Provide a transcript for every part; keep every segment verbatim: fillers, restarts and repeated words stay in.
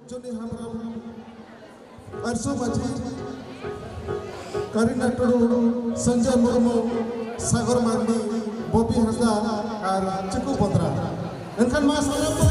ᱪᱩᱱᱤ ᱦᱮᱢᱵᱨᱚᱢ, ᱟᱨᱥᱩ ᱢᱟᱹᱡᱷᱤ, ᱠᱟᱨᱤᱱᱟ ᱴᱩᱰᱩ, ᱥᱚᱧᱡᱚᱭ ᱢᱩᱨᱢᱩ, ᱥᱟᱜᱚᱨ ᱢᱟᱨᱰᱤ, ᱵᱚᱵᱤ ᱦᱟᱸᱥᱫᱟ ᱟᱨ ᱪᱤᱠᱩ ᱵᱚᱫᱽᱨᱟ᱾ ᱮᱱᱠᱷᱟᱱ ᱢᱟ ᱥᱟᱱᱟᱢ ᱠᱚ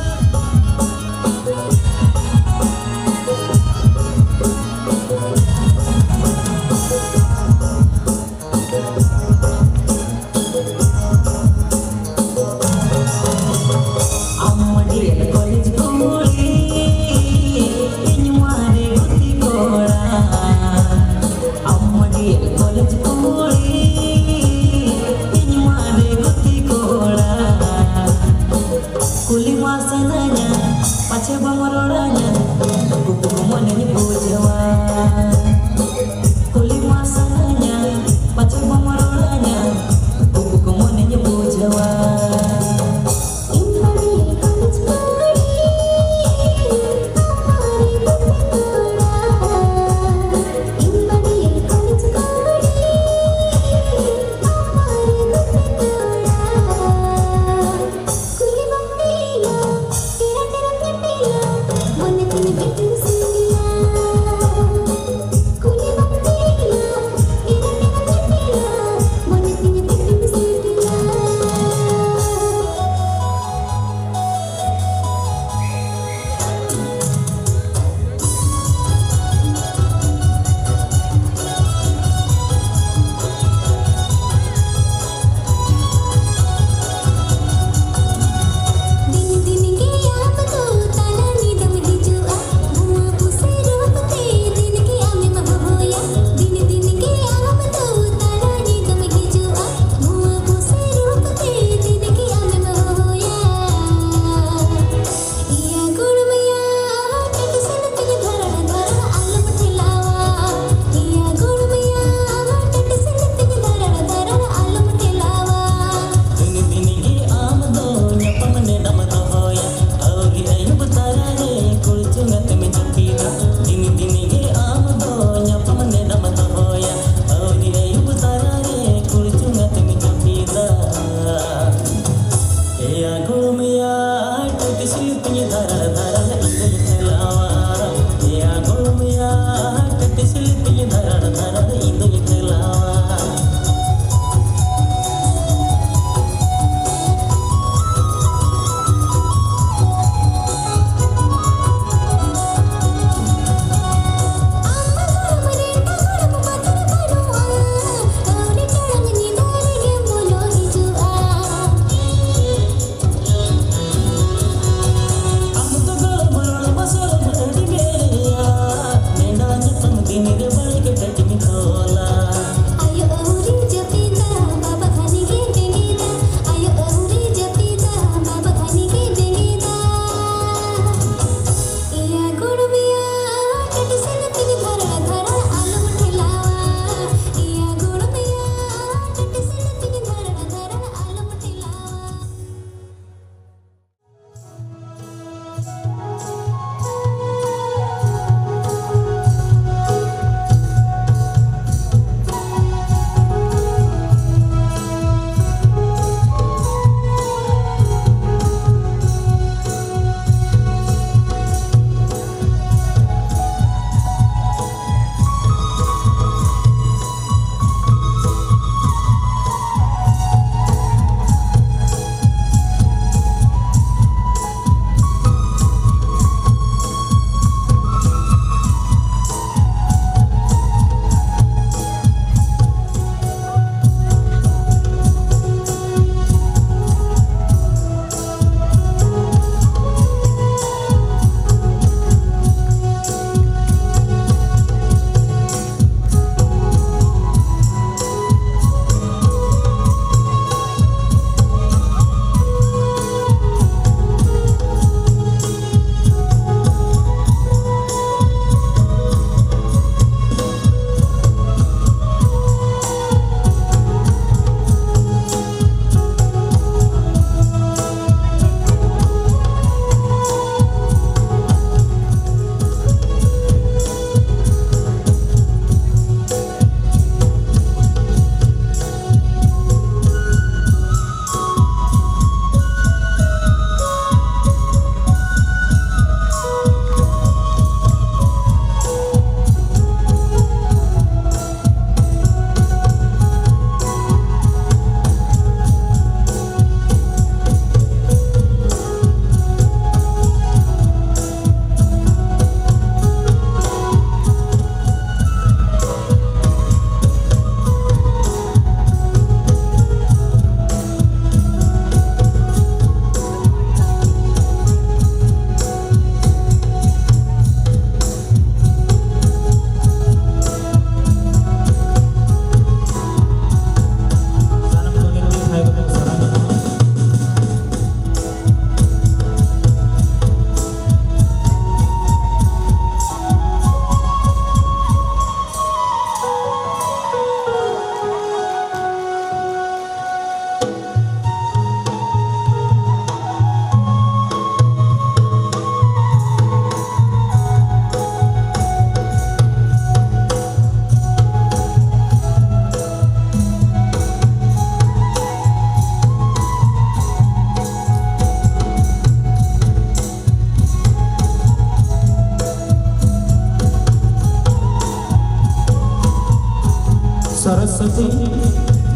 ᱥᱚᱨᱚᱥᱚᱛᱤ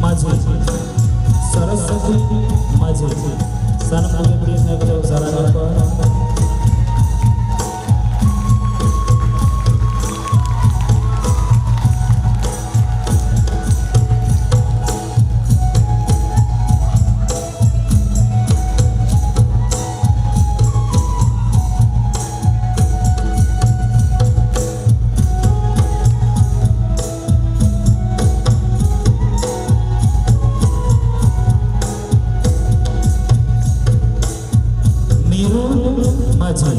ᱢᱟᱹᱡᱷᱤ, ᱥᱚᱨᱚᱥᱚᱛᱤ ᱢᱟᱹᱡᱷᱤ, ᱥᱟᱱᱟᱢ ᱠᱚᱜᱮ ᱯᱞᱤᱡ ᱱᱟᱭ ᱠᱚ ᱥᱟᱨᱟ ᱧᱚᱜ ᱠᱚ᱾ ᱢᱤᱨᱩ ᱢᱟᱹᱡᱷᱤ᱾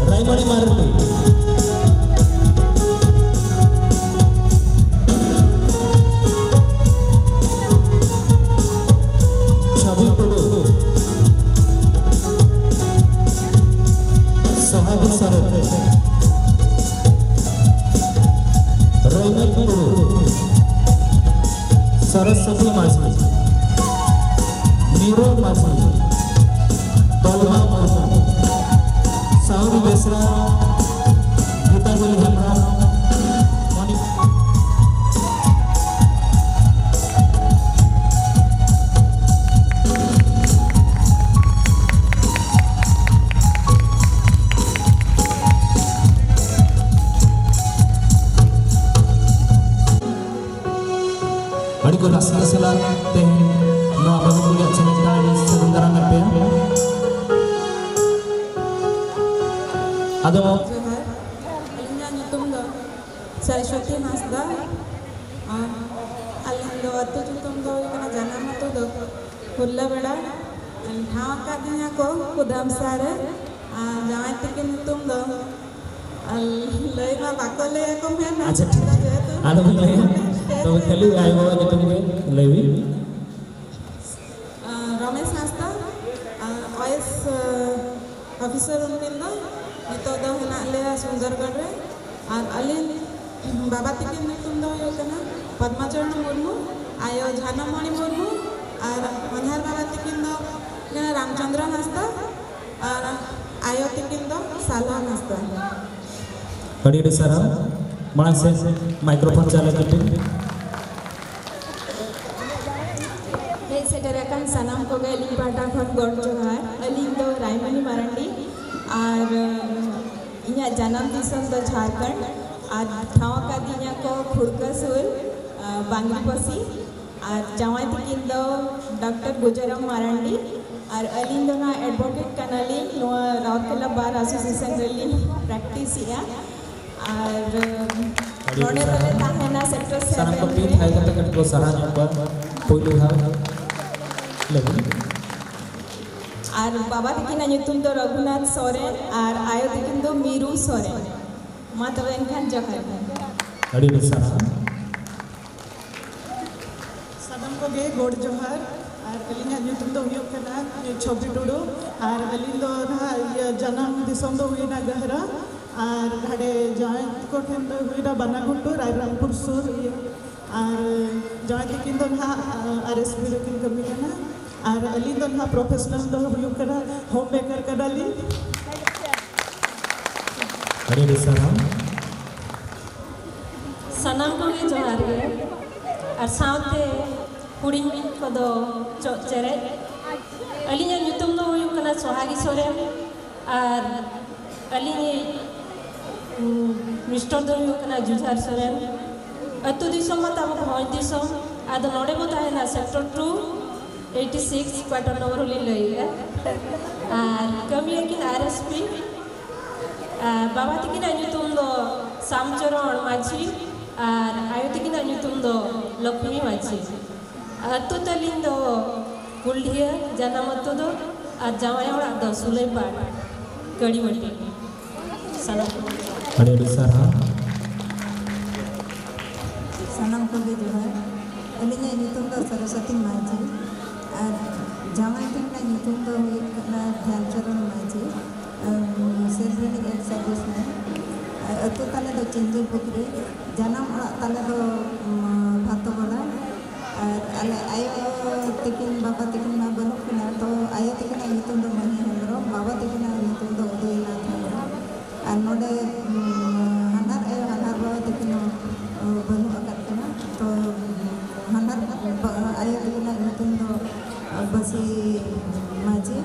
ᱨᱟᱭᱢᱚᱱᱤ ᱢᱟᱨᱰᱤ, ᱪᱷᱚᱵᱤ ᱴᱩᱰᱩ, ᱥᱚᱦᱟᱜᱤ ᱥᱚᱨᱮᱱ, ᱨᱟᱭᱢᱚᱱᱤ ᱴᱩᱰᱩ, ᱥᱚᱨᱚᱥᱚᱛᱤ ᱢᱟᱹᱡᱷᱤ, ᱱᱤᱨᱚ ᱢᱟᱹᱡᱷᱤ, ᱫᱚᱞᱢᱟ ᱢᱩᱨᱢᱩ᱾ ᱜᱟᱣᱨᱤ ᱵᱮᱥᱨᱟ, ᱜᱤᱛᱟᱧᱡᱚᱞᱤ ᱦᱮᱢᱵᱨᱚᱢ, ᱢᱚᱱᱤ ᱟᱹᱰᱤ ᱠᱚ ᱨᱟᱹᱥᱠᱟᱹ ᱥᱟᱞᱟᱜ ᱛᱮᱦᱮᱧ ᱱᱚᱣᱟ ᱵᱟᱹᱦᱩ ᱠᱩᱲᱤᱭᱟᱜ ᱪᱮᱞᱮᱧ ᱫᱟᱲᱮ ᱥᱟᱹᱜᱩᱱ ᱫᱟᱨᱟᱢᱮᱫ ᱯᱮᱭᱟ᱾ ᱟᱫᱚ ᱡᱚᱦᱟᱨ, ᱟᱹᱞᱤᱧᱟᱜ ᱧᱩᱛᱩᱢ ᱫᱚ ᱥᱚᱨᱚᱥᱚᱛᱤ ᱦᱟᱸᱥᱫᱟ᱾ ᱟᱨ ᱟᱹᱞᱤᱧ ᱫᱚ ᱟᱹᱛᱩ ᱧᱩᱛᱩᱢ ᱫᱚ ᱦᱩᱭᱩᱜ ᱠᱟᱱᱟ ᱡᱟᱱᱟᱢ ᱟᱹᱛᱩ ᱫᱚ ᱦᱩᱨᱞᱟᱹᱵᱮᱲᱟ᱾ ᱴᱷᱟᱶ ᱟᱠᱟᱫᱤᱧᱟ ᱠᱚ ᱠᱩᱫᱟᱢᱥᱟ ᱨᱮ᱾ ᱟᱨ ᱡᱟᱶᱟᱭ ᱛᱟᱹᱠᱤᱱ ᱧᱩᱛᱩᱢ ᱫᱚ ᱟᱨ ᱞᱟᱹᱭ ᱢᱟ ᱵᱟᱠᱚ ᱞᱟᱹᱭ ᱟᱠᱚ ᱢᱮᱱᱟ᱾ ᱟᱪᱪᱷᱟ, ᱴᱷᱤᱠ᱾ ᱟᱫᱚ ᱵᱤᱱ ᱞᱟᱹᱭᱟ? ᱛᱚᱵᱮ ᱠᱷᱟᱹᱞᱤ ᱟᱭᱳ ᱵᱟᱵᱟ ᱧᱩᱛᱩᱢ ᱜᱮ ᱞᱟᱹᱭ ᱵᱤᱱ᱾ ᱟᱨ ᱨᱚᱢᱮᱥ ᱦᱟᱸᱥᱫᱟ, ᱟᱨ ᱚᱭᱮᱥ, ᱟᱨ ᱚᱯᱷᱤᱥᱟᱨ ᱩᱱᱠᱤᱱ ᱫᱚ ᱱᱤᱛᱚᱜ ᱫᱚ ᱦᱮᱱᱟᱜ ᱞᱮᱭᱟ ᱥᱩᱱᱫᱚᱨᱜᱚᱲ ᱨᱮ᱾ ᱟᱨ ᱟᱹᱞᱤᱧ ᱵᱟᱵᱟ ᱛᱟᱹᱠᱤᱱ ᱧᱩᱛᱩᱢ ᱫᱚ ᱦᱩᱭᱩᱜ ᱠᱟᱱᱟ ᱯᱚᱫᱢᱟᱪᱚᱨᱚᱬ ᱢᱩᱨᱢᱩ, ᱟᱭᱳ ᱡᱷᱟᱱᱚᱢᱚᱬᱤ ᱢᱩᱨᱢᱩ, ᱟᱨ ᱦᱚᱧᱦᱟᱨ ᱵᱟᱵᱟ ᱛᱟᱹᱠᱤᱱ ᱫᱚ ᱦᱩᱭᱩᱜ ᱠᱟᱱᱟ ᱨᱟᱢᱪᱚᱸᱫᱽᱨᱚ ᱦᱟᱸᱥᱫᱟ, ᱟᱨ ᱟᱭᱳ ᱛᱟᱹᱠᱤᱱ ᱫᱚ ᱥᱟᱞᱦᱟ ᱦᱟᱸᱥᱫᱟ᱾ ᱟᱹᱰᱤ ᱟᱹᱰᱤ ᱥᱟᱨᱦᱟᱣ᱾ ᱢᱟᱲᱟᱝ ᱥᱮᱫ ᱢᱟᱭᱠᱨᱳᱯᱷᱳᱱ ᱪᱟᱞ ᱞᱟᱹᱜᱤᱫ ᱯᱮ᱾ ᱦᱮᱡ ᱥᱮᱴᱮᱨ ᱟᱠᱟᱱ ᱥᱟᱱᱟᱢ ᱠᱚᱜᱮ ᱟᱹᱞᱤᱧ ᱯᱟᱦᱴᱟ ᱠᱷᱚᱱ ᱜᱚᱰ ᱡᱚᱦᱟᱨ᱾ ᱟᱹᱞᱤᱧ ᱫᱚ ᱨᱟᱭᱢᱚᱱᱤ ᱢᱟᱨᱟᱱᱰᱤ, ᱟᱨ ᱤᱧᱟᱹᱜ ᱡᱟᱱᱟᱢ ᱫᱤᱥᱚᱢ ᱫᱚ ᱡᱷᱟᱲᱠᱷᱚᱸᱰ, ᱟᱨ ᱴᱷᱟᱶ ᱟᱠᱟᱫᱤᱧᱟ ᱠᱚ ᱠᱷᱩᱲᱠᱟᱹ ᱥᱩᱨ, ᱵᱟᱝᱜᱤᱯᱚᱥᱤ᱾ ᱟᱨ ᱡᱟᱶᱟᱭ ᱛᱟᱹᱠᱤᱱ ᱫᱚ ᱰᱟᱠᱛᱟᱨ ᱜᱩᱡᱟᱨᱟᱢ ᱢᱟᱨᱟᱱᱰᱤ, ᱟᱨ ᱟᱹᱞᱤᱧ ᱫᱚ ᱱᱟᱦᱟᱜ ᱮᱰᱵᱷᱳᱠᱮᱴ ᱠᱟᱱᱟᱞᱤᱧ᱾ ᱱᱚᱣᱟ ᱨᱟᱣᱩᱨᱠᱮᱞᱟ ᱵᱟᱨ ᱮᱥᱳᱥᱤᱭᱮᱥᱚᱱ ᱨᱮᱞᱤᱧ ᱯᱨᱮᱠᱴᱤᱥᱮᱜᱼᱟ᱾ ᱟᱨ ᱟᱹᱰᱤ ᱱᱚᱰᱮ ᱟᱹᱰᱤ ᱫᱚᱞᱮ ᱥᱟᱨᱦᱟᱣ᱾ ᱛᱟᱦᱮᱱᱟ ᱥᱮᱠᱴᱚᱨ ᱥᱟᱱᱟᱢ ᱠᱚ ᱥᱮᱵᱷᱮᱱ ᱯᱤ ᱨᱮ᱾ ᱛᱷᱟᱭ ᱠᱟᱛᱮ ᱠᱟᱹᱴᱤᱡ ᱠᱚ ᱥᱟᱨᱦᱟᱣ ᱧᱚᱜ ᱠᱚᱣᱟ᱾ ᱯᱳᱭᱞᱳ ᱫᱷᱟᱣ ᱞᱟᱹᱜᱤᱫ᱾ ᱟᱨ ᱵᱟᱵᱟ ᱛᱟᱹᱠᱤᱱᱟᱜ ᱧᱩᱛᱩᱢ ᱫᱚ ᱨᱚᱜᱷᱩᱱᱟᱛᱷ ᱥᱚᱨᱮᱱ ᱟᱨ ᱟᱭᱳ ᱛᱟᱹᱠᱤᱱ ᱫᱚ ᱢᱤᱨᱩ ᱥᱚᱨᱮᱱ᱾ ᱢᱟ ᱛᱚᱵᱮ ᱮᱱᱠᱷᱟᱱ ᱡᱚᱦᱟᱨ ᱜᱮ᱾ ᱟᱹᱰᱤ ᱟᱹᱰᱤ ᱥᱟᱨᱦᱟᱣ᱾ ᱥᱟᱱᱟᱢ ᱠᱚᱜᱮ ᱜᱚᱰ ᱡᱚᱦᱟᱨ᱾ ᱟᱨ ᱟᱹᱞᱤᱧᱟᱜ ᱧᱩᱛᱩᱢ ᱫᱚ ᱦᱩᱭᱩᱜ ᱠᱟᱱᱟ ᱪᱷᱚᱵᱤ ᱴᱩᱰᱩ᱾ ᱟᱨ ᱟᱹᱞᱤᱧ ᱫᱚ ᱱᱟᱦᱟᱜ ᱤᱭᱟᱹ ᱡᱟᱱᱟᱢ ᱫᱤᱥᱚᱢ ᱫᱚ ᱦᱩᱭᱱᱟ ᱜᱟᱦᱨᱟ᱾ ᱟᱨ ᱦᱟᱸᱰᱮ ᱡᱟᱶᱟᱭ ᱠᱚ ᱴᱷᱮᱱ ᱫᱚ ᱦᱩᱭᱱᱟ ᱵᱟᱱᱟᱜᱷᱩᱴᱩ, ᱨᱟᱭᱨᱚᱝᱯᱩᱨ ᱥᱩᱨ ᱤᱭᱟᱹ᱾ ᱟᱨ ᱡᱟᱶᱟᱭ ᱛᱟᱹᱠᱤᱱ ᱫᱚ ᱱᱟᱦᱟᱜ ᱟᱨ ᱮᱥ ᱯᱤ ᱨᱮᱠᱤᱱ ᱠᱟᱹᱢᱤ ᱠᱟᱱᱟ᱾ ᱟᱨ ᱟᱹᱞᱤᱧ ᱫᱚ ᱱᱟᱦᱟᱜ ᱯᱨᱚᱯᱷᱮᱥᱚᱱᱟᱞ ᱫᱚ ᱦᱩᱭᱩᱜ ᱠᱟᱱᱟ ᱦᱳᱢ ᱢᱮᱠᱟᱨ ᱠᱟᱱᱟᱞᱤᱧ᱾ ᱟᱹᱰᱤ ᱟᱹᱰᱤ ᱥᱟᱨᱦᱟᱣ᱾ ᱥᱟᱱᱟᱢ ᱠᱚᱜᱮ ᱡᱚᱦᱟᱨ ᱜᱮ, ᱟᱨ ᱥᱟᱶᱛᱮ ᱦᱩᱰᱤᱧ ᱠᱚᱫᱚ ᱪᱚᱜ ᱪᱮᱨᱮᱡ᱾ ᱟᱹᱞᱤᱧᱟᱜ ᱧᱩᱛᱩᱢ ᱫᱚ ᱦᱩᱭᱩᱜ ᱠᱟᱱᱟ ᱥᱚᱦᱟᱜᱤ ᱥᱚᱨᱮᱱ, ᱟᱨ ᱟᱹᱞᱤᱧᱤᱡ, ᱩᱢ, ᱢᱤᱥᱴᱚᱨ ᱫᱚ ᱦᱩᱭᱩᱜ ᱠᱟᱱᱟ ᱡᱩᱡᱷᱟᱨ ᱥᱚᱨᱮᱱ᱾ ᱟᱹᱛᱩ ᱫᱤᱥᱚᱢ ᱢᱟ ᱛᱟᱵᱚ ᱵᱷᱚᱸᱡᱽ ᱫᱤᱥᱚᱢ, ᱟᱫᱚ ᱱᱚᱰᱮ ᱵᱚ ᱛᱟᱦᱮᱱᱟ sector two, eighty six quarter number ᱦᱚᱸᱞᱤᱧ ᱞᱟᱹᱭᱮᱜᱼᱟ᱾ ᱟᱨ ᱠᱟᱹᱢᱤᱭᱟᱹᱠᱤᱱ ᱟᱨ ᱮᱥ ᱯᱤ᱾ ᱟᱨ ᱵᱟᱵᱟ ᱛᱟᱹᱠᱤᱱᱟᱜ ᱧᱩᱛᱩᱢ ᱫᱚ ᱥᱟᱢᱪᱚᱨᱚᱬ ᱢᱟᱹᱡᱷᱤ ᱟᱨ ᱟᱭᱳ ᱛᱟᱹᱠᱤᱱᱟᱜ ᱧᱩᱛᱩᱢ ᱫᱚ ᱞᱚᱠᱷᱢᱤ ᱢᱟᱹᱡᱷᱤ᱾ ᱟᱹᱛᱩ ᱛᱟᱹᱞᱤᱧ ᱫᱚ ᱠᱩᱞᱰᱷᱤᱭᱟᱹ, ᱡᱟᱱᱟᱢ ᱟᱹᱛᱩ ᱫᱚ, ᱟᱨ ᱡᱟᱶᱟᱭ ᱚᱲᱟᱜ ᱫᱚ ᱥᱩᱞᱟᱹᱭᱯᱟᱲ, ᱠᱟᱹᱲᱤᱢᱟᱹᱴᱤ᱾ ᱥᱟᱱᱟᱢ ᱠᱚ᱾ ᱟᱹᱰᱤ ᱟᱹᱰᱤ ᱥᱟᱨᱦᱟᱣ᱾ ᱥᱟᱱᱟᱢ ᱠᱚᱜᱮ ᱡᱚᱦᱟᱨ᱾ ᱟᱹᱞᱤᱧᱟᱜ ᱧᱩᱛᱩᱢ ᱫᱚ ᱥᱚᱨᱚᱥᱚᱛᱤ ᱢᱟᱹᱡᱷᱤ ᱟᱨ ᱡᱟᱶᱟᱭ ᱛᱟᱹᱠᱤᱱᱟᱜ ᱧᱩᱛᱩᱢ ᱫᱚ ᱦᱩᱭᱩᱜ ᱠᱟᱱᱟ ᱫᱷᱮᱭᱟᱱᱪᱚᱨᱚᱱ ᱢᱟᱹᱡᱷᱤ᱾ ᱟᱢ, ᱥᱮᱞ ᱨᱤᱱᱤᱡ ᱮᱠᱥ ᱥᱟᱨᱵᱷᱤᱥᱢᱮᱱ᱾ ᱟᱨ ᱟᱹᱛᱩ ᱛᱟᱞᱮ ᱫᱚ ᱪᱤᱱᱡᱩ ᱯᱩᱠᱷᱨᱤ, ᱡᱟᱱᱟᱢ ᱚᱲᱟᱜ ᱛᱟᱞᱮ ᱫᱚ, ᱩᱢ, ᱵᱷᱟᱛᱚᱜᱚᱰᱟ᱾ ᱟᱨ ᱟᱞᱮ ᱟᱭᱳ ᱛᱟᱹᱠᱤᱱ, ᱵᱟᱵᱟ ᱛᱟᱹᱠᱤᱱ ᱢᱟ ᱵᱟᱹᱱᱩᱜ ᱠᱤᱱᱟ, ᱛᱚ ᱟᱭᱳ ᱛᱟᱹᱠᱤᱱᱟᱜ ᱧᱩᱛᱩᱢ ᱫᱚ ᱢᱟᱹᱦᱤ ᱦᱮᱢᱵᱨᱚᱢ, ᱵᱟᱵᱟ ᱛᱟᱹᱠᱤᱱᱟᱜ ᱧᱩᱛᱩᱢ ᱫᱚ ᱩᱫᱚᱭᱱᱟᱛᱷ ᱦᱮᱢᱵᱨᱚᱢ᱾ ᱟᱨ ᱱᱚᱰᱮ, ᱩᱢ, ᱦᱟᱱᱦᱟᱨ ᱟᱭᱳ, ᱦᱟᱱᱦᱟᱨ ᱵᱟᱵᱟ ᱛᱟᱹᱠᱤᱱ ᱦᱚᱸ, ᱩᱢ, ᱵᱟᱹᱱᱩᱜ ᱟᱠᱟᱫ ᱠᱤᱱᱟ, ᱛᱚ ᱦᱟᱱᱦᱟᱨ ᱵᱟ-, ᱟᱭᱳ ᱛᱟᱹᱠᱤᱱᱟᱜ ᱧᱩᱛᱩᱢ ᱫᱚ, ᱩᱢ, ᱵᱟᱹᱥᱤ ᱢᱟᱹᱡᱷᱤ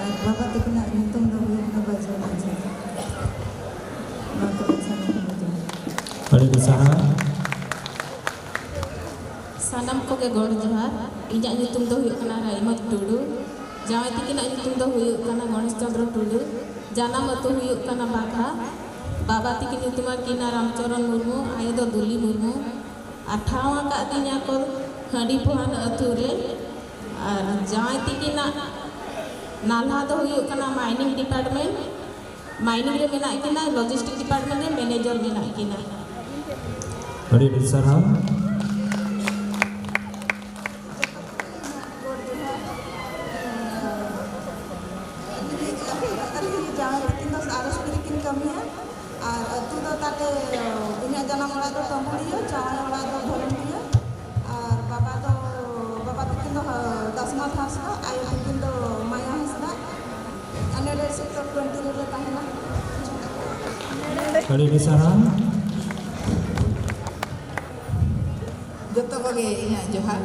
ᱟᱨ ᱵᱟᱵᱟ ᱛᱟᱹᱠᱤᱱᱟᱜ ᱧᱩᱛᱩᱢ ᱫᱚ ᱦᱩᱭᱩᱜ ᱠᱟᱱᱟ ᱵᱟᱹᱡᱩ ᱢᱟᱹᱡᱷᱤ᱾ ᱢᱟ ᱛᱚᱵᱮ ᱥᱟᱱᱟᱢ ᱠᱚ ᱡᱚᱦᱟᱨ᱾ ᱟᱹᱰᱤ ᱟᱹᱰᱤ ᱥᱟᱨᱦᱟᱣ᱾ ᱥᱟᱱᱟᱢ ᱠᱚᱜᱮ ᱜᱚᱰ ᱡᱚᱦᱟᱨ᱾ ᱤᱧᱟᱹᱜ ᱧᱩᱛᱩᱢ ᱫᱚ ᱦᱩᱭᱩᱜ ᱠᱟᱱᱟ ᱨᱟᱭᱢᱚᱛ ᱴᱩᱰᱩ᱾ ᱡᱟᱶᱟᱭ ᱛᱤᱠᱤᱱᱟᱜ ᱧᱩᱛᱩᱢ ᱫᱚ ᱦᱩᱭᱩᱜ ᱠᱟᱱᱟ ᱜᱚᱬᱮᱥ ᱪᱚᱸᱫᱽᱨᱚ ᱴᱩᱰᱩ᱾ ᱡᱟᱱᱟᱢ ᱟᱹᱛᱩ ᱦᱩᱭᱩᱜ ᱠᱟᱱᱟ ᱵᱟᱜᱷᱟ᱾ ᱵᱟᱵᱟ ᱛᱤᱠᱤᱱ ᱧᱩᱛᱩᱢ ᱟᱹᱠᱤᱱᱟ ᱨᱟᱢᱪᱚᱨᱚᱱ ᱢᱩᱨᱢᱩ, ᱟᱭᱳ ᱫᱚ ᱫᱩᱞᱤ ᱢᱩᱨᱢᱩ᱾ ᱟᱨ ᱴᱷᱟᱶ ᱟᱠᱟᱫ ᱫᱤᱧᱟ ᱠᱚ ᱦᱟᱺᱰᱤ ᱯᱳᱦᱟᱱ ᱟᱹᱛᱩ ᱨᱮ᱾ ᱟᱨ ᱡᱟᱶᱟᱭ ᱛᱤᱠᱤᱱᱟᱜ ᱱᱟᱞᱦᱟ ᱫᱚ ᱦᱩᱭᱩᱜ ᱠᱟᱱᱟ ᱢᱟᱭᱱᱤᱝ ᱰᱤᱯᱟᱨᱴᱢᱮᱱᱴ᱾ ᱢᱟᱭᱱᱤᱝ ᱨᱮ ᱢᱮᱱᱟᱜ ᱠᱤᱱᱟ, ᱞᱚᱡᱤᱥᱴᱤᱠ ᱰᱤᱯᱟᱨᱴᱢᱮᱱᱴ ᱨᱮ ᱢᱮᱱᱮᱡᱟᱨ ᱢᱮᱱᱟᱜ ᱠᱤᱱᱟ᱾ ᱟᱹᱰᱤ ᱟᱹᱰᱤ ᱥᱟᱨᱦᱟᱣ᱾ ᱟᱹᱞᱤᱧ ᱡᱟᱶᱟᱭ ᱛᱟᱹᱠᱤᱱ ᱫᱚ ᱟᱨ ᱮᱥ ᱯᱤ ᱨᱮᱠᱤᱱ ᱠᱟᱹᱢᱤᱭᱟ᱾ ᱟᱨ ᱟᱹᱛᱩ ᱫᱚ ᱛᱟᱞᱮ, ᱤᱧᱟᱹᱜ ᱡᱟᱱᱟᱢ ᱚᱲᱟᱜ ᱫᱚ ᱛᱟᱹᱢᱵᱩᱲᱤᱭᱟᱹ, ᱡᱟᱶᱟᱭ ᱚᱲᱟᱜ ᱫᱚ ᱵᱷᱚᱞᱚᱱᱰᱤᱭᱟᱹ᱾ ᱟᱨ ᱵᱟᱵᱟ ᱫᱚ, ᱵᱟᱵᱟ ᱛᱟᱹᱠᱤᱱ ᱫᱚ ᱫᱟᱥᱱᱟᱛᱷ ᱦᱟᱸᱥᱫᱟ, ᱟᱭᱳ ᱛᱟᱹᱠᱤᱱ ᱫᱚ ᱢᱟᱭᱟ ᱦᱟᱸᱥᱫᱟ᱾ ᱟᱞᱮ ᱫᱚ ᱥᱮᱠᱴᱚᱨ ᱴᱩᱭᱮᱱᱴᱤ ᱨᱮᱞᱮ ᱛᱟᱦᱮᱱᱟ᱾ ᱟᱹᱰᱤ ᱟᱹᱰᱤ ᱥᱟᱨᱦᱟᱣ᱾ ᱡᱚᱛᱚ ᱠᱚᱜᱮ ᱤᱧᱟᱹᱜ ᱡᱚᱦᱟᱨ᱾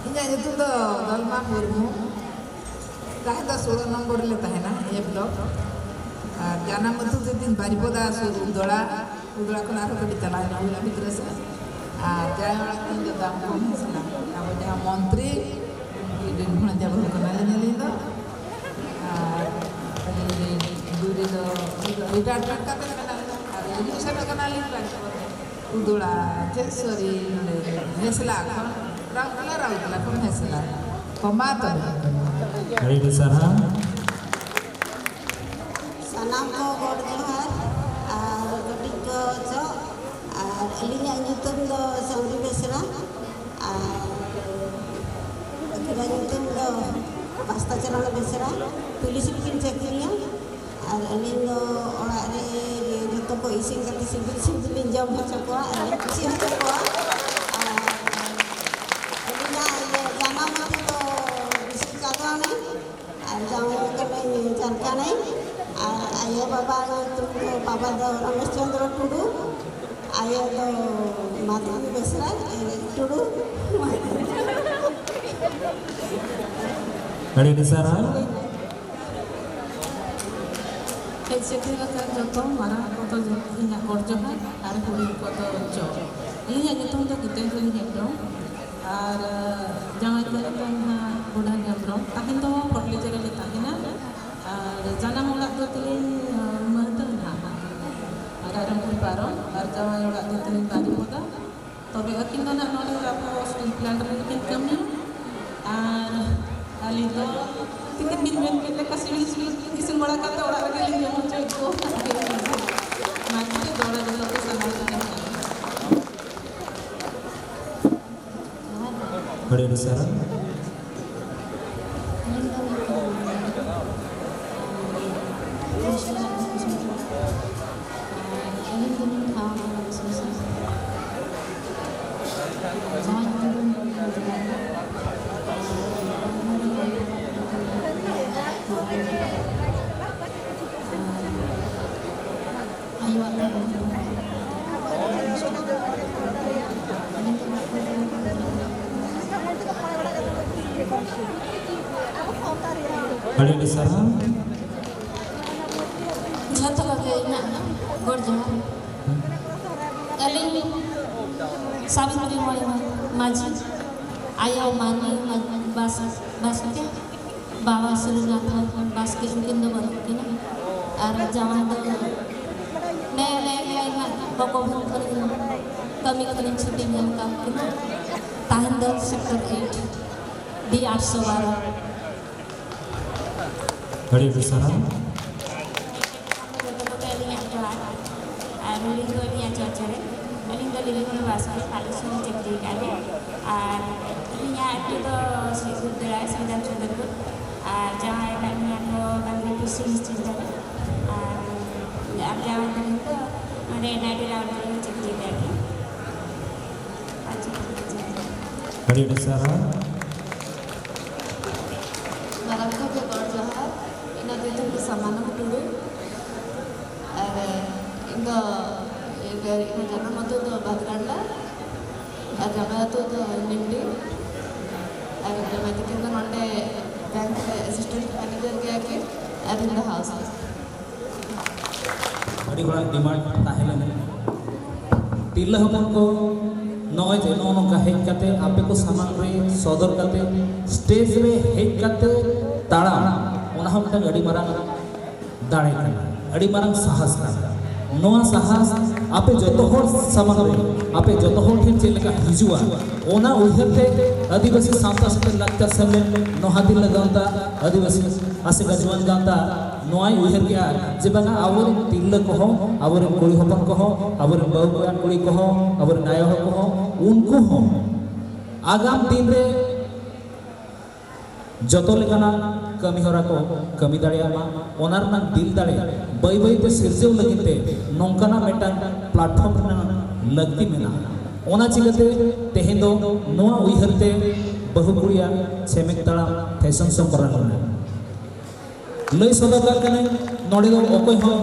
ᱤᱧᱟᱹᱜ ᱧᱩᱛᱩᱢ ᱫᱚ ᱫᱚᱞᱢᱟ ᱢᱩᱨᱢᱩ᱾ ᱛᱟᱦᱮᱸ ᱫᱚ ᱥᱳᱞᱳ ᱱᱚᱢᱵᱚᱨ ᱨᱮᱞᱮ ᱛᱟᱦᱮᱱᱟ, ᱮ ᱵᱞᱚᱠ᱾ ᱟᱨ ᱡᱟᱱᱟᱢ ᱟᱹᱛᱩ ᱫᱚ ᱛᱤᱧ ᱵᱟᱨᱤᱯᱚᱫᱟ ᱥᱩᱨ ᱩᱫᱽᱫᱚᱲᱟ᱾ ᱩᱫᱽᱫᱚᱲᱟ ᱠᱷᱚᱱ ᱟᱨᱦᱚᱸ ᱠᱟᱹᱴᱤᱡ ᱪᱟᱞᱟᱣ ᱧᱚᱜ ᱦᱩᱭᱩᱜᱼᱟ ᱵᱷᱤᱛᱨᱤ ᱥᱮᱫ᱾ ᱟᱨ ᱡᱟᱶᱟᱭ ᱚᱲᱟᱜ ᱛᱤᱧ ᱫᱚ ᱫᱟᱢᱠᱚᱢ ᱦᱮᱸᱥᱞᱟ, ᱟᱵᱚ ᱡᱟᱦᱟᱸ ᱢᱚᱱᱛᱨᱤ, ᱩᱱᱠᱤᱱ ᱨᱮᱱ ᱵᱷᱚᱬᱡᱟ ᱵᱟᱹᱦᱩ ᱠᱟᱱᱟᱞᱤᱧ ᱟᱹᱞᱤᱧ ᱫᱚ᱾ ᱟᱨ ᱟᱹᱞᱤᱧ ᱨᱮᱱ ᱡᱩᱨᱤ ᱫᱚ ᱨᱤᱴᱟᱭᱟᱨᱢᱮᱱᱴ ᱠᱟᱛᱮ ᱢᱮᱱᱟᱜ ᱞᱤᱧᱟ᱾ ᱟᱨ ᱟᱹᱞᱤᱧ ᱥᱮᱱᱚᱜ ᱠᱟᱱᱟᱞᱤᱧ ᱵᱟᱨᱤᱯᱚᱫᱟ᱾ ᱩᱫᱽᱫᱚᱲᱟ, ᱪᱮᱫ, ᱥᱚᱨᱤ, ᱱᱚᱰᱮ ᱦᱮᱸᱥᱞᱟ ᱠᱷᱚᱱ, ᱨᱟᱩᱨᱠᱮᱞᱟ, ᱨᱟᱩᱨᱠᱮᱞᱟ ᱠᱷᱚᱱ ᱦᱮᱸᱥᱞᱟ᱾ ᱛᱚ ᱢᱟ ᱛᱚᱵᱮ᱾ ᱟᱹᱰᱤ ᱟᱹᱰᱤ ᱥᱟᱨᱦᱟᱣ᱾ ᱥᱟᱱᱟᱢ ᱠᱚ ᱜᱚᱰ ᱡᱚᱦᱟᱨ ᱟᱨ ᱠᱟᱹᱴᱤᱡ ᱠᱚ ᱪᱚᱜ᱾ ᱟᱨ ᱟᱹᱞᱤᱧᱟᱜ ᱧᱩᱛᱩᱢ ᱫᱚ ᱥᱟᱹᱣᱨᱤ ᱵᱮᱥᱨᱟ᱾ ᱟᱨ ᱟᱹᱠᱤᱱᱟᱜ ᱧᱩᱛᱩᱢ ᱫᱚ ᱵᱟᱥᱛᱟ ᱪᱟᱨᱟᱬ ᱵᱮᱥᱨᱟ᱾ ᱯᱩᱞᱤᱥ ᱨᱮᱠᱤᱱ ᱪᱟᱹᱠᱨᱤᱭᱟ᱾ ᱟᱨ ᱟᱹᱞᱤᱧ ᱫᱚ ᱚᱲᱟᱜ ᱨᱮ ᱡᱚᱛᱚ ᱠᱚ ᱤᱥᱤᱱ ᱠᱟᱛᱮ ᱥᱤᱵᱤᱞ ᱥᱤᱵᱤᱞ ᱞᱤᱧ ᱡᱚᱢ ᱦᱚᱪᱚ ᱠᱚᱣᱟ ᱟᱨ ᱞᱤᱧ ᱠᱩᱥᱤ ᱦᱚᱪᱚ ᱠᱚᱣᱟ᱾ ᱟᱨ ᱟᱹᱞᱤᱧᱟᱜ ᱤᱭᱟᱹ ᱡᱟᱱᱟᱢ ᱟᱹᱛᱩ ᱫᱚ ᱵᱤᱥᱱᱩ ᱪᱟᱸᱫᱣᱟᱱᱤ᱾ ᱟᱨ ᱡᱟᱶᱟᱭ ᱠᱟᱹᱱᱟᱹᱧ ᱡᱷᱟᱲᱠᱷᱚᱸᱰ ᱨᱮ᱾ ᱟᱨ ᱟᱭᱳ ᱵᱟᱵᱟ ᱧᱩᱛᱩᱢ ᱫᱚ, ᱵᱟᱵᱟ ᱫᱚ ᱨᱚᱢᱮᱥ ᱪᱚᱸᱫᱽᱨᱚ ᱴᱩᱰᱩ, ᱟᱭᱳ ᱫᱚ ᱢᱟᱫᱷᱩᱨᱤ ᱵᱮᱥᱨᱟ, ᱮ, ᱴᱩᱰᱩ᱾ ᱟᱹᱰᱤ ᱟᱹᱰᱤ ᱥᱟᱨᱦᱟᱣ᱾ ᱦᱮᱡ ᱥᱮᱴᱮᱨ ᱟᱠᱟᱱ ᱡᱚᱛᱚ ᱢᱟᱨᱟᱝ ᱠᱚᱫᱚ ᱡᱚᱛᱚ ᱤᱧᱟᱹᱜ ᱜᱚᱰ ᱡᱚᱦᱟᱨ ᱟᱨ ᱦᱩᱰᱤᱧ ᱠᱚᱫᱚ ᱡᱚᱦᱟᱨ᱾ ᱤᱧᱟᱹᱜ ᱧᱩᱛᱩᱢ ᱫᱚ ᱜᱤᱛᱟᱧᱡᱚᱞᱤ ᱦᱮᱢᱵᱨᱚᱢ᱾ ᱟᱨ, ᱟᱸ, ᱡᱟᱶᱟᱭ ᱠᱟᱹᱱᱟᱹᱧ ᱦᱟᱸᱜ ᱵᱩᱰᱷᱟᱹᱱ ᱦᱮᱢᱵᱨᱚᱢ᱾ ᱛᱟᱦᱮᱱ ᱫᱚ ᱯᱷᱚᱴᱞᱤ ᱨᱮᱞᱮ ᱛᱟᱦᱮᱱᱟ᱾ ᱟᱨ ᱡᱟᱱᱟᱢ ᱚᱲᱟᱜ ᱫᱚ ᱛᱟᱹᱞᱤᱧ, ᱟᱸ, ᱢᱟᱹᱦᱫᱟᱹ ᱱᱟᱦᱟᱜ, ᱨᱟᱭᱨᱚᱝᱯᱩᱨ ᱯᱟᱨᱚᱢ᱾ ᱟᱨ ᱡᱟᱶᱟᱭ ᱚᱲᱟᱜ ᱫᱚ ᱛᱟᱹᱞᱤᱧ ᱵᱟᱨᱤᱯᱚᱫᱟ᱾ ᱛᱚᱵᱮ ᱟᱹᱠᱤᱱ ᱫᱚ ᱱᱟᱦᱟᱜ ᱱᱚᱰᱮ ᱟᱵᱚ ᱥᱴᱤᱞ ᱯᱞᱟᱱᱴ ᱨᱮ ᱠᱤᱱ ᱠᱟᱹᱢᱤᱭᱟ᱾ ᱟᱨ ᱟᱹᱞᱤᱧ ᱫᱚ ᱛᱤᱱᱟᱹᱜ ᱵᱤᱱ ᱢᱮᱱ ᱠᱮᱫ ᱞᱮᱠᱟ, ᱥᱤᱵᱤᱞ ᱥᱤᱵᱤᱞ ᱤᱥᱤᱱ ᱵᱟᱲᱟ ᱠᱟᱛᱮ ᱚᱲᱟᱜ ᱨᱮᱜᱮ ᱞᱤᱧ ᱡᱚᱢ ᱦᱚᱪᱚᱭᱮᱫ ᱠᱚᱣᱟ᱾ ᱢᱟ ᱛᱚᱵᱮ ᱫᱚᱦᱲᱟ ᱡᱚᱦᱟᱨ ᱜᱮ ᱥᱟᱱᱟᱢ ᱠᱚ ᱴᱷᱮᱱ᱾ ᱟᱹᱰᱤ ᱟᱹᱰᱤ ᱥᱟᱨᱦᱟᱣ᱾ ᱟᱹᱰᱤ ᱟᱹᱰᱤ ᱥᱟᱨᱦᱟᱣ᱾ ᱡᱷᱚᱛᱚ ᱠᱚᱜᱮ ᱤᱧᱟᱹᱜ ᱜᱚᱰ ᱡᱚᱦᱟᱨ᱾ ᱟᱹᱞᱤᱧ ᱥᱟᱵᱤᱛᱨᱤ ᱢᱚᱬᱮ ᱢᱟᱹᱡᱷᱤ, ᱟᱭᱳ ᱢᱟᱹᱱᱤ ᱵᱟᱥ-, ᱵᱟᱥᱠᱮ, ᱵᱟᱵᱟ ᱥᱩᱨᱤᱱᱟᱛᱷ ᱵᱟᱥᱠᱮ, ᱩᱱᱠᱤᱱ ᱫᱚ ᱵᱟᱹᱱᱩᱜ ᱠᱤᱱᱟ᱾ ᱟᱨ ᱡᱟᱶᱟᱭ ᱫᱚ ᱱᱮ, ᱱᱮ, ᱱᱮ, ᱱᱮ, ᱵᱟᱠᱚ ᱵᱷᱩᱞ ᱠᱷᱚᱱ ᱠᱟᱹᱢᱤ ᱠᱷᱚᱱᱤᱧ ᱪᱷᱩᱴᱤ ᱧᱟᱢ ᱠᱟᱜ ᱠᱤᱱᱟ᱾ ᱛᱟᱦᱮᱱ ᱫᱚ ᱥᱮᱠᱴᱚᱨ ᱮᱭᱤᱴ, ᱰᱤ ᱟᱴᱥᱚ ᱵᱟᱨᱚ᱾ ᱟᱹᱰᱤ ᱟᱹᱰᱤ ᱥᱟᱨᱦᱟᱣ᱾ ᱡᱚᱛᱚ ᱠᱚᱜᱮ ᱟᱹᱞᱤᱧᱟᱜ ᱡᱚᱦᱟᱨ᱾ ᱟᱨ ᱟᱹᱞᱤᱧ ᱫᱚ ᱟᱹᱞᱤᱧᱟᱜ ᱪᱚᱨᱪᱟ ᱨᱮ, ᱟᱹᱞᱤᱧ ᱫᱚ ᱞᱤᱞᱤᱢᱚᱱᱤ ᱵᱟᱥᱠᱮ, ᱯᱟᱞᱮ ᱥᱚᱢᱚᱭ ᱪᱟᱹᱠᱨᱤ ᱟᱠᱟᱫ ᱞᱤᱧ᱾ ᱟᱨ ᱟᱹᱞᱤᱧᱟᱜ ᱟᱹᱛᱩ ᱫᱚ ᱥᱤ-, ᱩᱫᱽᱫᱟᱹᱲᱟ, ᱥᱤᱝᱜᱟᱢ ᱪᱚᱱᱫᱨᱯᱩᱨ᱾ ᱟᱨ ᱡᱟᱶᱟᱭ ᱟᱠᱟᱫ ᱞᱤᱧᱟ ᱠᱚ ᱵᱟᱝᱞᱟ ᱯᱚᱥᱪᱤᱢ ᱪᱤᱱᱛᱟ ᱨᱮ᱾ ᱟᱨ, ᱟᱨ ᱡᱟᱶᱟᱭ ᱛᱟᱹᱞᱤᱧ ᱫᱚ ᱱᱚᱰᱮ ᱱᱟᱭᱰᱩ ᱨᱟᱣᱟᱞᱯᱤᱱᱰᱤ ᱨᱮ ᱪᱟᱹᱠᱨᱤ ᱟᱠᱟᱫ ᱞᱤᱧ᱾ ᱟᱹᱰᱤ ᱟᱹᱰᱤ ᱥᱟᱨᱦᱟᱣ᱾ ᱢᱟᱨᱟᱝ ᱠᱚᱜᱮ ᱜᱚᱰ ᱡᱚᱦᱟᱨ᱾ ᱤᱧᱟᱹᱜ ᱧᱩᱛᱩᱢ ᱫᱚ ᱥᱟᱢᱟᱱᱚ ᱴᱩᱰᱩ᱾ ᱟᱨ ᱤᱧ ᱫᱚ, ᱤᱧ ᱫᱚ, ᱤᱧᱟᱹᱜ ᱡᱟᱱᱟᱢ ᱟᱹᱛᱩ ᱫᱚ ᱵᱟᱫᱽᱨᱟᱱᱰᱟ ᱟᱨ ᱡᱟᱶᱟᱭ ᱟᱹᱛᱩ ᱫᱚ ᱱᱤᱢᱰᱤ᱾ ᱟᱨ ᱡᱟᱶᱟᱭ ᱛᱟᱹᱠᱤᱱ ᱫᱚ ᱱᱚᱰᱮ ᱵᱮᱝᱠ ᱨᱮ ᱮᱥᱤᱥᱴᱮᱱᱴ ᱢᱮᱱᱮᱡᱟᱨ ᱜᱮᱭᱟ ᱠᱤᱱ ᱟᱨ ᱤᱧ ᱫᱚ ᱦᱟᱣᱩᱥ ᱦᱮᱞᱯ᱾ ᱟᱹᱰᱤ ᱦᱚᱲᱟᱜ ᱰᱤᱢᱟᱱᱰ ᱛᱟᱦᱮᱸ ᱞᱮᱱᱟ᱾ ᱛᱤᱨᱞᱟᱹ ᱦᱚᱯᱚᱱ ᱠᱚ ᱱᱚᱜᱼᱚᱭ ᱡᱮ ᱱᱚᱜᱼᱚ ᱱᱚᱝᱠᱟ ᱦᱮᱡ ᱠᱟᱛᱮ ᱟᱯᱮ ᱠᱚ ᱥᱟᱢᱟᱝ ᱨᱮ ᱥᱚᱫᱚᱨ ᱠᱟᱛᱮ, ᱥᱴᱮᱡ ᱨᱮ ᱦᱮᱡ ᱠᱟᱛᱮ ᱛᱟᱲᱟᱢ, ᱚᱱᱟ ᱦᱚᱸ ᱢᱤᱫᱴᱟᱝ ᱟᱹᱰᱤ ᱢᱟᱨᱟᱝ ᱫᱟᱲᱮ ᱠᱟᱱᱟ, ᱟᱹᱰᱤ ᱢᱟᱨᱟᱝ ᱥᱟᱦᱟᱥ ᱠᱟᱱᱟ᱾ ᱱᱚᱣᱟ ᱥᱟᱦᱟᱥ ᱟᱯᱮ ᱡᱚᱛᱚ ᱦᱚᱲ ᱥᱟᱢᱟᱝ ᱨᱮ, ᱟᱯᱮ ᱡᱚᱛᱚ ᱦᱚᱲ ᱴᱷᱮᱱ ᱪᱮᱫ ᱞᱮᱠᱟ ᱦᱤᱡᱩᱜᱼᱟ, ᱚᱱᱟ ᱩᱭᱦᱟᱹᱨ ᱛᱮ ᱟᱹᱫᱤᱵᱟᱹᱥᱤ ᱥᱟᱶᱛᱟ ᱥᱮᱪᱮᱫ ᱞᱟᱠᱪᱟᱨ ᱥᱮᱢᱞᱮᱫ ᱱᱚᱦᱟᱫᱤᱱ ᱞᱟᱹᱜᱤᱫ ᱟᱹᱫᱤᱵᱟᱹᱥᱤ ᱟᱥᱮᱠᱟ ᱡᱩᱣᱟᱹᱱ ᱜᱟᱶᱛᱟ ᱱᱚᱣᱟᱭ ᱩᱭᱦᱟᱹᱨ ᱠᱮᱜᱼᱟ ᱡᱮ ᱵᱟᱝᱟ, ᱟᱵᱚᱨᱮᱱ ᱛᱤᱨᱞᱟᱹ ᱠᱚᱦᱚᱸ, ᱟᱵᱚᱨᱮᱱ ᱠᱩᱲᱤ ᱦᱚᱯᱚᱱ ᱠᱚᱦᱚᱸ, ᱟᱵᱚᱨᱮᱱ ᱵᱟᱹᱦᱩ ᱠᱚᱲᱟ ᱠᱩᱲᱤ ᱠᱚᱦᱚᱸ, ᱟᱵᱚᱨᱮᱱ ᱟᱭᱳ ᱦᱚᱲ ᱠᱚᱦᱚᱸ, ᱩᱱᱠᱩ ᱦᱚᱸ ᱟᱜᱟᱢ ᱫᱤᱱ ᱨᱮ ᱡᱚᱛᱚ ᱞᱮᱠᱟᱱᱟᱜ ᱠᱟᱹᱢᱤ ᱦᱚᱨᱟ ᱠᱚ ᱠᱟᱹᱢᱤ ᱫᱟᱲᱮᱭᱟᱜ ᱢᱟ, ᱚᱱᱟ ᱨᱮᱱᱟᱜ ᱫᱤᱞ ᱫᱟᱲᱮ ᱵᱟᱹᱭ ᱵᱟᱹᱭ ᱛᱮ ᱥᱤᱨᱡᱟᱹᱣ ᱞᱟᱹᱜᱤᱫ ᱛᱮ ᱱᱚᱝᱠᱟᱱᱟᱜ ᱢᱤᱫᱴᱟᱝ ᱯᱞᱟᱴᱯᱷᱚᱨᱢ ᱨᱮᱱᱟᱜ ᱞᱟᱹᱠᱛᱤ ᱢᱮᱱᱟᱜᱼᱟ᱾ ᱚᱱᱟ ᱪᱤᱠᱟᱹᱛᱮ ᱛᱮᱦᱮᱧ ᱫᱚ ᱱᱚᱣᱟ ᱩᱭᱦᱟᱹᱨ ᱛᱮ ᱵᱟᱹᱦᱩ ᱠᱩᱲᱤᱭᱟᱜ ᱪᱷᱮᱢᱮᱠ ᱛᱟᱲᱟᱢ ᱯᱷᱮᱥᱚᱱ ᱥᱳ ᱠᱚᱨᱟᱣ ᱞᱮᱱᱟ᱾ ᱞᱟᱹᱭ ᱥᱚᱫᱚᱨ ᱠᱟᱜ ᱠᱟᱹᱱᱟᱹᱧ, ᱱᱚᱰᱮ ᱫᱚ ᱚᱠᱚᱭ ᱦᱚᱸ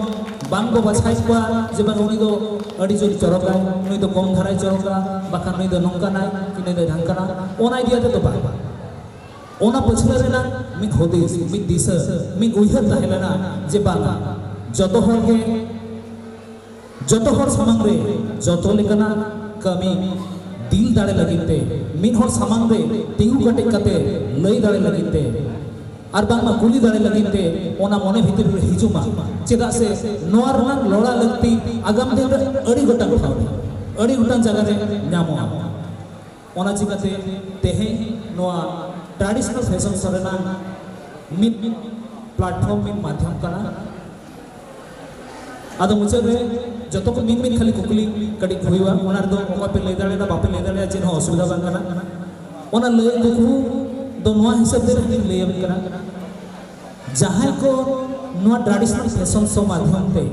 ᱵᱟᱝ ᱠᱚ ᱵᱟᱪᱷᱟᱣᱮᱫ ᱠᱚᱣᱟ ᱡᱮ ᱵᱟᱝ ᱩᱱᱤ ᱫᱚ ᱟᱹᱰᱤ ᱡᱳᱨ ᱪᱚᱨᱚᱠᱟᱭ, ᱱᱩᱭ ᱫᱚ ᱠᱚᱢ ᱫᱷᱟᱨᱟᱭ ᱪᱚᱨᱚᱠᱟ, ᱵᱟᱠᱷᱟᱱ ᱱᱩᱭ ᱫᱚ ᱱᱚᱝᱠᱟᱱᱟᱭ ᱠᱤ ᱱᱩᱭ ᱫᱚ ᱰᱷᱟᱝᱠᱟᱱᱟ, ᱚᱱᱟ ᱤᱫᱤ ᱠᱟᱛᱮ ᱫᱚ ᱵᱟᱝ᱾ ᱚᱱᱟ ᱯᱟᱹᱪᱷᱞᱟᱹ ᱨᱮᱱᱟᱜ ᱢᱤᱫ ᱦᱩᱫᱤᱥ, ᱢᱤᱫ ᱫᱤᱥᱟᱹ, ᱢᱤᱫ ᱩᱭᱦᱟᱹᱨ ᱛᱟᱦᱮᱸ ᱞᱮᱱᱟ ᱡᱮ ᱵᱟᱝ, ᱡᱚᱛᱚ ᱦᱚᱲ ᱜᱮ, ᱡᱚᱛᱚ ᱦᱚᱲ ᱥᱟᱢᱟᱝ ᱨᱮ ᱡᱚᱛᱚ ᱞᱮᱠᱟᱱᱟᱜ ᱠᱟᱹᱢᱤ ᱫᱤᱞ ᱫᱟᱲᱮ ᱞᱟᱹᱜᱤᱫ ᱛᱮ, ᱢᱤᱫ ᱦᱚᱲ ᱥᱟᱢᱟᱝ ᱨᱮ ᱛᱤᱸᱜᱩ ᱠᱮᱴᱮᱡ ᱠᱟᱛᱮ ᱞᱟᱹᱭ ᱫᱟᱲᱮ ᱞᱟᱹᱜᱤᱫ ᱛᱮ, ᱟᱨ ᱵᱟᱝᱢᱟ ᱠᱩᱞᱤ ᱫᱟᱲᱮ ᱞᱟᱹᱜᱤᱫ ᱛᱮ ᱚᱱᱟ ᱢᱚᱱᱮ ᱵᱷᱤᱛᱤᱨ ᱨᱮ ᱦᱤᱡᱩᱜ ᱢᱟ᱾ ᱪᱮᱫᱟᱜ ᱥᱮ ᱱᱚᱣᱟ ᱨᱮᱱᱟᱜ ᱞᱚᱲᱟ ᱞᱟᱹᱠᱛᱤ ᱟᱜᱟᱢ ᱫᱤᱱ ᱨᱮ ᱟᱹᱰᱤ ᱜᱚᱴᱟᱝ ᱴᱷᱟᱶ ᱨᱮ, ᱟᱹᱰᱤ ᱜᱚᱴᱟᱝ ᱡᱟᱭᱜᱟ ᱨᱮ ᱧᱟᱢᱚᱜᱼᱟ᱾ ᱚᱱᱟ ᱪᱤᱠᱟᱹᱛᱮ ᱛᱮᱦᱮᱧ ᱱᱚᱣᱟ traditional fashion show ᱨᱮᱱᱟᱜ ᱢᱤᱫ platform, ᱢᱤᱫ ᱢᱟᱫᱽᱫᱷᱚᱢ ᱠᱟᱱᱟ᱾ ᱟᱫᱚ ᱢᱩᱪᱟᱹᱫ ᱨᱮ ᱡᱚᱛᱚ ᱠᱚ ᱢᱤᱫ ᱢᱤᱫ ᱠᱷᱟᱹᱞᱤ ᱠᱩᱠᱞᱤ ᱠᱟᱹᱴᱤᱡ ᱦᱩᱭᱩᱜᱼᱟ, ᱚᱱᱟ ᱨᱮᱫᱚ ᱚᱠᱚᱭ ᱯᱮ ᱞᱟᱹᱭ ᱫᱟᱲᱮᱭᱟᱜᱼᱟ, ᱵᱟᱯᱮ ᱞᱟᱹᱭ ᱫᱟᱲᱮᱭᱟᱜᱼᱟ, ᱪᱮᱫ ᱦᱚᱸ ᱚᱥᱩᱵᱤᱫᱷᱟ ᱵᱟᱝ ᱠᱟᱱᱟ᱾ ᱚᱱᱟ ᱞᱟᱹᱭ ᱠᱩᱠᱢᱩ ᱫᱚ ᱱᱚᱣᱟ ᱦᱤᱥᱟᱹᱵ ᱛᱮ ᱤᱧ ᱞᱟᱹᱭ ᱟᱵᱤᱱ ᱠᱟᱱᱟ, ᱡᱟᱦᱟᱸᱭ ᱠᱚ ᱱᱚᱣᱟ traditional fashion show ᱢᱟᱫᱽᱫᱷᱚᱢ ᱛᱮ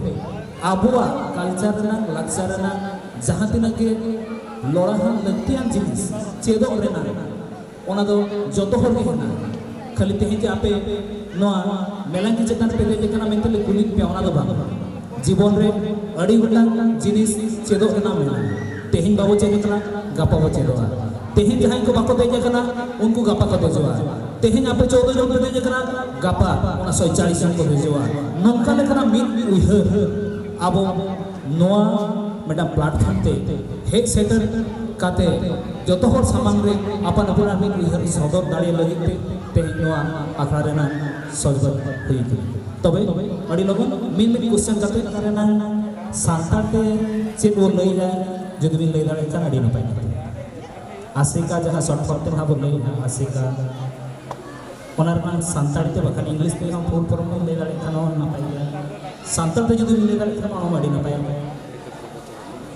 ᱟᱵᱚᱣᱟᱜ culture ᱨᱮᱱᱟᱜ, ᱞᱟᱠᱪᱟᱨ ᱨᱮᱱᱟᱜ ᱡᱟᱦᱟᱸ ᱛᱤᱱᱟᱹᱜ ᱜᱮ ᱞᱚᱲᱟᱦᱟᱱ ᱞᱟᱹᱠᱛᱤᱭᱟᱱ ᱡᱤᱱᱤᱥ ᱪᱮᱫᱚᱜ ᱨᱮᱱᱟᱜ, ᱚᱱᱟ ᱫᱚ ᱡᱚᱛᱚ ᱦᱚᱲ ᱜᱮ ᱦᱮᱱᱟᱜᱼᱟ᱾ ᱠᱷᱟᱹᱞᱤ ᱛᱮᱦᱮᱧ ᱡᱮ ᱟᱯᱮ ᱱᱚᱣᱟ ᱢᱮᱞᱟᱝᱠᱤ ᱪᱮᱛᱟᱱ ᱨᱮᱯᱮ ᱫᱮᱡ ᱟᱠᱟᱱᱟ ᱢᱮᱱᱛᱮ ᱞᱮ ᱠᱩᱞᱤᱭᱮᱫ ᱯᱮᱭᱟ, ᱚᱱᱟ ᱫᱚ ᱵᱟᱝ᱾ ᱡᱤᱵᱚᱱ ᱨᱮ ᱟᱹᱰᱤ ᱜᱚᱴᱟᱝ ᱡᱤᱱᱤᱥ ᱪᱮᱫᱚᱜ ᱨᱮᱱᱟᱜ ᱢᱮᱱᱟᱜᱼᱟ᱾ ᱛᱮᱦᱮᱧ ᱵᱟᱵᱚ ᱪᱮᱫ ᱟᱠᱟᱱᱟ, ᱜᱟᱯᱟ ᱵᱚ ᱪᱮᱫᱚᱜᱼᱟ᱾ ᱛᱮᱦᱮᱧ ᱡᱟᱦᱟᱸᱭ ᱠᱚ ᱵᱟᱠᱚ ᱫᱮᱡ ᱟᱠᱟᱱᱟ, ᱩᱱᱠᱩ ᱜᱟᱯᱟ ᱠᱚ ᱫᱮᱡᱚᱜᱼᱟ᱾ ᱛᱮᱦᱮᱧ ᱟᱯᱮ ᱪᱳᱫᱽᱫᱳ ᱡᱚᱱ ᱯᱮ ᱫᱮᱡ ᱟᱠᱟᱱᱟ, ᱜᱟᱯᱟ ᱚᱱᱟ ᱥᱚᱭ ᱪᱟᱲᱤᱥ ᱡᱚᱱ ᱠᱚ ᱫᱮᱡᱚᱜᱼᱟ᱾ ᱱᱚᱝᱠᱟ ᱞᱮᱠᱟᱱᱟᱜ ᱢᱤᱫ ᱩᱭᱦᱟᱹᱨ ᱟᱵᱚ ᱱᱚᱣᱟ ᱢᱤᱫᱴᱟᱝ platform ᱛᱮ ᱦᱮᱡ ᱥᱮᱴᱮᱨ ᱠᱟᱛᱮ ᱡᱚᱛᱚ ᱦᱚᱲ ᱥᱟᱢᱟᱝ ᱨᱮ ᱟᱯᱟᱱ ᱟᱹᱯᱤᱱᱟᱜ ᱢᱤᱫ ᱩᱭᱦᱟᱹᱨ ᱥᱚᱫᱚᱨ ᱫᱟᱲᱮ ᱞᱟᱹᱜᱤᱫ ᱛᱮ ᱛᱮᱦᱮᱧ ᱱᱚᱣᱟ ᱟᱠᱷᱲᱟ ᱨᱮᱱᱟᱜ ᱥᱚᱡᱽᱵᱟᱡᱽ ᱦᱩᱭ ᱠᱟᱱᱟ᱾ ᱛᱚᱵᱮ ᱟᱹᱰᱤ ᱞᱚᱜᱚᱱ ᱢᱤᱫ ᱢᱤᱫ question ᱠᱟᱛᱮ ᱨᱮᱱᱟᱜ ᱥᱟᱱᱛᱟᱲ ᱛᱮ ᱪᱮᱫ ᱵᱚ ᱞᱟᱹᱭᱟ, ᱡᱩᱫᱤ ᱵᱤᱱ ᱞᱟᱹᱭ ᱫᱟᱲᱮᱭᱟᱜ ᱠᱷᱟᱱ ᱟᱹᱰᱤ ᱱᱟᱯᱟᱭ ᱠᱟᱛᱷᱟ᱾ ᱟᱥᱮᱠᱟ, ᱡᱟᱦᱟᱸ short form ᱛᱮ ᱱᱟᱦᱟᱜ ᱵᱚ ᱞᱟᱹᱭᱮᱫᱼᱟ ᱟᱥᱮᱠᱟ, ᱚᱱᱟ ᱨᱮᱱᱟᱜ ᱥᱟᱱᱛᱟᱲᱤ ᱛᱮ ᱵᱟᱠᱷᱟᱱ English ᱛᱮ ᱦᱚᱸ full form ᱵᱚᱱ ᱞᱟᱹᱭ ᱫᱟᱲᱮᱭᱟᱜ ᱠᱷᱟᱱ ᱦᱚᱸ ᱱᱟᱯᱟᱭ ᱜᱮᱭᱟ᱾ ᱥᱟᱱᱛᱟᱲ ᱛᱮ ᱡᱩᱫᱤ ᱵᱤᱱ ᱞᱟᱹᱭ ᱫᱟᱲᱮᱭᱟᱜ ᱠᱷᱟᱱ ᱚᱱᱟ ᱦᱚᱸ ᱟᱹᱰᱤ ᱱᱟᱯᱟᱭ᱾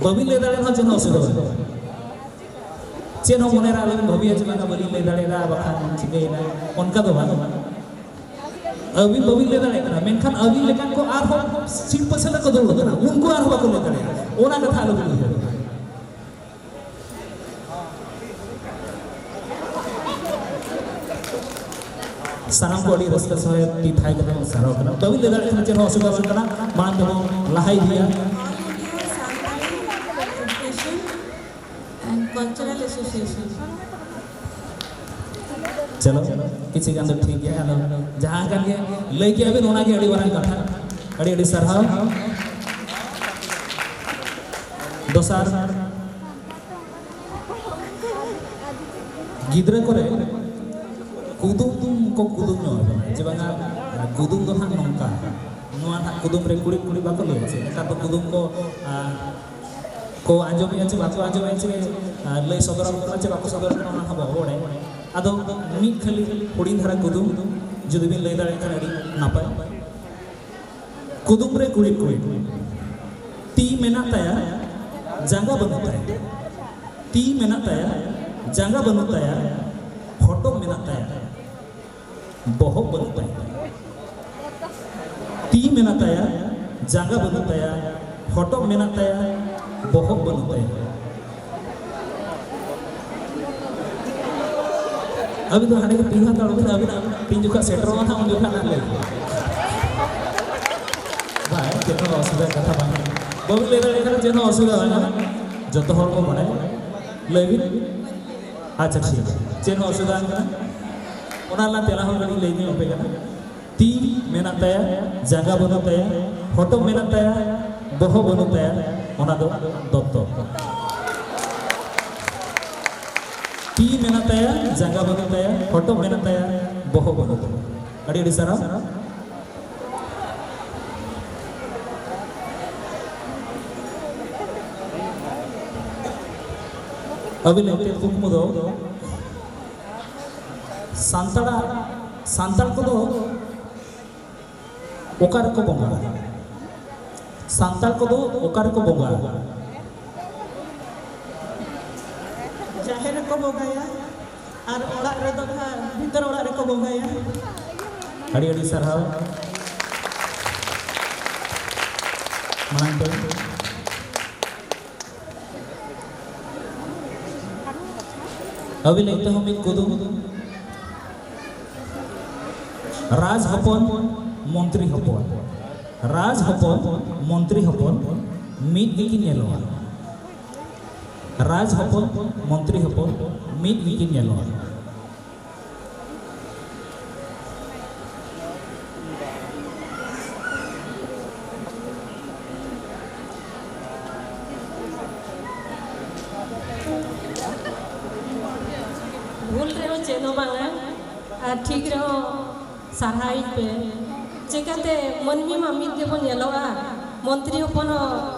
ᱵᱟᱹᱵᱤᱱ ᱞᱟᱹᱭ ᱫᱟᱲᱮᱭᱟᱜ ᱨᱮᱦᱚᱸ ᱪᱮᱫ ᱦᱚᱸ ᱚᱥᱩᱵᱤᱫᱷᱟ ᱵᱟᱹᱱᱩᱜᱼᱟ᱾ ᱪᱮᱫ ᱦᱚᱸ ᱢᱚᱱᱮ ᱨᱮ ᱟᱞᱚᱵᱤᱱ ᱵᱷᱟᱹᱵᱤᱭᱟ ᱡᱮ ᱵᱟᱝᱟ ᱵᱟᱹᱞᱤᱧ ᱞᱟᱹᱭ ᱫᱟᱲᱮᱭᱟᱫᱟ, ᱵᱟᱠᱷᱟᱱ ᱪᱤᱠᱟᱹᱭᱮᱱᱟ, ᱚᱱᱠᱟ ᱫᱚ ᱵᱟᱝ᱾ ᱟᱹᱵᱤᱱ ᱵᱟᱹᱵᱤᱱ ᱞᱟᱹᱭ ᱫᱟᱲᱮᱭᱟᱜ ᱠᱟᱱᱟ, ᱢᱮᱱᱠᱷᱟᱱ ᱟᱹᱵᱤᱱ ᱞᱮᱠᱟᱱ ᱠᱚ ᱟᱨᱦᱚᱸ ᱥᱤᱴ ᱯᱟᱥᱮ ᱨᱮᱠᱚ ᱫᱩᱲᱩᱵ ᱟᱠᱟᱱᱟ, ᱩᱱᱠᱩ ᱟᱨᱦᱚᱸ ᱵᱟᱠᱚ ᱞᱟᱹᱭ ᱫᱟᱲᱮᱭᱟᱜᱼᱟ᱾ ᱚᱱᱟ ᱠᱟᱛᱷᱟ ᱟᱞᱚᱵᱤᱱ ᱩᱭᱦᱟᱹᱨᱟ᱾ ᱥᱟᱱᱟᱢ ᱠᱚ ᱟᱹᱰᱤ ᱨᱟᱹᱥᱠᱟᱹ ᱥᱚᱸᱜᱮ ᱛᱤ ᱛᱷᱟᱭ ᱠᱟᱛᱮ ᱵᱚᱱ ᱥᱟᱨᱦᱟᱣ ᱠᱟᱱᱟ᱾ ᱵᱟᱹᱵᱤᱱ ᱞᱟᱹᱭ ᱫᱟᱲᱮᱭᱟᱜ ᱠᱟᱱᱟ, ᱪᱮᱫ ᱦᱚᱸ ᱚᱥᱩᱵᱤᱫᱷᱟ ᱵᱟᱝ ᱠᱟᱱᱟ᱾ ᱢᱟᱲᱟᱝ ᱛᱮᱵᱚᱱ ᱞᱟᱦᱟ ᱤᱫᱤᱭᱟ᱾ All India Santali Education and Cultural Association. ᱪᱚᱞᱚ, ᱠᱤᱪᱷᱩ ᱜᱟᱱ ᱫᱚ ᱴᱷᱤᱠ ᱜᱮᱭᱟ᱾ ᱟᱫᱚ ᱡᱟᱦᱟᱸ ᱠᱟᱱ ᱜᱮ, ᱞᱟᱹᱭ ᱠᱮᱜᱼᱟ ᱵᱤᱱ, ᱚᱱᱟᱜᱮ ᱟᱹᱰᱤ ᱢᱟᱨᱟᱝ ᱠᱟᱛᱷᱟ᱾ ᱟᱹᱰᱤ ᱟᱹᱰᱤ ᱥᱟᱨᱦᱟᱣ᱾ ᱫᱚᱥᱟᱨ, ᱜᱤᱫᱽᱨᱟᱹ ᱠᱚᱨᱮ ᱠᱩᱫᱩᱢ ᱠᱚ ᱠᱩᱫᱩᱢ ᱧᱚᱜ ᱟᱵᱚᱱᱟ ᱡᱮ ᱵᱟᱝᱟ, ᱠᱩᱫᱩᱢ ᱫᱚ ᱦᱟᱸᱜ ᱱᱚᱝᱠᱟ, ᱱᱚᱣᱟ ᱦᱟᱸᱜ ᱠᱩᱫᱩᱢ ᱨᱮ ᱠᱩᱲᱤᱫ ᱠᱩᱲᱤᱫ ᱵᱟᱠᱚ ᱞᱟᱹᱭᱟ ᱪᱮ, ᱱᱮᱛᱟᱨ ᱫᱚ ᱠᱩᱫᱩᱢ ᱠᱚ, ᱟᱨ ᱠᱚ ᱟᱸᱡᱚᱢᱮᱜᱼᱟ ᱪᱮ ᱵᱟᱠᱚ ᱟᱸᱡᱚᱢᱮᱜᱼᱟ ᱪᱮ, ᱟᱨ ᱞᱟᱹᱭ ᱥᱚᱫᱚᱨ ᱟᱠᱚ ᱠᱟᱱᱟ ᱪᱮ ᱵᱟᱠᱚ ᱥᱚᱫᱚᱨ ᱠᱟᱱᱟ, ᱚᱱᱟ ᱦᱚᱸ ᱵᱟᱵᱚ ᱵᱟᱲᱟᱭᱟ᱾ ᱟᱫᱚ ᱢᱤᱫ ᱠᱷᱟᱹᱞᱤ ᱦᱩᱰᱤᱧ ᱫᱷᱟᱨᱟ ᱠᱩᱫᱩᱢ ᱡᱩᱫᱤ ᱵᱤᱱ ᱞᱟᱹᱭ ᱫᱟᱲᱮᱭᱟᱜ ᱠᱷᱟᱱ ᱟᱹᱰᱤ ᱱᱟᱯᱟᱭ᱾ ᱠᱩᱫᱩᱢ ᱨᱮ ᱠᱩᱲᱤᱫ ᱠᱩᱲᱤᱫ, ᱛᱤ ᱢᱮᱱᱟᱜ ᱛᱟᱭᱟ, ᱡᱟᱸᱜᱟ ᱵᱟᱹᱱᱩᱜ ᱛᱟᱭᱟ᱾ ᱛᱤ ᱢᱮᱱᱟᱜ ᱛᱟᱭᱟ, ᱡᱟᱸᱜᱟ ᱵᱟᱹᱱᱩᱜ ᱛᱟᱭᱟ, ᱦᱚᱴᱚᱜ ᱢᱮᱱᱟᱜ ᱛᱟᱭᱟ, ᱵᱚᱦᱚᱜ ᱵᱟᱹᱱᱩᱜ ᱛᱟᱭᱟ᱾ ᱛᱤ ᱢᱮᱱᱟᱜ ᱛᱟᱭᱟ, ᱡᱟᱸᱜᱟ ᱵᱟᱹᱱᱩᱜ ᱛᱟᱭᱟ, ᱦᱚᱴᱚᱜ ᱢᱮᱱᱟᱜ ᱛᱟᱭᱟ, ᱵᱚᱦᱚᱜ ᱵᱟᱹᱱᱩᱜ ᱛᱟᱭᱟ᱾ ᱟᱹᱵᱤᱱ ᱫᱚ ᱦᱟᱸᱰᱮ ᱜᱮ ᱛᱤᱸᱜᱩ ᱦᱟᱛᱟᱲᱚᱜ ᱵᱤᱱ, ᱟᱹᱵᱤᱱᱟᱜ ᱛᱤᱱ ᱡᱚᱠᱷᱚᱱ ᱥᱮᱴᱮᱨᱚᱜᱼᱟ ᱱᱟᱦᱟᱜ, ᱩᱱ ᱡᱚᱠᱷᱚᱱ ᱱᱟᱦᱟᱜ ᱞᱟᱹᱭ ᱵᱤᱱ᱾ ᱵᱟᱭ, ᱪᱮᱫ ᱦᱚᱸ ᱚᱥᱩᱵᱤᱫᱷᱟ ᱠᱟᱛᱷᱟ ᱵᱟᱝ ᱠᱟᱱᱟ᱾ ᱵᱟᱹᱵᱤᱱ ᱞᱟᱹᱭ ᱫᱟᱲᱮᱭᱟᱜ ᱠᱷᱟᱱ ᱪᱮᱫ ᱦᱚᱸ ᱚᱥᱩᱵᱤᱫᱷᱟ ᱵᱟᱝ ᱠᱟᱱᱟ᱾ ᱡᱚᱛᱚ ᱦᱚᱲ ᱠᱚ ᱵᱟᱲᱟᱭᱟ᱾ ᱞᱟᱹᱭ ᱵᱤᱱ᱾ ᱟᱪᱪᱷᱟ, ᱴᱷᱤᱠ ᱜᱮᱭᱟ᱾ ᱪᱮᱫ ᱦᱚᱸ ᱚᱥᱩᱵᱤᱫᱷᱟ ᱵᱟᱝ ᱠᱟᱱᱟ᱾ ᱚᱱᱟ ᱨᱮᱱᱟᱜ ᱛᱮᱞᱟ ᱦᱚᱸ ᱠᱟᱹᱴᱤᱡ ᱞᱟᱹᱭ ᱧᱚᱜ ᱟᱯᱮ ᱠᱟᱱᱟ᱾ ᱛᱤ ᱢᱮᱱᱟᱜ ᱛᱟᱭᱟ, ᱡᱟᱸᱜᱟ ᱵᱟᱹᱱᱩᱜ ᱛᱟᱭᱟ, ᱦᱚᱴᱚᱜ ᱢᱮᱱᱟᱜ ᱛᱟᱭᱟ, ᱵᱚᱦᱚᱜ ᱵᱟᱹᱱᱩᱜ ᱛᱟᱭᱟ, ᱚᱱᱟ ᱫᱚ ᱫᱚᱛᱛᱚ᱾ ᱛᱤ ᱢᱮᱱᱟᱜ ᱛᱟᱭᱟ, ᱡᱟᱸᱜᱟ ᱵᱟᱹᱱᱩᱜ ᱛᱟᱭᱟ, ᱦᱚᱴᱚᱜ ᱢᱮᱱᱟᱜ ᱛᱟᱭᱟ, ᱵᱚᱦᱚᱜ ᱵᱟᱹᱱᱩᱜ ᱛᱟᱭᱟ᱾ ᱟᱹᱰᱤ ᱟᱹᱰᱤ ᱥᱟᱨᱦᱟᱣ᱾ ᱟᱹᱵᱤᱱ ᱢᱤᱫᱴᱮᱱ ᱠᱩᱠᱢᱩ ᱫᱚ ᱥᱟᱱᱛᱟᱲᱟᱜ, ᱥᱟᱱᱛᱟᱲ ᱠᱚᱫᱚ ᱚᱠᱟ ᱨᱮᱠᱚ ᱵᱚᱸᱜᱟᱜᱼᱟ? ᱥᱟᱱᱛᱟᱲ ᱠᱚᱫᱚ ᱚᱠᱟ ᱨᱮᱠᱚ ᱵᱚᱸᱜᱟᱜᱼᱟ? ᱡᱟᱦᱮᱨ ᱨᱮᱠᱚ ᱵᱚᱸᱜᱟᱭᱟ ᱟᱨ ᱚᱲᱟᱜ ᱨᱮᱫᱚ ᱱᱟᱦᱟᱜ ᱵᱷᱤᱛᱟᱹᱨ ᱚᱲᱟᱜ ᱨᱮᱠᱚ ᱵᱚᱸᱜᱟᱭᱟ᱾ ᱟᱹᱰᱤ ᱟᱹᱰᱤ ᱥᱟᱨᱦᱟᱣ᱾ ᱢᱟᱲᱟᱝ ᱛᱮ ᱟᱹᱵᱤᱱ ᱞᱟᱹᱜᱤᱫ ᱛᱮᱦᱚᱸ ᱢᱤᱫ ᱠᱩᱫᱩᱢ᱾ ᱨᱟᱡᱽ ᱦᱚᱯᱚᱱ, ᱢᱚᱱᱛᱨᱤ ᱦᱚᱯᱚᱱ, ᱨᱟᱡᱽ ᱦᱚᱯᱚᱱ, ᱢᱚᱱᱛᱨᱤ ᱦᱚᱯᱚᱱ ᱢᱤᱫ ᱜᱮᱠᱤᱱ ᱧᱮᱞᱚᱜᱼᱟ᱾ ᱨᱟᱡᱽ ᱦᱚᱯᱚᱱ, ᱢᱚᱱᱛᱨᱤ ᱦᱚᱯᱚᱱ ᱢᱤᱫ ᱜᱮᱠᱤᱱ ᱧᱮᱞᱚᱜᱼᱟ᱾ ᱵᱷᱩᱞ ᱨᱮᱦᱚᱸ ᱪᱮᱫ ᱦᱚᱸ ᱵᱟᱝᱟ, ᱟᱨ ᱴᱷᱤᱠ ᱨᱮᱦᱚᱸ ᱥᱟᱨᱦᱟᱣᱤᱧ ᱯᱮ᱾ ᱪᱮᱠᱟᱛᱮ ᱢᱟᱹᱱᱢᱤ ᱢᱟ ᱢᱤᱫ ᱜᱮᱵᱚᱱ ᱧᱮᱞᱚᱜᱼᱟ, ᱢᱚᱱᱛᱨᱤ ᱦᱚᱯᱚᱱ ᱦᱚᱸ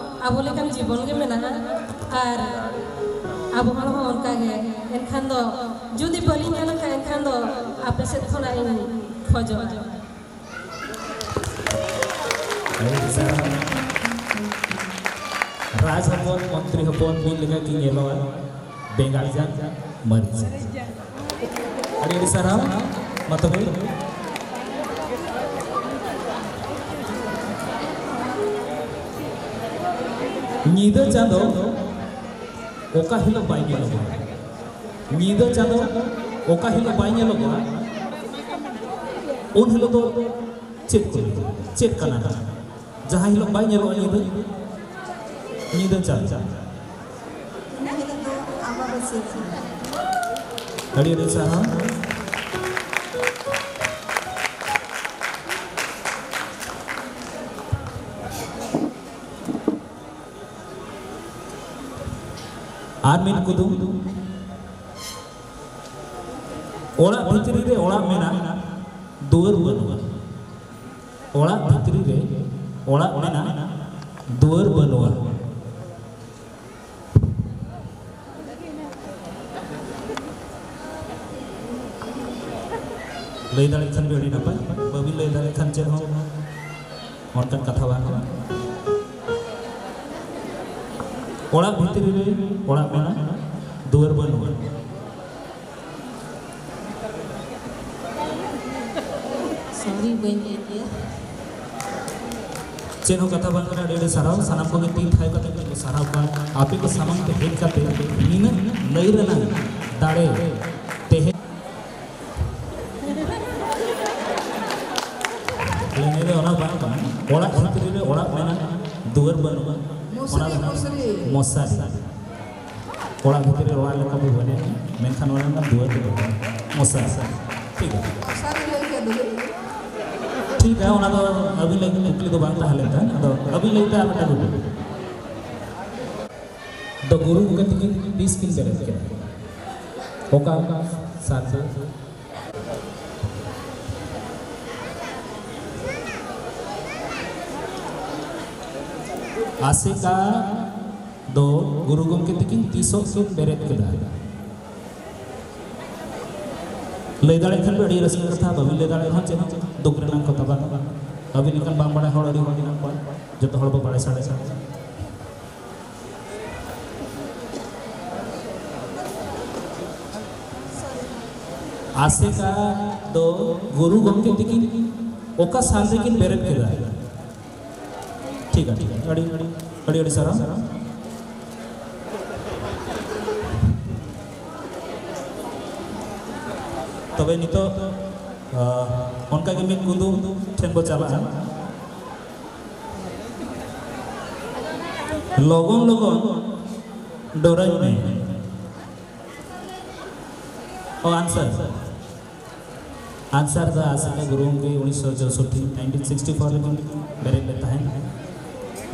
ᱟᱵᱚ ᱞᱮᱠᱟᱱ ᱡᱤᱵᱚᱱ ᱜᱮ ᱢᱮᱱᱟᱜᱼᱟ, ᱟᱨ ᱟᱵᱚ ᱦᱚᱲ ᱦᱚᱸ ᱚᱱᱠᱟ ᱜᱮ᱾ ᱮᱱᱠᱷᱟᱱ ᱫᱚ ᱡᱩᱫᱤ ᱵᱟᱹᱞᱤᱧ ᱜᱟᱱ ᱠᱷᱟᱱ, ᱮᱱᱠᱷᱟᱱ ᱫᱚ ᱟᱯᱮ ᱥᱮᱫ ᱠᱷᱚᱱᱟᱜ ᱤᱧ ᱠᱷᱚᱡᱚᱜᱼᱟ᱾ ᱨᱟᱡᱽ ᱦᱚᱯᱚᱱ, ᱢᱚᱱᱛᱨᱤ ᱦᱚᱯᱚᱱ ᱢᱤᱫ ᱞᱮᱠᱟ ᱠᱤᱱ ᱧᱮᱞᱚᱜᱼᱟ, ᱵᱮᱸᱜᱟᱲ ᱡᱟᱝ, ᱢᱟᱹᱨᱤᱪ ᱡᱟᱝ᱾ ᱟᱹᱰᱤ ᱟᱹᱰᱤ ᱥᱟᱨᱦᱟᱣ᱾ ᱢᱟ ᱛᱚᱵᱮ, ᱧᱤᱫᱟᱹ ᱪᱟᱸᱫᱚ ᱚᱠᱟ ᱦᱤᱞᱳᱜ ᱵᱟᱭ ᱧᱮᱞᱚᱜᱼᱟ? ᱧᱤᱫᱟᱹ ᱪᱟᱸᱫᱚ ᱚᱠᱟ ᱦᱤᱞᱳᱜ ᱵᱟᱭ ᱧᱮᱞᱚᱜᱚᱜᱼᱟ, ᱩᱱ ᱦᱤᱞᱳᱜ ᱫᱚ ᱪᱮᱫ ᱠᱚ ᱞᱟᱹᱭᱟ? ᱪᱮᱫ ᱠᱟᱱᱟ ᱱᱟᱦᱟᱜ? ᱡᱟᱦᱟᱸ ᱦᱤᱞᱳᱜ ᱵᱟᱭ ᱧᱮᱞᱚᱜᱼᱟ ᱧᱤᱫᱟᱹ, ᱧᱤᱫᱟᱹ ᱪᱟᱸᱫᱚ᱾ ᱚᱱᱟ ᱦᱤᱞᱳᱜ ᱫᱚ ᱟᱢᱵᱟᱵᱟᱹᱥᱭᱟᱹ ᱠᱟᱱᱟ᱾ ᱟᱹᱰᱤ ᱟᱹᱰᱤ ᱥᱟᱨᱦᱟᱣ᱾ ᱟᱨ ᱢᱤᱫ ᱠᱩᱫᱩᱢ᱾ ᱚᱲᱟᱜ ᱵᱷᱤᱛᱨᱤ ᱨᱮ ᱚᱲᱟᱜ ᱢᱮᱱᱟᱜ, ᱫᱩᱣᱟᱹᱨ ᱵᱟᱹᱱᱩᱜᱼᱟ᱾ ᱚᱲᱟᱜ ᱵᱷᱤᱛᱨᱤ ᱨᱮ ᱚᱲᱟᱜ ᱢᱮᱱᱟᱜ, ᱫᱩᱣᱟᱹᱨ ᱵᱟᱹᱱᱩᱜᱼᱟ᱾ ᱞᱟᱹᱭ ᱫᱟᱲᱮᱭᱟᱜ ᱠᱷᱟᱱ ᱵᱤᱱ ᱟᱹᱰᱤ ᱱᱟᱯᱟᱭ, ᱵᱟᱹᱵᱤᱱ ᱞᱟᱹᱭ ᱫᱟᱲᱮᱭᱟᱜ ᱠᱷᱟᱱ ᱪᱮᱫ ᱦᱚᱸ ᱚᱱᱠᱟᱱ ᱠᱟᱛᱷᱟ ᱵᱟᱝ ᱠᱟᱱᱟ᱾ ᱚᱲᱟᱜ ᱵᱷᱤᱛᱨᱤ ᱨᱮ ᱚᱲᱟᱜ ᱢᱮᱱᱟᱜ, ᱫᱩᱣᱟᱹᱨ ᱵᱟᱹᱱᱩᱜᱼᱟ᱾ ᱥᱚᱨᱤ, ᱵᱟᱹᱧ ᱞᱟᱹᱭ ᱠᱮᱭᱟ᱾ ᱪᱮᱫ ᱦᱚᱸ ᱠᱟᱛᱷᱟ ᱵᱟᱝ ᱠᱟᱱᱟ, ᱟᱹᱰᱤ ᱟᱹᱰᱤ ᱥᱟᱨᱦᱟᱣ᱾ ᱥᱟᱱᱟᱢ ᱠᱚᱜᱮ ᱛᱤ ᱛᱷᱟᱭᱚ ᱠᱟᱛᱮ ᱠᱚ ᱥᱟᱨᱦᱟᱣ ᱠᱚᱣᱟ᱾ ᱟᱯᱮ ᱠᱚ ᱥᱟᱢᱟᱝ ᱛᱮ ᱦᱮᱡ ᱠᱟᱛᱮ ᱱᱤᱱᱟᱹᱜ ᱞᱟᱹᱭ ᱨᱮᱱᱟᱜ ᱫᱟᱲᱮ ᱛᱮᱦᱮᱧ ᱞᱟᱹᱭ ᱫᱚ ᱚᱱᱟ ᱵᱟᱝ ᱠᱟᱱᱟ, ᱚᱲᱟᱜ ᱵᱷᱤᱛᱨᱤ ᱨᱮ ᱚᱲᱟᱜ ᱢᱮᱱᱟᱜᱼᱟ, ᱫᱩᱣᱟᱹᱨ ᱵᱟᱹᱱᱩᱜᱼᱟ, ᱚᱱᱟ ᱢᱚᱥᱟᱨᱤ, ᱫᱚ ᱢᱚᱥᱟᱨᱤ᱾ ᱢᱚᱥᱟᱨᱤ᱾ ᱚᱲᱟᱜ ᱵᱷᱤᱛᱨᱤ ᱨᱮ ᱚᱲᱟᱜ ᱞᱮᱠᱟ ᱵᱚ ᱵᱮᱱᱟᱣᱟ, ᱢᱮᱱᱠᱷᱟᱱ ᱚᱱᱟ ᱨᱮᱱᱟᱜ ᱫᱩᱣᱟᱹᱨ ᱫᱚ ᱵᱟᱹᱱᱩᱜᱼᱟ᱾ ᱢᱚᱥᱟᱨᱤ᱾ ᱴᱷᱤᱠ ᱜᱮᱭᱟ᱾ ᱢᱚᱥᱟᱨᱤ ᱞᱟᱹᱭ ᱠᱷᱟᱱ ᱫᱚ ᱦᱩᱭᱩᱜ ᱜᱮᱭᱟ᱾ ᱴᱷᱤᱠ ᱜᱮᱭᱟ, ᱚᱱᱟ ᱫᱚ ᱟᱹᱵᱤᱱ ᱞᱟᱹᱜᱤᱫ ᱠᱩᱠᱞᱤ ᱫᱚ ᱵᱟᱝ ᱛᱟᱦᱮᱸ ᱞᱮᱱ ᱛᱟᱦᱮᱸᱫ᱾ ᱟᱫᱚ ᱟᱹᱵᱤᱱ ᱞᱟᱹᱭ ᱛᱮ ᱟᱨ ᱢᱤᱫᱴᱟᱝ ᱠᱩᱠᱞᱤ᱾ ᱫᱚ ᱜᱩᱨᱩ ᱜᱚᱢᱠᱮ ᱛᱤᱠᱤᱱ ᱛᱤᱥ ᱠᱤᱱ ᱵᱮᱨᱮᱫ ᱠᱮᱫᱟ? ᱚᱠᱟ, ᱚᱠᱟ? ᱥᱟᱨ ᱫᱚ ᱟᱥᱮᱠᱟ ᱫᱚ ᱜᱩᱨᱩ ᱜᱚᱢᱠᱮ ᱛᱟᱹᱠᱤᱱ ᱛᱤᱥᱚᱜ ᱠᱤᱱ ᱵᱮᱨᱮᱫ ᱠᱮᱫᱟ? ᱞᱟᱹᱭ ᱫᱟᱲᱮᱭᱟᱜ ᱠᱷᱟᱱ ᱯᱮ ᱟᱹᱰᱤ ᱨᱟᱹᱥᱠᱟᱹ ᱠᱟᱛᱷᱟ, ᱵᱟᱹᱵᱤᱱ ᱞᱟᱹᱭ ᱫᱟᱲᱮᱭᱟᱜ ᱨᱮᱦᱚᱸ ᱪᱮᱫ ᱦᱚᱸ ᱫᱩᱠ ᱨᱮᱱᱟᱜ ᱠᱟᱛᱷᱟ ᱵᱟᱝ᱾ ᱟᱹᱵᱤᱱ ᱞᱮᱠᱟᱱ ᱵᱟᱝ ᱵᱟᱲᱟᱭ ᱦᱚᱲ ᱟᱹᱰᱤ ᱦᱚᱲ ᱢᱮᱱᱟᱜ ᱠᱚᱣᱟ, ᱡᱚᱛᱚ ᱦᱚᱲ ᱵᱚ ᱵᱟᱲᱟᱭ ᱥᱟᱲᱮ ᱥᱟᱲᱮ᱾ ᱟᱥᱮᱠᱟ ᱫᱚ ᱜᱩᱨᱩ ᱜᱚᱢᱠᱮ ᱛᱟᱹᱠᱤᱱ ᱚᱠᱟ ᱥᱟᱞ ᱨᱮᱠᱤᱱ ᱵᱮᱨᱮᱫ ᱠᱮᱫᱟ? ᱴᱷᱤᱠ ᱜᱮᱭᱟ, ᱴᱷᱤᱠ ᱜᱮᱭᱟ, ᱟᱹᱰᱤ ᱟᱹᱰᱤ ᱟᱹᱰᱤ ᱥᱟᱨᱦᱟᱣ᱾ ᱛᱚᱵᱮ ᱱᱤᱛᱚᱜ ᱟᱸ, ᱚᱱᱠᱟ ᱜᱮ ᱢᱤᱫ ᱠᱩᱫᱩᱢ ᱴᱷᱮᱱ ᱵᱚ ᱪᱟᱞᱟᱜᱼᱟ᱾ ᱞᱚᱜᱚᱱ ᱞᱚᱜᱚᱱ ᱰᱚᱨᱟᱹᱧ ᱢᱮ᱾ ᱚ, answer, answer ᱫᱚ ᱟᱥᱮᱠᱟ ᱜᱩᱨᱩ ᱜᱚᱢᱠᱮ ᱩᱱᱤᱥᱥᱚ ᱪᱳᱥᱳᱴᱴᱤ, nineteen sixty four ᱨᱮ ᱵᱮᱨᱮᱫ ᱞᱮᱫ ᱛᱟᱦᱮᱸᱫ᱾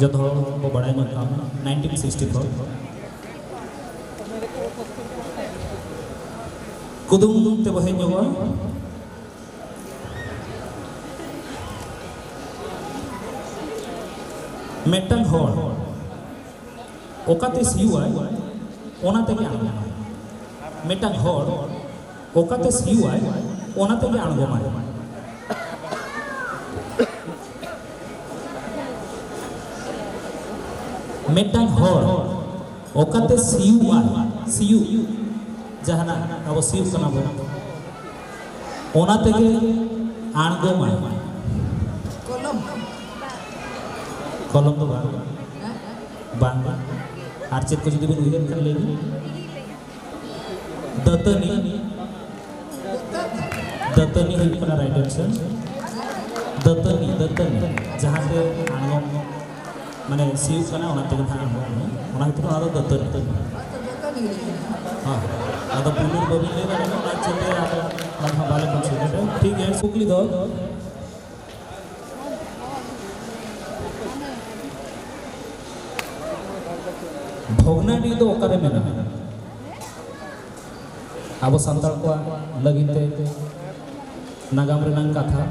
ᱡᱚᱛᱚ ᱦᱚᱲ ᱠᱚ ᱵᱟᱲᱟᱭ ᱧᱚᱜ ᱠᱟᱜᱼᱟ, nineteen sixty four᱾ ᱠᱩᱫᱩᱢ ᱛᱮᱵᱚ ᱦᱮᱡ ᱧᱚᱜᱚᱜᱼᱟ᱾ ᱢᱤᱫᱴᱟᱝ ᱦᱚᱲ ᱚᱠᱟᱛᱮ ᱥᱤᱭᱳᱜ ᱟᱭ, ᱚᱱᱟ ᱛᱮᱜᱮ ᱟᱬᱜᱚᱢᱟᱭ᱾ ᱢᱤᱫᱴᱟᱝ ᱦᱚᱲ ᱚᱠᱟᱛᱮ ᱥᱤᱭᱳᱜ ᱟᱭ, ᱚᱱᱟ ᱛᱮᱜᱮ ᱟᱬᱜᱚᱢᱟᱭ᱾ ᱢᱤᱫᱴᱟᱝ ᱦᱚᱲ ᱚᱠᱟᱛᱮ ᱥᱤᱭᱳᱜ ᱟᱭ, ᱥᱤᱭᱳᱜ, ᱡᱟᱦᱟᱱᱟᱜ ᱟᱵᱚ ᱥᱤᱭᱳᱜ ᱠᱟᱱᱟ ᱵᱚᱱ, ᱚᱱᱟ ᱛᱮᱜᱮ ᱟᱬᱜᱚᱢᱟᱭ᱾ ᱠᱚᱞᱚᱢ᱾ ᱠᱚᱞᱚᱢ ᱫᱚ ᱵᱟᱝ᱾ ᱦᱮᱸ? ᱵᱟᱝ, ᱵᱟᱝ᱾ ᱟᱨ ᱪᱮᱫ ᱠᱚ ᱡᱩᱫᱤ ᱵᱤᱱ ᱩᱭᱦᱟᱹᱨ ᱠᱷᱟᱱ ᱞᱟᱹᱭ ᱵᱤᱱ᱾ ᱫᱟᱹᱛᱟᱹᱱᱤ᱾ ᱫᱟᱹᱛᱟᱹᱱᱤ ᱦᱩᱭᱩᱜ ᱠᱟᱱᱟ right answer᱾ ᱫᱟᱹᱛᱟᱹᱱᱤ, ᱫᱟᱹᱛᱟᱹᱱᱤ᱾ ᱡᱟᱦᱟᱸ ᱛᱮ ᱟᱬᱜᱚᱢ, ᱢᱟᱱᱮ ᱥᱤᱭᱳᱜ ᱠᱟᱱᱟ, ᱚᱱᱟ ᱛᱮᱜᱮ ᱱᱟᱦᱟᱜ ᱟᱬᱜᱚᱢ᱾ ᱚᱱᱟ ᱠᱷᱟᱹᱛᱤᱨ ᱚᱱᱟ ᱫᱚ ᱫᱟᱹᱛᱟᱹᱱᱤ᱾ ᱦᱮᱸ᱾ ᱟᱫᱚ ᱯᱩᱱᱩᱨ ᱵᱟᱹᱵᱤᱱ ᱞᱟᱹᱭ ᱫᱟᱲᱮᱭᱟᱜᱼᱟ, ᱚᱱᱟ ᱪᱮᱫ ᱛᱮ ᱟᱫᱚ ᱚᱱᱟ ᱫᱚ ᱵᱟᱞᱮ consider᱾ ᱴᱷᱤᱠ ᱜᱮᱭᱟ, ᱠᱩᱠᱞᱤ ᱫᱚ ᱵᱷᱚᱜᱽᱱᱟᱰᱤ ᱫᱚ ᱚᱠᱟᱨᱮ ᱢᱮᱱᱟᱜᱼᱟ? ᱟᱵᱚ ᱥᱟᱱᱛᱟᱲ ᱠᱚᱣᱟᱜ ᱞᱟᱹᱜᱤᱫ ᱛᱮ ᱱᱟᱜᱟᱢ ᱨᱮᱱᱟᱜ ᱠᱟᱛᱷᱟ,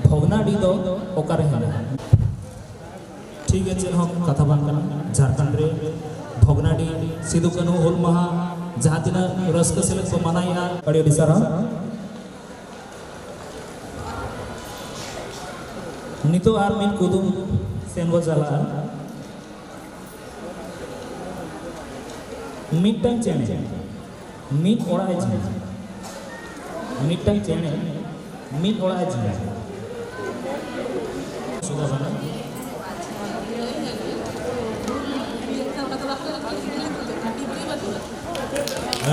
ᱵᱷᱚᱜᱽᱱᱟᱰᱤ ᱫᱚ ᱚᱠᱟᱨᱮ ᱦᱮᱱᱟᱜᱼᱟ? ᱴᱷᱤᱠ ᱜᱮᱭᱟ, ᱪᱮᱫ ᱦᱚᱸ ᱠᱟᱛᱷᱟ ᱵᱟᱝ ᱠᱟᱱᱟ᱾ ᱡᱷᱟᱲᱠᱷᱚᱸᱰ ᱨᱮ ᱵᱷᱚᱜᱽᱱᱟᱰᱤ ᱥᱤᱫᱩ ᱠᱟᱹᱱᱦᱩ ᱦᱩᱞ ᱢᱟᱦᱟ ᱡᱟᱦᱟᱸ ᱛᱤᱱᱟᱹᱜ ᱨᱟᱹᱥᱠᱟᱹ ᱥᱮᱞᱮᱫ ᱠᱚ ᱢᱟᱱᱟᱣᱮᱫᱼᱟ, ᱟᱹᱰᱤ ᱟᱹᱰᱤ ᱥᱟᱨᱦᱟᱣ᱾ ᱱᱤᱛᱚᱜ ᱟᱨ ᱢᱤᱫ ᱠᱩᱫᱩᱢ ᱥᱮᱱ ᱵᱚ ᱪᱟᱞᱟᱜᱼᱟ᱾ ᱢᱤᱫᱴᱟᱝ ᱪᱮᱬᱮ ᱢᱤᱫ ᱚᱲᱟᱜ ᱮ ᱡᱤᱭᱟ᱾ ᱢᱤᱫᱴᱟᱝ ᱪᱮᱬᱮ ᱢᱤᱫ ᱚᱲᱟᱜ ᱮ ᱡᱤᱭᱟ᱾ ᱥᱩᱫᱷᱟ ᱠᱟᱱᱟ᱾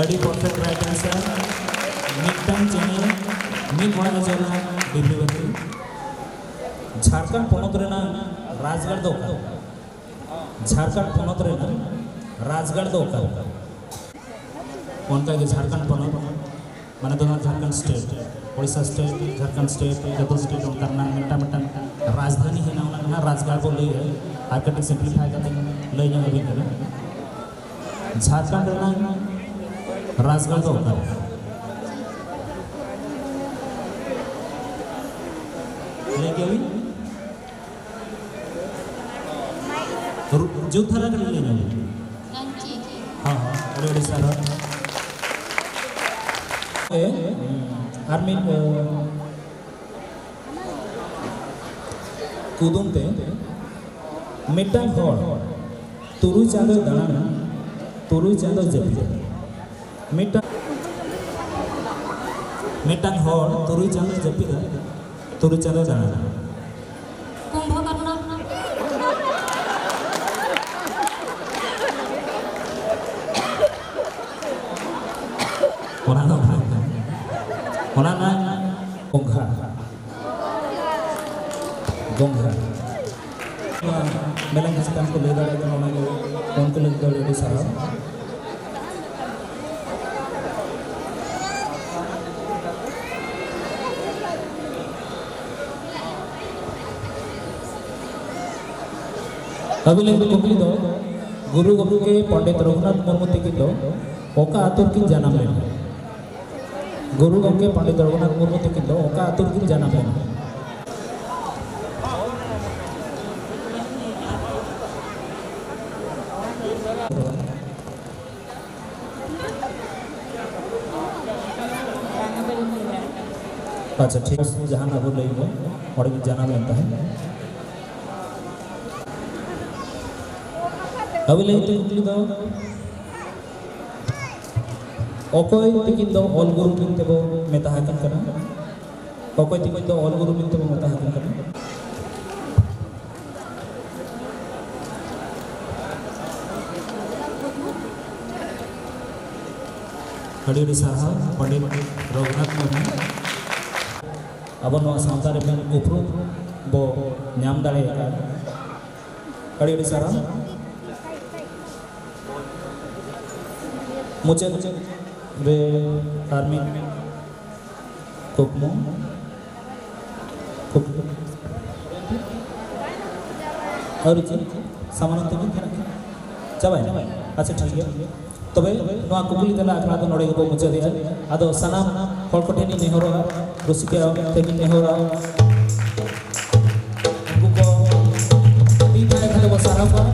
ᱟᱹᱰᱤ perfect right answer᱾ ᱢᱤᱫᱴᱟᱝ ᱪᱮᱬᱮ ᱢᱤᱫ ᱚᱲᱟᱜ ᱮ ᱡᱚᱞᱟ ᱰᱤᱵᱨᱤ ᱵᱟᱹᱛᱤ᱾ ᱡᱷᱟᱲᱠᱷᱚᱸᱰ ᱯᱚᱱᱚᱛ ᱨᱮᱱᱟᱜ ᱨᱟᱡᱽᱜᱟᱲ ᱫᱚ ᱚᱠᱟ? ᱡᱷᱟᱲᱠᱷᱚᱸᱰ ᱯᱚᱱᱚᱛ ᱨᱮᱱᱟᱜ ᱨᱟᱡᱽᱜᱟᱲ ᱫᱚ ᱚᱠᱟ? ᱚᱱᱠᱟᱜᱮ ᱡᱷᱟᱲᱠᱷᱚᱸᱰ ᱯᱚᱱᱚᱛ, ᱢᱟᱱᱮ ᱫᱚ ᱱᱚᱣᱟ Jharkhand state, Odisha state, Jharkhand state, ᱡᱚᱛᱚ state ᱚᱱᱠᱟ ᱨᱮᱱᱟᱜ ᱢᱤᱫᱴᱟᱝ ᱢᱤᱫᱴᱟᱝ ᱨᱟᱡᱽᱫᱷᱟᱱᱤ ᱦᱮᱱᱟᱜᱼᱟ, ᱚᱱᱟ ᱨᱮᱱᱟᱜ ᱨᱟᱡᱽᱜᱟᱲ ᱵᱚ ᱞᱟᱹᱭᱟ᱾ ᱟᱨ ᱠᱟᱹᱴᱤᱡ simplify ᱠᱟᱛᱮ ᱞᱟᱹᱭ ᱧᱚᱜ ᱟᱹᱵᱤᱱ ᱠᱟᱱᱟ᱾ ᱡᱷᱟᱲᱠᱷᱚᱸᱰ ᱨᱮᱱᱟᱜ ᱨᱟᱡᱽᱜᱟᱲ ᱫᱚ ᱚᱠᱟᱨᱮ? ᱞᱟᱹᱭ ᱠᱮᱭᱟ ᱵᱤᱱ? ᱨᱩ-, ᱡᱩᱛ ᱫᱷᱟᱨᱟ ᱠᱟᱹᱴᱤᱡ ᱞᱟᱹᱭ ᱧᱚᱜ ᱵᱤᱱ᱾ ᱨᱟᱺᱪᱤ᱾ ᱦᱚᱸ, ᱦᱚᱸ, ᱟᱹᱰᱤ, ᱟᱹᱰᱤ ᱥᱟᱨᱦᱟᱣ᱾ ᱮ, ᱟᱨ ᱢᱤᱫ, ᱮ, ᱠᱩᱫᱩᱢ ᱛᱮ, ᱢᱤᱫᱴᱟᱝ ᱦᱚᱲ ᱛᱩᱨᱩᱭ ᱪᱟᱸᱫᱚᱭ ᱫᱟᱬᱟᱱᱟ, ᱛᱩᱨᱩᱭ ᱪᱟᱸᱫᱚᱭ ᱡᱟᱹᱯᱤᱫᱟ᱾ ᱢᱤᱫᱴᱟᱝ, ᱢᱤᱫᱴᱟᱝ ᱦᱚᱲ ᱛᱩᱨᱩᱭ ᱪᱟᱸᱫᱚᱭ ᱡᱟᱹᱯᱤᱫᱟ, ᱛᱩᱨᱩᱭ ᱪᱟᱸᱫᱚᱭ ᱫᱟᱬᱟᱱᱟ᱾ ᱠᱩᱢᱵᱷᱚᱠᱚᱨᱱᱚ᱾ ᱚᱱᱟ ᱫᱚ ᱵᱟᱝ ᱠᱟᱱᱟ᱾ ᱚᱱᱟ ᱨᱮᱱᱟᱜ ᱜᱚᱝᱜᱷᱟ᱾ ᱜᱚᱝᱜᱷᱟ᱾ ᱱᱚᱣᱟ ᱢᱮᱞᱟ ᱠᱚ ᱪᱮᱛᱟᱱ ᱠᱚ ᱞᱟᱹᱭ ᱫᱟᱲᱮᱭᱟᱜ ᱠᱟᱱᱟ, ᱚᱱᱟᱜᱮ ᱩᱱᱠᱩ ᱞᱟᱹᱜᱤᱫ ᱫᱚ ᱟᱹᱰᱤ ᱟᱹᱰᱤ ᱥᱟᱨᱦᱟᱣ᱾ ᱟᱹᱵᱤᱱ ᱞᱟᱹᱜᱤᱫ ᱠᱩᱠᱞᱤ ᱫᱚ, ᱜᱩᱨᱩ ᱜᱚᱢᱠᱮ ᱯᱚᱱᱰᱤᱛ ᱨᱚᱜᱷᱩᱱᱟᱛᱷ ᱢᱩᱨᱢᱩ ᱛᱤᱠᱤᱱ ᱫᱚ ᱚᱠᱟ ᱟᱹᱛᱩ ᱨᱮᱠᱤᱱ ᱡᱟᱱᱟᱢ ᱞᱮᱱᱟ? ᱜᱩᱨᱩ ᱜᱚᱢᱠᱮ ᱯᱚᱱᱰᱤᱛ ᱨᱚᱜᱷᱩᱱᱟᱛᱷ ᱢᱩᱨᱢᱩ ᱛᱟᱹᱠᱤᱱ ᱫᱚ ᱚᱠᱟ ᱟᱹᱛᱩ ᱨᱮᱠᱤᱱ ᱡᱟᱱᱟᱢ ᱞᱮᱱᱟ? ᱟᱪᱪᱷᱟ, ᱴᱷᱤᱠ, ᱡᱟᱦᱟᱱᱟᱜ ᱵᱚ ᱞᱟᱹᱭ ᱵᱚ, ᱚᱸᱰᱮ ᱜᱮ ᱡᱟᱱᱟᱢ ᱞᱮᱱ ᱛᱟᱦᱮᱸᱫ᱾ ᱟᱹᱵᱤᱱ ᱞᱟᱹᱜᱤᱫ ᱛᱮ ᱠᱩᱠᱞᱤ ᱫᱚ, ᱚᱠᱚᱭ ᱛᱤᱠᱤᱱ ᱫᱚ ᱚᱞ ᱜᱩᱨᱩ ᱢᱮᱱᱛᱮ ᱵᱚ ᱢᱮᱛᱟ ᱟᱹᱠᱤᱱ ᱠᱟᱱᱟ? ᱚᱠᱚᱭ ᱛᱤᱠᱤᱱ ᱫᱚ ᱚᱞ ᱜᱩᱨᱩ ᱢᱮᱱᱛᱮ ᱵᱚ ᱢᱮᱛᱟ ᱟᱹᱠᱤᱱ ᱠᱟᱱᱟ? ᱟᱹᱰᱤ ᱟᱹᱰᱤ ᱥᱟᱨᱦᱟᱣ ᱯᱚᱱᱰᱤᱛ ᱨᱚᱜᱷᱩᱱᱟᱛᱷ ᱢᱩᱨᱢᱩ᱾ ᱟᱵᱚ ᱱᱚᱣᱟ ᱥᱟᱶᱛᱟ ᱨᱮ ᱢᱤᱫ ᱩᱯᱨᱩᱢ ᱵᱚ ᱧᱟᱢ ᱫᱟᱲᱮᱭᱟᱜᱼᱟ᱾ ᱟᱹᱰᱤ ᱟᱹᱰᱤ ᱥᱟᱨᱦᱟᱣ᱾ ᱢᱩᱪᱟᱹᱫ ᱨᱮ ᱟᱨ ᱢᱤᱫ ᱠᱩᱠᱢᱩ, ᱠᱩᱠᱢᱩ᱾ ᱟᱹᱣᱨᱤ ᱪᱮᱫ? ᱥᱟᱢᱟᱱᱚᱱ ᱛᱮᱜᱮ ᱪᱟᱵᱟᱭᱮᱱᱟ? ᱟᱪᱪᱷᱟ, ᱴᱷᱤᱠ ᱜᱮᱭᱟ᱾ ᱛᱚᱵᱮ ᱱᱚᱣᱟ ᱠᱩᱠᱞᱤ ᱛᱮᱞᱟ ᱟᱠᱷᱲᱟ ᱫᱚ ᱱᱚᱰᱮ ᱜᱮᱵᱚ ᱢᱩᱪᱟᱹᱫᱮᱜᱼᱟ᱾ ᱟᱫᱚ ᱥᱟᱱᱟᱢ ᱦᱚᱲ ᱠᱚᱴᱷᱮᱱ ᱤᱧ ᱱᱮᱦᱚᱨᱚᱜᱼᱟ, ᱨᱩᱥᱤᱠᱟ ᱴᱷᱮᱱ ᱤᱧ ᱱᱮᱦᱚᱨᱚᱜᱼᱟ, ᱩᱱᱠᱩ ᱠᱚ ᱛᱤ ᱛᱷᱟᱭᱚ ᱠᱷᱟᱱ ᱫᱚᱵᱚ ᱥᱟᱨᱦᱟᱣ ᱠᱚᱣᱟ᱾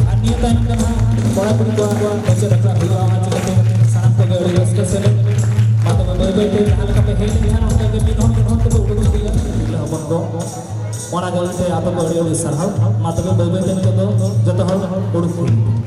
ᱟᱨ ᱱᱤᱭᱟᱹ ᱛᱟᱭᱚᱢ ᱫᱚ ᱱᱟᱦᱟᱜ ᱠᱚᱲᱟ ᱠᱩᱲᱤ ᱠᱚᱣᱟᱜ ᱢᱩᱪᱟᱹᱫ ᱟᱠᱷᱲᱟ ᱦᱩᱭᱩᱜᱼᱟ᱾ ᱚᱱᱟ ᱪᱤᱠᱟᱹᱛᱮ ᱥᱟᱱᱟᱢ ᱠᱚᱜᱮ ᱟᱹᱰᱤ ᱨᱟᱹᱥᱠᱟᱹ ᱥᱮᱞᱮᱫ᱾ ᱢᱟ ᱛᱚᱵᱮ ᱵᱟᱹᱭ ᱵᱟᱹᱭ ᱛᱮ ᱡᱟᱦᱟᱸ ᱞᱮᱠᱟ ᱯᱮ ᱦᱮᱡ ᱞᱮᱱ ᱛᱟᱦᱮᱸᱫ, ᱚᱱᱠᱟ ᱜᱮ ᱢᱤᱫ ᱦᱚᱲ ᱢᱤᱫ ᱦᱚᱲ ᱛᱮᱵᱚ ᱩᱰᱩᱠ ᱤᱫᱤᱭᱟ ᱛᱤᱨᱞᱟᱹ ᱦᱚᱯᱚᱱ ᱠᱚ᱾ ᱚᱱᱟ ᱜᱮ ᱟᱹᱰᱤ ᱟᱹᱰᱤ ᱥᱟᱨᱦᱟᱣ᱾ ᱢᱟ ᱛᱚᱵᱮ ᱵᱟᱹᱭ ᱵᱟᱹᱭ ᱛᱮ ᱱᱤᱛᱚᱜ ᱫᱚ ᱡᱚᱛᱚ ᱦᱚᱲ ᱩᱰᱩᱠ ᱦᱩᱭᱩᱜ᱾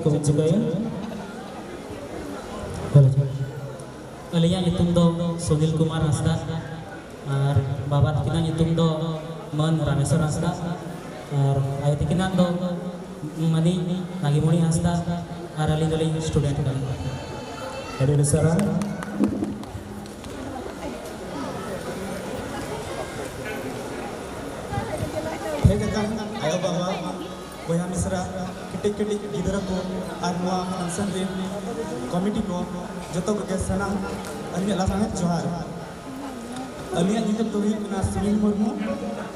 ᱠᱚᱵᱤᱱ ᱪᱤᱠᱟᱹᱭᱟ? ᱟᱹᱞᱤᱧᱟᱜ ᱧᱩᱛᱩᱢ ᱫᱚ ᱥᱩᱱᱤᱞ ᱠᱩᱢᱟᱨ ᱦᱟᱸᱥᱫᱟ ᱟᱨ ᱵᱟᱵᱟ ᱛᱟᱹᱠᱤᱱᱟᱜ ᱧᱩᱛᱩᱢ ᱫᱚ ᱢᱟᱹᱱ ᱨᱟᱢᱮᱥᱣᱚᱨ ᱦᱟᱸᱥᱫᱟ ᱟᱨ ᱟᱭᱳ ᱛᱟᱹᱠᱤᱱᱟᱜ ᱫᱚ ᱢᱟᱹᱱᱤᱡ ᱱᱟᱜᱤᱢᱚᱬᱤ ᱦᱟᱸᱥᱫᱟ ᱟᱨ ᱟᱹᱞᱤᱧ ᱫᱚᱞᱤᱧ ᱥᱴᱩᱰᱮᱱᱴ ᱠᱟᱱᱟ᱾ ᱟᱹᱰᱤ ᱟᱹᱰᱤ ᱥᱟᱨᱦᱟᱣ᱾ ᱦᱮᱡ ᱟᱠᱟᱱ ᱟᱭᱳ ᱵᱟᱵᱟ, ᱵᱚᱭᱦᱟ ᱢᱤᱥᱨᱟ, ᱠᱟᱹᱴᱤᱡ ᱠᱟᱹᱴᱤᱡ ᱜᱤᱫᱽᱨᱟᱹ ᱠᱚ ᱟᱨ ᱱᱚᱣᱟ ᱯᱷᱟᱱᱥᱚᱱ ᱨᱮᱱ ᱠᱚᱢᱤᱴᱤ ᱠᱚ, ᱡᱚᱛᱚ ᱠᱚᱜᱮ ᱥᱟᱱᱟᱢ ᱟᱹᱞᱤᱧᱟᱜ ᱞᱟᱥᱟᱲᱦᱮᱫ ᱡᱚᱦᱟᱨ᱾ ᱟᱹᱞᱤᱧᱟᱜ ᱧᱩᱛᱩᱢ ᱫᱚ ᱦᱩᱭᱩᱜ ᱠᱟᱱᱟ ᱥᱩᱱᱤᱞ ᱢᱩᱨᱢᱩ᱾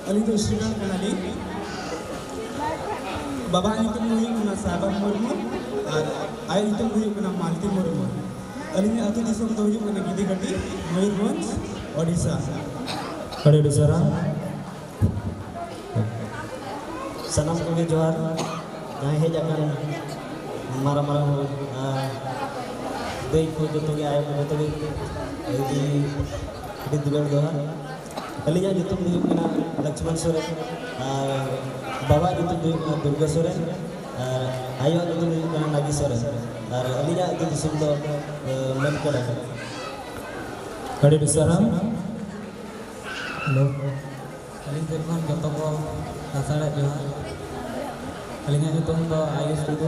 ᱟᱹᱞᱤᱧ ᱫᱚ ᱥᱴᱩᱰᱮᱱᱴ ᱠᱟᱱᱟᱞᱤᱧ᱾ ᱵᱟᱵᱟᱣᱟᱜ ᱧᱩᱛᱩᱢ ᱫᱚ ᱦᱩᱭᱩᱜ ᱠᱟᱱᱟ ᱥᱟᱭᱵᱟᱵ ᱢᱩᱨᱢᱩ ᱟᱨ ᱟᱭᱳ ᱧᱩᱛᱩᱢ ᱫᱚ ᱦᱩᱭᱩᱜ ᱠᱟᱱᱟ ᱢᱟᱞᱛᱤ ᱢᱩᱨᱢᱩ᱾ ᱟᱹᱞᱤᱧᱟᱜ ᱟᱹᱛᱩ ᱫᱤᱥᱚᱢ ᱫᱚ ᱦᱩᱭᱩᱜ ᱠᱟᱱᱟ ᱜᱤᱫᱤᱜᱷᱟᱴᱤ, ᱢᱚᱭᱩᱨᱵᱷᱚᱸᱡᱽ, ᱳᱰᱤᱥᱟ᱾ ᱟᱹᱰᱤ ᱟᱹᱰᱤ ᱥᱟᱨᱦᱟᱣ᱾ ᱥᱟᱱᱟᱢ ᱠᱚᱜᱮ ᱡᱚᱦᱟᱨ᱾ ᱡᱟᱦᱟᱸᱭ ᱦᱮᱡ ᱟᱠᱟᱱ ᱢᱟᱨᱟᱝ ᱢᱟᱨᱟᱝ, ᱟᱨ ᱫᱟᱹᱭ ᱠᱚ ᱡᱚᱛᱚ ᱜᱮ, ᱟᱭᱳ ᱠᱚ ᱡᱚᱛᱚ ᱜᱮ, ᱟᱹᱰᱤ, ᱟᱹᱰᱤ ᱫᱩᱞᱟᱹᱲ ᱡᱚᱦᱟᱨ᱾ ᱟᱹᱞᱤᱧᱟᱜ ᱧᱩᱛᱩᱢ ᱫᱚ ᱦᱩᱭᱩᱜ ᱠᱟᱱᱟ ᱞᱚᱠᱥᱢᱚᱱ ᱥᱚᱨᱮᱱ, ᱟᱨ ᱵᱟᱵᱟᱣᱟᱜ ᱧᱩᱛᱩᱢ ᱫᱚ ᱦᱩᱭᱩᱜ ᱠᱟᱱᱟ ᱫᱩᱨᱜᱟ ᱥᱚᱨᱮᱱ, ᱟᱨ ᱟᱭᱳᱣᱟᱜ ᱧᱩᱛᱩᱢ ᱫᱚ ᱦᱩᱭᱩᱜ ᱠᱟᱱᱟ ᱱᱟᱜᱤ ᱥᱚᱨᱮᱱ, ᱟᱨ ᱟᱹᱞᱤᱧᱟᱜ ᱟᱹᱛᱩ ᱫᱤᱥᱚᱢ ᱫᱚ, ᱮ, ᱢᱮᱱᱠᱚᱲᱟ᱾ ᱟᱹᱰᱤ ᱟᱹᱰᱤ ᱥᱟᱨᱦᱟᱣ᱾ ᱦᱮᱞᱳ᱾ ᱟᱹᱞᱤᱧ ᱥᱮᱫ ᱠᱷᱚᱱ ᱡᱚᱛᱚ ᱠᱚ ᱞᱟᱥᱟᱲᱦᱮᱫ ᱡᱚᱦᱟᱨ᱾ ᱟᱹᱞᱤᱧᱟᱜ ᱧᱩᱛᱩᱢ ᱫᱚ ᱟᱭᱩᱥ ᱴᱩᱰᱩ᱾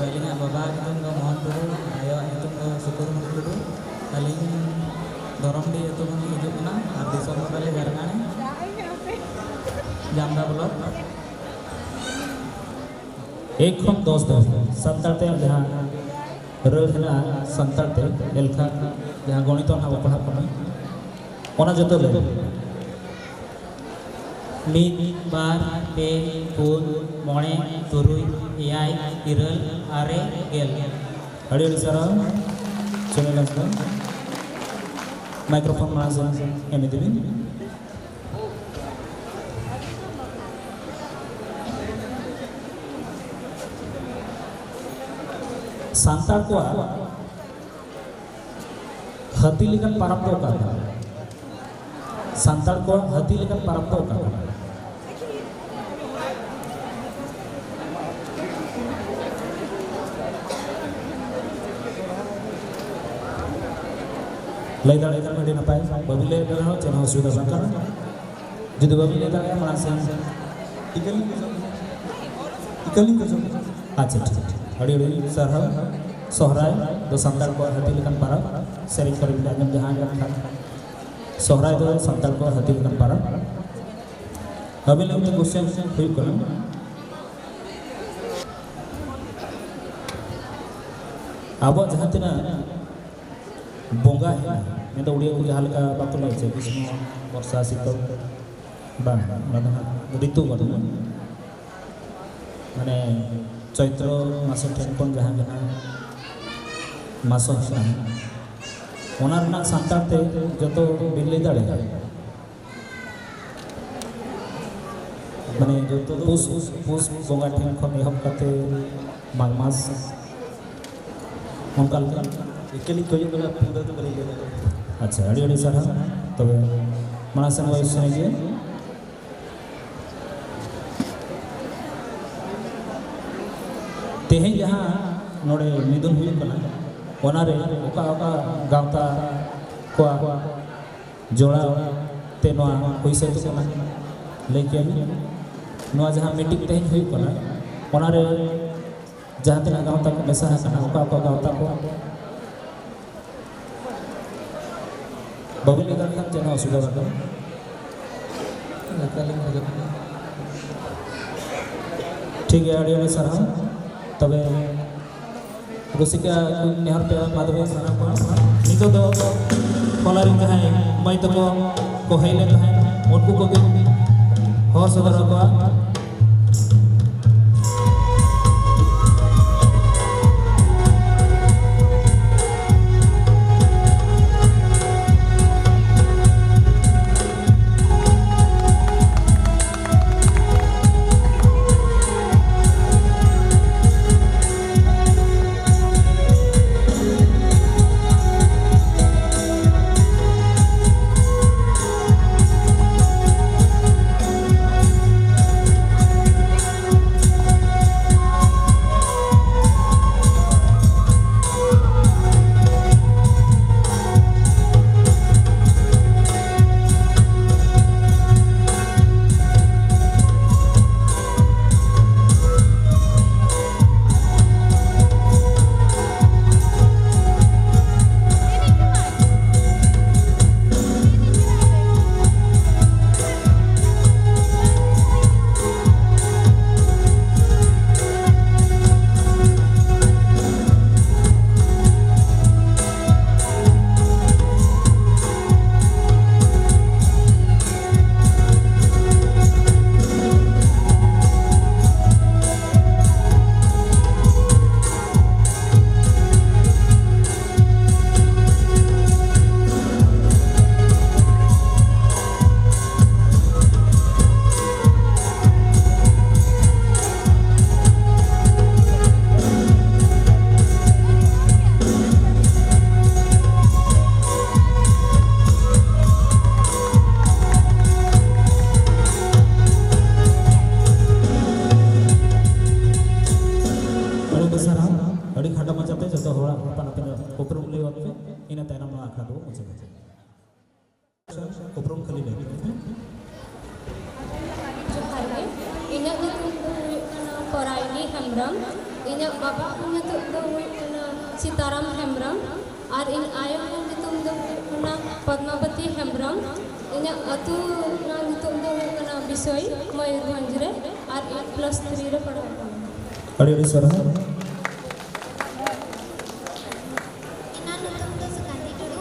ᱟᱹᱞᱤᱧᱟᱜ ᱵᱟᱵᱟᱣᱟᱜ ᱧᱩᱛᱩᱢ ᱫᱚ ᱢᱳᱦᱚᱱ ᱴᱩᱰᱩ, ᱟᱭᱳᱣᱟᱜ ᱧᱩᱛᱩᱢ ᱫᱚ ᱥᱩᱠᱩᱨᱢᱩᱱᱤ ᱴᱩᱰᱩ᱾ ᱟᱹᱞᱤᱧ ᱫᱷᱚᱨᱚᱢᱰᱤ ᱟᱹᱛᱩ ᱠᱷᱚᱱ ᱞᱤᱧ ᱦᱤᱡᱩᱜ ᱠᱟᱱᱟ ᱟᱨ ᱫᱤᱥᱚᱢ ᱫᱚ ᱛᱟᱞᱮ ᱡᱷᱟᱲᱠᱷᱚᱸᱰ, ᱡᱟᱢᱫᱟ ᱵᱞᱚᱠ᱾ ᱮᱠ ᱠᱷᱚᱱ ᱫᱚᱥ ᱫᱷᱟᱹᱵᱤᱡ ᱥᱟᱱᱛᱟᱲ ᱛᱮ ᱡᱟᱦᱟᱸ ᱨᱟᱹᱲ ᱦᱮᱱᱟᱜᱼᱟ, ᱥᱟᱱᱛᱟᱲ ᱛᱮ ᱮᱞᱠᱷᱟ, ᱡᱟᱦᱟᱸ ᱜᱚᱬᱤᱛ ᱱᱟᱦᱟᱜ ᱵᱚ ᱯᱟᱲᱦᱟᱜ ᱠᱟᱱᱟ, ᱚᱱᱟ ᱡᱚᱛᱚ ᱞᱟᱹᱭ᱾ ᱢᱤᱫ, ᱵᱟᱨ, ᱯᱮ, ᱯᱩᱱ, ᱢᱚᱬᱮ, ᱛᱩᱨᱩᱭ, ᱮᱭᱟᱭ, ᱤᱨᱟᱹᱞ, ᱟᱨᱮ, ᱜᱮᱞ᱾ ᱟᱹᱰᱤ ᱟᱹᱰᱤ ᱥᱟᱨᱦᱟᱣ᱾ ᱥᱩᱱᱤᱞ ᱦᱟᱸᱥᱫᱟ, ᱢᱟᱭᱠᱨᱳᱯᱷᱳᱱ ᱢᱟᱲᱟᱝ ᱥᱮᱫ ᱮᱢ ᱤᱫᱤ ᱵᱤᱱ᱾ ᱥᱟᱱᱛᱟᱲ ᱠᱚᱣᱟᱜ ᱦᱟᱹᱛᱤ ᱞᱮᱠᱟᱱ ᱯᱟᱨᱟᱵᱽ ᱫᱚ ᱚᱠᱟ ᱠᱟᱱᱟ? ᱥᱟᱱᱛᱟᱲ ᱠᱚᱣᱟᱜ ᱦᱟᱹᱛᱤ ᱞᱮᱠᱟᱱ ᱯᱟᱨᱟᱵᱽ ᱫᱚ ᱚᱠᱟ ᱠᱟᱱᱟ? ᱞᱟᱹᱭ ᱫᱟᱲᱮᱭᱟᱜ ᱠᱷᱟᱱ ᱟᱹᱰᱤ ᱱᱟᱯᱟᱭ, ᱵᱟᱹᱵᱤᱱ ᱞᱟᱹᱭ ᱫᱟᱲᱮᱭᱟᱜ ᱨᱮᱦᱚᱸ ᱪᱮᱫ ᱦᱚᱸ ᱚᱥᱩᱵᱤᱫᱷᱟ ᱵᱟᱝ ᱠᱟᱱᱟ᱾ ᱡᱩᱫᱤ ᱵᱟᱹᱵᱤᱱ ᱞᱟᱹᱭ ᱫᱟᱲᱮᱭᱟᱜᱼᱟ, ᱢᱟᱲᱟᱝ ᱥᱮᱱ ᱴᱤᱠᱟᱹᱞᱤᱧ ᱠᱷᱚᱡᱚᱜ ᱠᱟᱱᱟ᱾ ᱟᱪᱪᱷᱟ, ᱴᱷᱤᱠ, ᱴᱷᱤᱠ᱾ ᱟᱹᱰᱤ ᱟᱹᱰᱤ ᱥᱟᱨᱦᱟᱣ᱾ ᱥᱚᱦᱨᱟᱭ ᱫᱚ ᱥᱟᱱᱛᱟᱲ ᱠᱚᱣᱟᱜ ᱦᱟᱹᱛᱤ ᱞᱮᱠᱟᱱ ᱯᱟᱨᱟᱵᱽ, ᱥᱮᱨᱮᱧ ᱠᱚᱨᱮ ᱵᱤᱱ ᱟᱸᱡᱚᱢ ᱡᱟᱦᱟᱸ ᱠᱟᱱ ᱠᱷᱟᱱ, ᱥᱚᱦᱨᱟᱭ ᱫᱚ ᱥᱟᱱᱛᱟᱲ ᱠᱚᱣᱟᱜ ᱦᱟᱹᱛᱤ ᱞᱮᱠᱟᱱ ᱯᱟᱨᱟᱵᱽ᱾ ᱟᱹᱵᱤᱱ ᱞᱟᱹᱜᱤᱫ question ᱦᱩᱭᱩᱜ ᱠᱟᱱᱟ, ᱟᱵᱚᱣᱟᱜ ᱡᱟᱦᱟᱸ ᱛᱤᱱᱟᱹᱜ ᱵᱚᱸᱜᱟ ᱦᱮᱱᱟᱜᱼᱟ, ᱢᱮᱱᱫᱚ ᱩᱲᱤᱭᱟ ᱠᱚ ᱡᱟᱦᱟᱸ ᱞᱮᱠᱟ ᱵᱟᱠᱚ ᱞᱟᱹᱭ ᱦᱚᱪᱚ, ᱜᱨᱤᱥᱢᱚ, ᱵᱚᱨᱥᱟ, ᱥᱤᱛᱩᱝ, ᱵᱟᱝ, ᱚᱱᱟ ᱫᱚ ᱦᱟᱸᱜ ᱨᱤᱛᱩ ᱵᱟᱹᱱᱩᱜᱼᱟ᱾ ᱢᱟᱱᱮ ᱪᱳᱭᱛᱨᱚ ᱢᱟᱥᱚ ᱴᱷᱮᱱ ᱠᱷᱚᱱ ᱡᱟᱦᱟᱸ ᱡᱟᱦᱟᱸ ᱢᱟᱥᱚ ᱦᱮᱱᱟᱜᱼᱟ, ᱚᱱᱟ ᱨᱮᱱᱟᱜ ᱥᱟᱱᱛᱟᱲ ᱛᱮ ᱡᱚᱛᱚ ᱵᱤᱱ ᱞᱟᱹᱭ ᱫᱟᱲᱮᱭᱟᱜᱼᱟ? ᱢᱟᱱᱮ ᱡᱚᱛᱚ ᱯᱩᱥ, ᱯᱩᱥ ᱵᱚᱸᱜᱟ ᱴᱷᱮᱱ ᱠᱷᱚᱱ ᱮᱦᱚᱵ ᱠᱟᱛᱮ ᱢᱟᱜᱽ ᱢᱟᱥ, ᱚᱱᱠᱟ ᱞᱮᱠᱟ᱾ ᱮᱠᱮᱱᱤᱧ ᱠᱷᱚᱡᱚᱜ ᱠᱟᱱᱟ, ᱯᱩᱨᱟᱹ ᱫᱚ ᱵᱟᱹᱞᱤᱧ ᱞᱟᱹᱭ ᱫᱟᱲᱮᱭᱟᱜᱼᱟ᱾ ᱟᱪᱪᱷᱟ, ᱟᱹᱰᱤ ᱟᱹᱰᱤ ᱥᱟᱨᱦᱟᱣ᱾ ᱛᱚᱵᱮ ᱢᱟᱲᱟᱝ ᱥᱮᱱ ᱵᱚᱱ ᱥᱮᱱ ᱜᱮᱭᱟ᱾ ᱛᱮᱦᱮᱧ ᱡᱟᱦᱟᱸ ᱱᱚᱰᱮ ᱢᱤᱫᱩᱱ ᱦᱩᱭᱩᱜ ᱠᱟᱱᱟ, ᱚᱱᱟᱨᱮ ᱚᱠᱟ ᱚᱠᱟ ᱜᱟᱶᱛᱟ ᱠᱚᱣᱟᱜ ᱡᱚᱲᱟᱣ ᱛᱮ ᱱᱚᱣᱟ ᱦᱩᱭ ᱥᱟᱹᱛᱚᱜ ᱠᱟᱱᱟ, ᱞᱟᱹᱭ ᱠᱮᱭᱟ ᱵᱤᱱ? ᱱᱚᱣᱟ ᱡᱟᱦᱟᱸ meeting ᱛᱮᱦᱮᱧ ᱦᱩᱭᱩᱜ ᱠᱟᱱᱟ, ᱚᱱᱟᱨᱮ ᱡᱟᱦᱟᱸ ᱛᱤᱱᱟᱹᱜ ᱜᱟᱶᱛᱟ ᱠᱚ ᱢᱮᱥᱟ ᱟᱠᱟᱱᱟ, ᱚᱠᱟ ᱚᱠᱟ ᱜᱟᱶᱛᱟ ᱠᱚ? ᱵᱟᱵᱤᱱ ᱞᱟᱹᱭ ᱫᱟᱲᱮᱭᱟᱜ ᱠᱷᱟᱱ ᱪᱮᱫ ᱦᱚᱸ ᱚᱥᱩᱵᱤᱫᱷᱟ ᱵᱟᱹᱱᱩᱜᱼᱟ᱾ ᱞᱮᱠᱟᱞᱤᱧ ᱠᱷᱚᱡᱚᱜ ᱠᱟᱱᱟ᱾ ᱴᱷᱤᱠ ᱜᱮᱭᱟ, ᱟᱹᱰᱤ ᱟᱹᱰᱤ ᱥᱟᱨᱦᱟᱣ᱾ ᱛᱚᱵᱮ ᱨᱩᱥᱤᱠᱟ ᱠᱚ ᱱᱮᱦᱚᱨ ᱯᱮ ᱢᱟ ᱛᱚᱵᱮ ᱥᱟᱱᱟᱢ ᱠᱚ᱾ ᱱᱤᱛᱚᱜ ᱫᱚ ᱦᱚᱞᱟ ᱨᱮᱱ ᱡᱟᱦᱟᱸᱭ ᱢᱟᱹᱭ ᱛᱟᱠᱚ ᱠᱚ ᱦᱮᱡ ᱞᱮᱱ ᱛᱟᱦᱮᱸᱫ, ᱩᱱᱠᱩ ᱠᱚᱜᱮ ᱦᱚᱦᱚ ᱥᱚᱫᱚᱨ ᱟᱠᱚᱣᱟ᱾ ᱱᱚᱣᱟ ᱟᱠᱷᱲᱟ ᱫᱚ ᱢᱩᱪᱟᱹᱫ ᱮᱱᱟ᱾ ᱩᱯᱨᱩᱢ ᱠᱷᱟᱹᱞᱤ ᱞᱟᱹᱭ ᱢᱮ᱾ ᱡᱚᱦᱟᱨ ᱜᱮ᱾ ᱤᱧᱟᱹᱜ ᱧᱩᱛᱩᱢ ᱫᱚ ᱦᱩᱭᱩᱜ ᱠᱟᱱᱟ ᱯᱚᱨᱟᱭᱱᱤ ᱦᱮᱢᱵᱨᱚᱢ᱾ ᱤᱧᱟᱹᱜ ᱵᱟᱵᱟ ᱧᱩᱛᱩᱢ ᱫᱚ ᱦᱩᱭᱩᱜ ᱠᱟᱱᱟ ᱥᱤᱛᱟᱨᱟᱢ ᱦᱮᱢᱵᱨᱚᱢ᱾ ᱟᱨ ᱤᱧ ᱟᱭᱳ ᱧᱩᱛᱩᱢ ᱫᱚ ᱦᱩᱭᱩᱜ ᱠᱟᱱᱟ ᱯᱚᱫᱢᱟᱵᱚᱛᱤ ᱦᱮᱢᱵᱨᱚᱢ᱾ ᱤᱧᱟᱹᱜ ᱟᱹᱛᱩ ᱨᱮᱱᱟᱜ ᱧᱩᱛᱩᱢ ᱫᱚ ᱦᱩᱭᱩᱜ ᱠᱟᱱᱟ ᱵᱤᱥᱚᱭ, ᱢᱚᱭᱩᱨᱵᱷᱚᱸᱡᱽ ᱨᱮ᱾ ᱟᱨ ᱤᱧ ᱯᱞᱟᱥ ᱛᱷᱨᱤ ᱨᱮ ᱯᱟᱲᱦᱟᱜ ᱠᱟᱱᱟ᱾ ᱟᱹᱰᱤ ᱟᱹᱰᱤ ᱥᱟᱨᱦᱟᱣ᱾ ᱤᱧᱟᱹᱜ ᱧᱩᱛᱩᱢ ᱫᱚ ᱥᱩᱠᱟᱱᱛᱤ ᱴᱩᱰᱩ,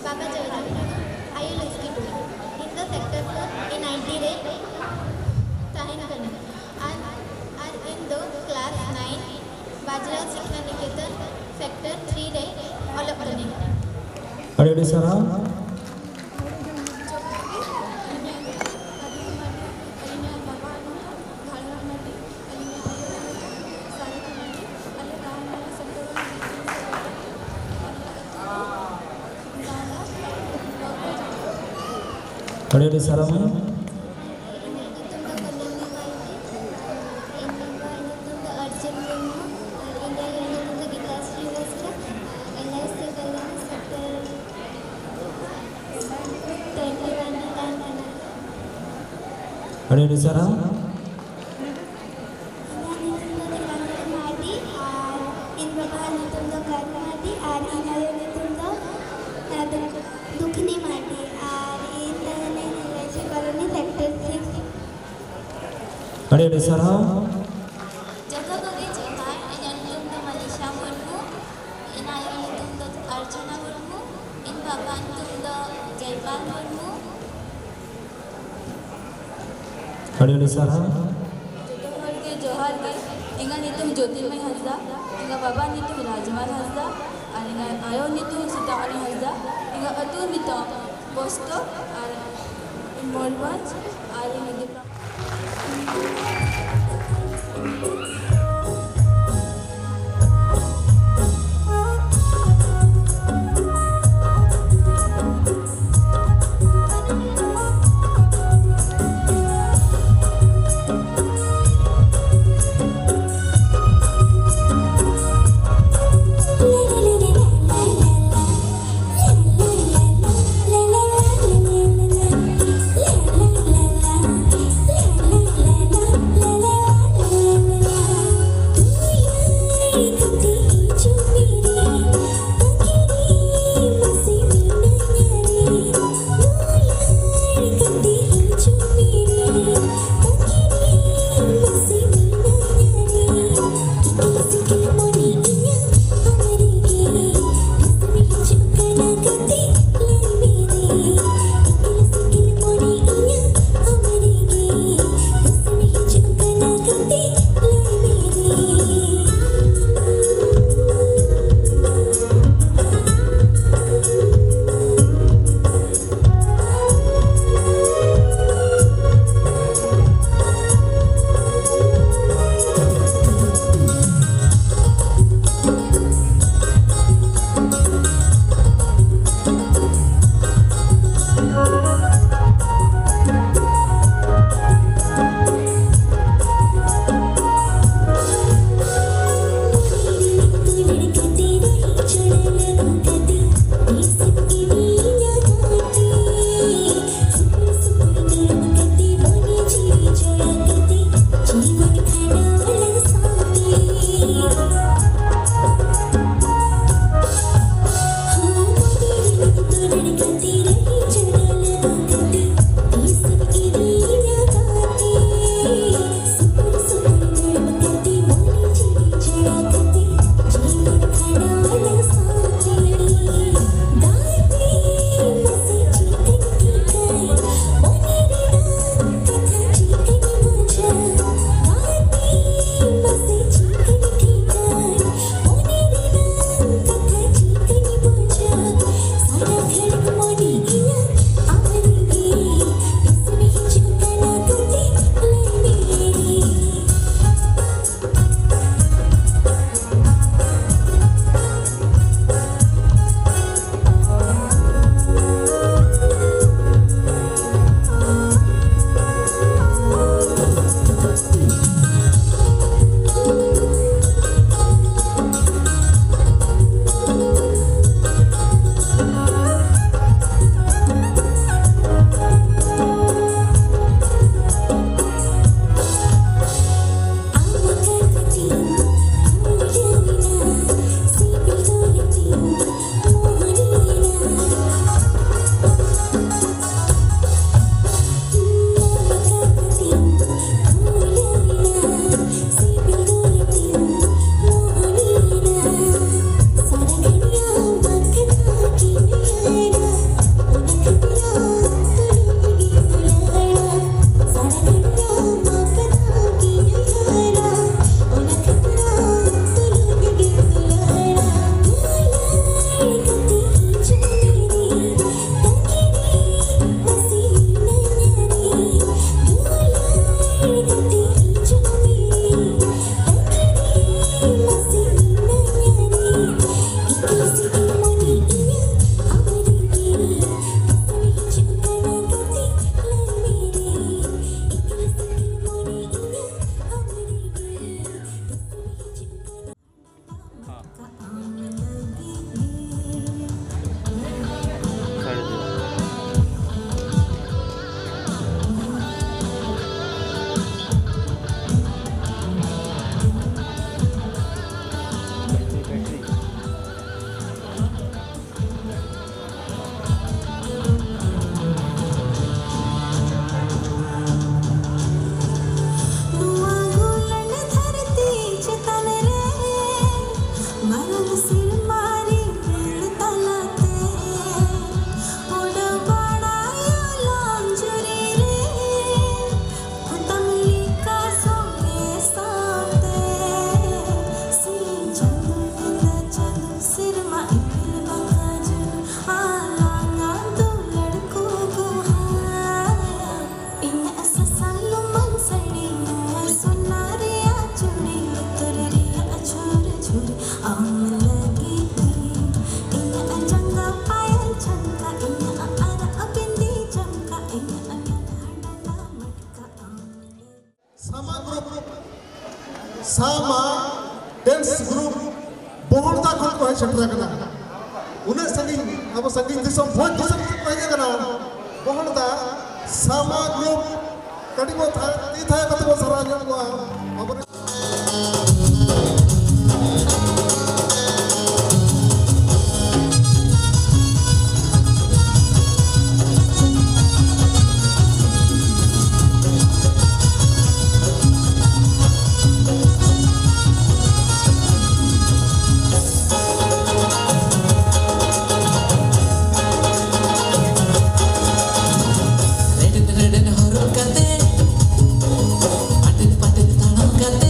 ᱵᱟᱵᱟ ᱡᱚᱭᱨᱟᱢ ᱴᱩᱰᱩ, ᱟᱭᱳ ᱞᱚᱠᱥᱢᱤ ᱴᱩᱰᱩ᱾ ᱤᱧ ᱫᱚ ᱥᱮᱠᱴᱚᱨ ᱯᱷᱳᱨ ᱮᱱ ᱟᱭ ᱴᱤ ᱨᱮ ᱛᱟᱦᱮᱱ ᱠᱟᱹᱱᱟᱹᱧ᱾ ᱟᱨ, ᱟᱨ ᱤᱧ ᱫᱚ ᱠᱞᱟᱥ ᱱᱟᱭᱤᱱ ᱵᱟᱡᱽᱨᱟᱣ ᱥᱤᱠᱷᱟ ᱱᱤᱠᱮᱛᱚᱱ ᱥᱮᱠᱴᱚᱨ ᱛᱷᱨᱤ ᱨᱮ ᱚᱞᱚᱜ ᱠᱟᱹᱱᱟᱹᱧ᱾ ᱟᱹᱰᱤ ᱟᱹᱰᱤ ᱥᱟᱨᱦᱟᱣ᱾ ᱟᱹᱰᱤ ᱟᱹᱰᱤ ᱥᱟᱨᱦᱟᱣ᱾ ᱤᱧᱟᱹᱜ ᱧᱩᱛᱩᱢ ᱫᱚ ᱠᱚᱞᱚᱢᱤ ᱢᱟᱨᱰᱤ᱾ ᱤᱧ ᱵᱟᱵᱟᱣᱟᱜ ᱧᱩᱛᱩᱢ ᱫᱚ ᱚᱨᱡᱩᱱ ᱢᱩᱨᱢᱩ᱾ ᱟᱨ ᱤᱧ ᱟᱭᱳᱣᱟᱜ ᱧᱩᱛᱩᱢ ᱫᱚ ᱜᱤᱛᱟᱥᱨᱤ ᱵᱟᱥᱠᱮ᱾ ᱟᱨ L I C colony sector twenty one ᱨᱮ ᱛᱟᱦᱮᱱ ᱠᱟᱱᱟ᱾ ᱟᱹᱰᱤ ᱟᱹᱰᱤ ᱥᱟᱨᱦᱟᱣ᱾ ᱤᱧᱟᱹᱜ ᱧᱩᱛᱩᱢ ᱫᱚ ᱫᱤᱯᱟᱧᱡᱚᱞᱤ ᱢᱟᱨᱰᱤ ᱟᱨ ᱤᱧ ᱵᱟᱵᱟᱣᱟᱜ ᱧᱩᱛᱩᱢ ᱫᱚ ᱠᱟᱹᱱᱩ ᱢᱟᱨᱰᱤ ᱟᱨ ᱤᱧ ᱟᱭᱳ ᱧᱩᱛᱩᱢ ᱫᱚ, ᱟᱨ ᱫᱩᱠᱷᱱᱤ ᱢᱟᱨᱰᱤ ᱟᱨ ᱤᱧ ᱛᱟᱦᱮᱱᱟᱹᱧ L I C colony sector six. ᱟᱹᱰᱤ ᱟᱹᱰᱤ ᱥᱟᱨᱦᱟᱣ᱾ ᱡᱚᱛᱚ ᱠᱚᱜᱮ ᱡᱚᱦᱟᱨ᱾ ᱤᱧᱟᱹᱜ ᱧᱩᱛᱩᱢ ᱫᱚ ᱢᱟᱞᱤᱥᱟ ᱢᱩᱨᱢᱩ, ᱤᱧ ᱟᱭᱳ ᱧᱩᱛᱩᱢ ᱫᱚ ᱚᱨᱪᱚᱱᱟ ᱢᱩᱨᱢᱩ, ᱤᱧ ᱵᱟᱵᱟ ᱧᱩᱛᱩᱢ ᱫᱚ ᱡᱚᱭᱯᱟᱞ ᱢᱩᱨᱢᱩ᱾ ᱟᱹᱰᱤ ᱟᱹᱰᱤ ᱥᱟᱨᱦᱟᱣ᱾ ᱡᱚᱛᱚ ᱦᱚᱲ ᱜᱮ ᱡᱚᱦᱟᱨ ᱜᱮ᱾ ᱤᱧᱟᱹᱜ ᱧᱩᱛᱩᱢ ᱡᱳᱛᱤᱨᱢᱚᱭ ᱦᱟᱸᱥᱫᱟ, ᱤᱧᱟᱹᱜ ᱵᱟᱵᱟ ᱧᱩᱛᱩᱢ ᱨᱟᱡᱽᱢᱟᱞ ᱦᱟᱸᱥᱫᱟ ᱟᱨ ᱤᱧᱟᱹᱜ ᱟᱭᱳ ᱧᱩᱛᱩᱢ ᱥᱤᱛᱟᱢᱚᱱᱤ ᱦᱟᱸᱥᱫᱟ᱾ ᱤᱧᱟᱹᱜ ᱟᱹᱛᱩ ᱧᱩᱛᱩᱢ ᱵᱚᱥᱛᱚ ᱟᱨ ᱢᱚᱭᱩᱨᱵᱷᱚᱸᱡᱽ ᱟᱨ ᱤᱧ ᱫᱤᱯᱞᱚᱢ ᱱᱚᱣᱟ ᱜᱩᱞᱟᱹᱱ ᱫᱷᱟᱹᱨᱛᱤ ᱪᱮᱛᱟᱱ ᱨᱮ ᱢᱟᱨᱟᱝ ᱥᱮᱨᱢᱟ ᱨᱤᱢᱤᱞ ᱛᱟᱞᱟᱛᱮ ᱩᱰᱟᱹᱣ ᱵᱟᱲᱟᱭᱟ ᱞᱟᱢᱡᱩᱨᱤ ᱨᱮ ᱯᱚᱛᱟᱢ ᱞᱮᱠᱟ ᱥᱚᱸᱜᱮ ᱥᱟᱶᱛᱮ᱾ ᱥᱤᱧ ᱪᱟᱸᱫᱚ ᱧᱤᱫᱟᱹ ᱪᱟᱸᱫᱚ ᱥᱮᱨᱢᱟ ᱤᱯᱤᱞ ᱵᱟᱠᱟ ᱡᱩᱞ ᱟᱞᱟᱝᱟ ᱫᱩᱞᱟᱹᱲ ᱠᱚ ᱜᱚᱦᱟᱨᱟ᱾ ᱤᱧᱟᱹᱜ ᱥᱟᱥᱟᱝ ᱞᱩᱢᱟᱹᱝ ᱥᱟᱹᱲᱤ, ᱱᱚᱣᱟ ᱥᱚᱱᱟ ᱨᱮᱭᱟᱜ ᱪᱩᱲᱤ, ᱞᱩᱛᱩᱨ ᱨᱮᱭᱟᱜ ᱡᱷᱩᱨ ᱡᱷᱩᱨ ᱟᱢ ᱞᱟᱹᱜᱤᱫ ᱜᱮ᱾ ᱤᱧᱟᱹᱜ ᱡᱟᱸᱜᱟ ᱯᱟᱭᱮᱞ ᱡᱷᱟᱢᱠᱟ, ᱤᱧᱟᱹᱜ ᱟᱨᱟᱜ ᱵᱤᱸᱫᱤ ᱡᱷᱟᱢᱠᱟ, ᱤᱧᱟᱹᱜ ᱱᱟᱱᱦᱟ ᱰᱟᱸᱰᱟ ᱢᱟᱴᱠᱟ ᱟᱢ ᱞᱟᱹᱜᱤᱫ᱾ ᱥᱟᱢᱟ ᱜᱨᱩᱯ, ᱥᱟᱢᱟ ᱰᱮᱱᱥ ᱜᱨᱩᱯ ᱵᱚᱦᱚᱲᱫᱟ ᱠᱷᱚᱱ ᱠᱚ ᱦᱮᱡ ᱥᱮᱴᱮᱨ ᱟᱠᱟᱱᱟ᱾ ᱩᱱᱟᱹᱜ ᱥᱟᱺᱜᱤᱧ, ᱟᱵᱚ ᱥᱟᱺᱜᱤᱧ ᱫᱤᱥᱚᱢ, ᱵᱷᱚᱸᱡᱽ ᱫᱤᱥᱚᱢ ᱠᱷᱚᱱ ᱠᱚ ᱦᱮᱡ ᱟᱠᱟᱱᱟ᱾ ᱵᱚᱦᱚᱲᱫᱟ ᱥᱟᱢᱟ ᱜᱨᱩᱯ ᱠᱟᱹᱴᱤᱡ ᱵᱚ ᱛᱷᱟ-, ᱛᱤ ᱛᱷᱟᱭᱚ ᱠᱟᱛᱮ ᱵᱚ ᱥᱟᱨᱦᱟᱣ ᱧᱚᱜ ᱠᱚᱣᱟ᱾ ᱟᱵᱚᱨᱮᱱ ᱨᱮᱰᱮᱱ ᱨᱮᱰᱮᱱ ᱦᱚᱨᱚᱜ ᱠᱟᱛᱮ, ᱯᱟᱴᱮᱫ ᱯᱟᱴᱮᱫ ᱛᱟᱲᱟᱢ ᱠᱟᱛᱮ,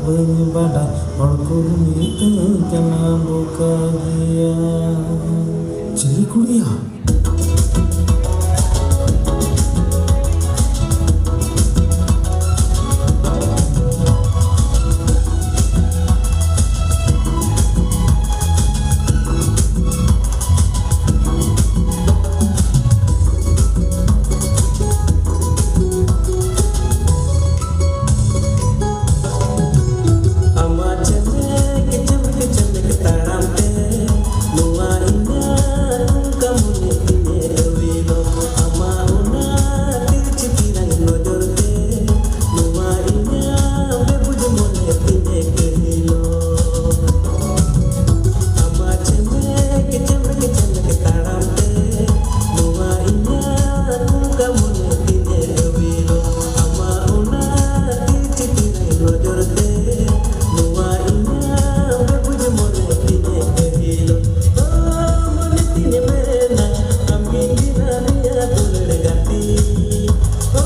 ᱵᱟᱹᱧ ᱵᱟᱰᱟᱭ, ᱦᱚᱲ ᱠᱚ ᱢᱤᱛᱟᱹᱧ ᱠᱟᱱᱟ ᱵᱚᱠᱟ ᱜᱮᱭᱟ᱾ ᱪᱤᱞᱤ ᱠᱩᱲᱤᱭᱟ? ᱟᱢᱟᱜ ᱪᱮᱢᱮᱠ ᱪᱮᱢᱮᱠ ᱪᱮᱢᱮᱠ ᱛᱟᱲᱟᱢ ᱛᱮ ᱱᱚᱣᱟ ᱤᱧᱟᱹᱜ ᱱᱚᱝᱠᱟ ᱢᱚᱱᱮ ᱛᱤᱧᱮ ᱟᱹᱣᱤᱞᱚᱜ᱾ ᱟᱢᱟᱜ ᱚᱱᱟ ᱛᱤᱨᱪᱤ ᱛᱤᱨᱟᱝ ᱱᱚᱡᱚᱨ ᱛᱮ ᱱᱚᱣᱟ ᱤᱧᱟᱹᱜ ᱵᱮᱵᱩᱡ ᱢᱚᱱᱮ ᱛᱤᱧᱮ ᱠᱟᱹᱦᱤᱞᱚᱜ᱾ ᱟᱢᱟᱜ ᱪᱮᱢᱮᱠ ᱪᱮᱢᱮᱠ ᱪᱮᱢᱮᱠ ᱛᱟᱲᱟᱢ ᱛᱮ ᱱᱚᱣᱟ ᱤᱧᱟᱹᱜ ᱱᱚᱝᱠᱟ ᱢᱚᱱᱮ ᱛᱤᱧᱮ ᱟᱹᱣᱤᱞᱚᱜ᱾ ᱟᱢᱟᱜ ᱚᱱᱟ ᱛᱤᱨᱪᱤ ᱛᱤᱨᱟᱝ ᱱᱚᱡᱚᱨ ᱛᱮ ᱱᱚᱣᱟ ᱤᱧᱟᱹᱜ ᱵᱮᱵᱩᱡ ᱢᱚᱱᱮ ᱛᱤᱧᱮ ᱠᱟᱹᱦᱤᱞᱚᱜ᱾ ᱚ, ᱢᱚᱱᱮ ᱛᱤᱧᱮ ᱢᱮᱱᱟ ᱟᱢ ᱜᱮ ᱫᱤᱱᱟᱹᱢᱤᱭᱟᱹ ᱫᱩᱞᱟᱹᱲ ᱜᱟᱛᱮ᱾ ᱚ,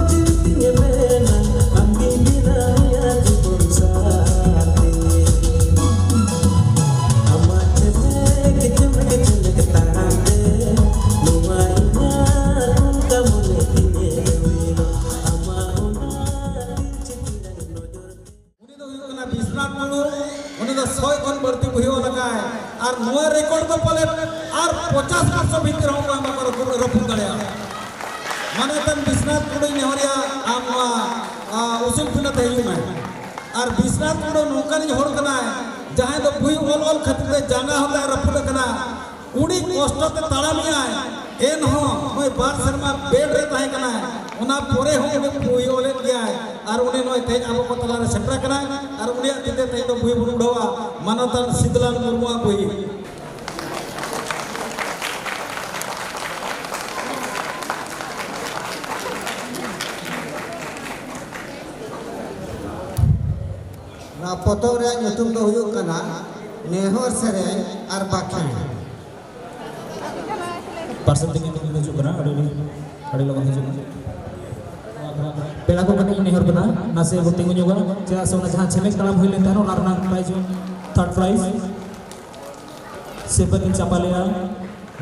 ᱡᱤᱣᱤ ᱛᱤᱧᱮ ᱢᱮᱱᱟ ᱟᱢ ᱜᱮ ᱫᱤᱱᱟᱹᱢᱤᱭᱟᱹ ᱡᱤᱵᱚᱱ ᱥᱟᱛᱷᱤ᱾ ᱟᱢᱟᱜ ᱪᱮᱢᱮᱠ ᱪᱮᱢᱮᱠ ᱪᱮᱢᱮᱠ ᱛᱟᱲᱟᱢ ᱛᱮ ᱱᱚᱣᱟ ᱤᱧᱟᱹᱜ ᱱᱚᱝᱠᱟ ᱢᱚᱱᱮ ᱛᱤᱧᱮ ᱟᱹᱣᱤᱞᱚᱜ᱾ ᱟᱢᱟᱜ ᱚᱱᱟ ᱛᱤᱨᱪᱤ ᱛᱤᱨᱟᱝ ᱱᱚᱡᱚᱨ ᱛᱮ᱾ ᱩᱱᱤ ᱫᱚ ᱦᱩᱭᱩᱜ ᱠᱟᱱᱟ ᱵᱤᱥᱱᱟᱛᱷ ᱴᱩᱰᱩ᱾ ᱩᱱᱤ ᱫᱚ ᱥᱚᱭ ᱠᱷᱚᱱ ᱵᱟᱹᱲᱛᱤ ᱵᱚᱦᱤ ᱚᱞ ᱟᱠᱟᱫᱟᱭ᱾ ᱟᱨ ᱱᱚᱣᱟ ᱨᱮᱠᱚᱨᱰ ᱫᱚ ᱯᱟᱞᱮᱫ ᱟᱨ ᱯᱚᱧᱪᱟᱥ ᱵᱚᱨᱥᱚ ᱵᱷᱤᱛᱤᱨ ᱦᱚᱸ ᱵᱟᱝ ᱵᱟᱠᱚ ᱨᱟᱹᱯᱩᱫ, ᱨᱟᱹᱯᱩᱫ ᱫᱟᱲᱮᱭᱟᱜᱼᱟ᱾ ᱢᱟᱱᱚᱛᱟᱱ ᱵᱤᱥᱱᱟᱛᱷ ᱴᱩᱰᱩᱧ ᱱᱮᱦᱚᱨᱮᱭᱟ, ᱟᱢ ᱱᱚᱣᱟ, ᱟ, ᱩᱥᱩᱞ ᱯᱤᱸᱰᱟᱹ ᱛᱮ ᱦᱤᱡᱩᱜ ᱢᱮ᱾ ᱟᱨ ᱵᱤᱥᱱᱟᱛᱷ ᱴᱩᱰᱩ ᱱᱚᱝᱠᱟᱱᱤᱡ ᱦᱚᱲ ᱠᱟᱱᱟᱭ, ᱡᱟᱦᱟᱸᱭ ᱫᱚ ᱵᱚᱦᱤ ᱚᱞ ᱚᱞ ᱠᱷᱟᱹᱛᱤᱨ ᱛᱮ ᱡᱟᱸᱜᱟ ᱦᱚᱸ ᱛᱟᱭ ᱨᱟᱹᱯᱩᱫ ᱟᱠᱟᱱᱟ᱾ ᱟᱹᱰᱤ ᱠᱚᱥᱴᱚ ᱛᱮ ᱛᱟᱲᱟᱢᱮᱜᱼᱟᱭ, ᱮᱱᱦᱚᱸ ᱱᱩᱭ ᱵᱟᱨ ᱥᱮᱨᱢᱟ ᱵᱮᱰ ᱨᱮ ᱛᱟᱦᱮᱸ ᱠᱟᱱᱟᱭ᱾ ᱚᱱᱟ ᱯᱚᱨᱮ ᱦᱚᱸ ᱩᱱᱤ ᱵᱚᱦᱤ ᱚᱞᱮᱫ ᱜᱮᱭᱟᱭ᱾ ᱟᱨ ᱩᱱᱤ ᱱᱚᱜᱼᱚᱭ ᱛᱮᱦᱮᱧ ᱟᱵᱚ ᱠᱚ ᱛᱟᱞᱟᱨᱮ ᱥᱮᱴᱮᱨ ᱟᱠᱟᱱᱟᱭ᱾ ᱟᱨ ᱩᱱᱤᱭᱟᱜ ᱛᱤ ᱛᱮ ᱛᱮᱦᱮᱧ ᱫᱚ ᱵᱚᱦᱤ ᱵᱚᱱ ᱩᱰᱷᱟᱹᱣᱟ, ᱢᱟᱱᱚᱛᱟᱱ ᱥᱤᱫᱽᱞᱟᱞ ᱢᱩᱨᱢᱩᱣᱟᱜ ᱵᱚᱦᱤ᱾ ᱱᱚᱣᱟ ᱯᱚᱛᱚᱵ ᱨᱮᱭᱟᱜ ᱧᱩᱛᱩᱢ ᱫᱚ ᱦᱩᱭᱩᱜ ᱠᱟᱱᱟ ᱱᱮᱦᱚᱨ ᱥᱮᱨᱮᱧ ᱟᱨ ᱵᱟᱠᱷᱮᱬ᱾ ᱯᱟᱨᱥᱮᱞ ᱛᱮᱜᱮ ᱱᱤᱛᱚᱜ ᱦᱤᱡᱩᱜ ᱠᱟᱱᱟ, ᱟᱹᱰᱤ, ᱟᱹᱰᱤ ᱞᱚᱜᱚᱱ ᱦᱤᱡᱩᱜ ᱠᱟᱱᱟ᱾ ᱯᱮᱲᱟ ᱠᱚ ᱠᱟᱹᱴᱤᱡ ᱱᱮᱦᱚᱨ ᱠᱟᱱᱟ, ᱱᱟᱥᱮ ᱵᱚ ᱛᱤᱸᱜᱩ ᱧᱚᱜᱟ, ᱪᱮᱫᱟᱜ ᱥᱮ ᱚᱱᱟ ᱡᱟᱦᱟᱸ ᱪᱷᱮᱢᱮᱠ ᱛᱟᱲᱟᱢ ᱦᱩᱭ ᱞᱮᱱ ᱛᱟᱦᱮᱸᱱ, ᱚᱱᱟ ᱨᱮᱱᱟᱜ ᱯᱨᱟᱭᱤᱡᱽ, ᱛᱷᱟᱨᱰ ᱯᱨᱟᱭᱤᱡᱽ ᱥᱤᱨᱯᱟᱹ ᱠᱤᱱ ᱪᱟᱯᱟᱞᱮᱜᱼᱟ᱾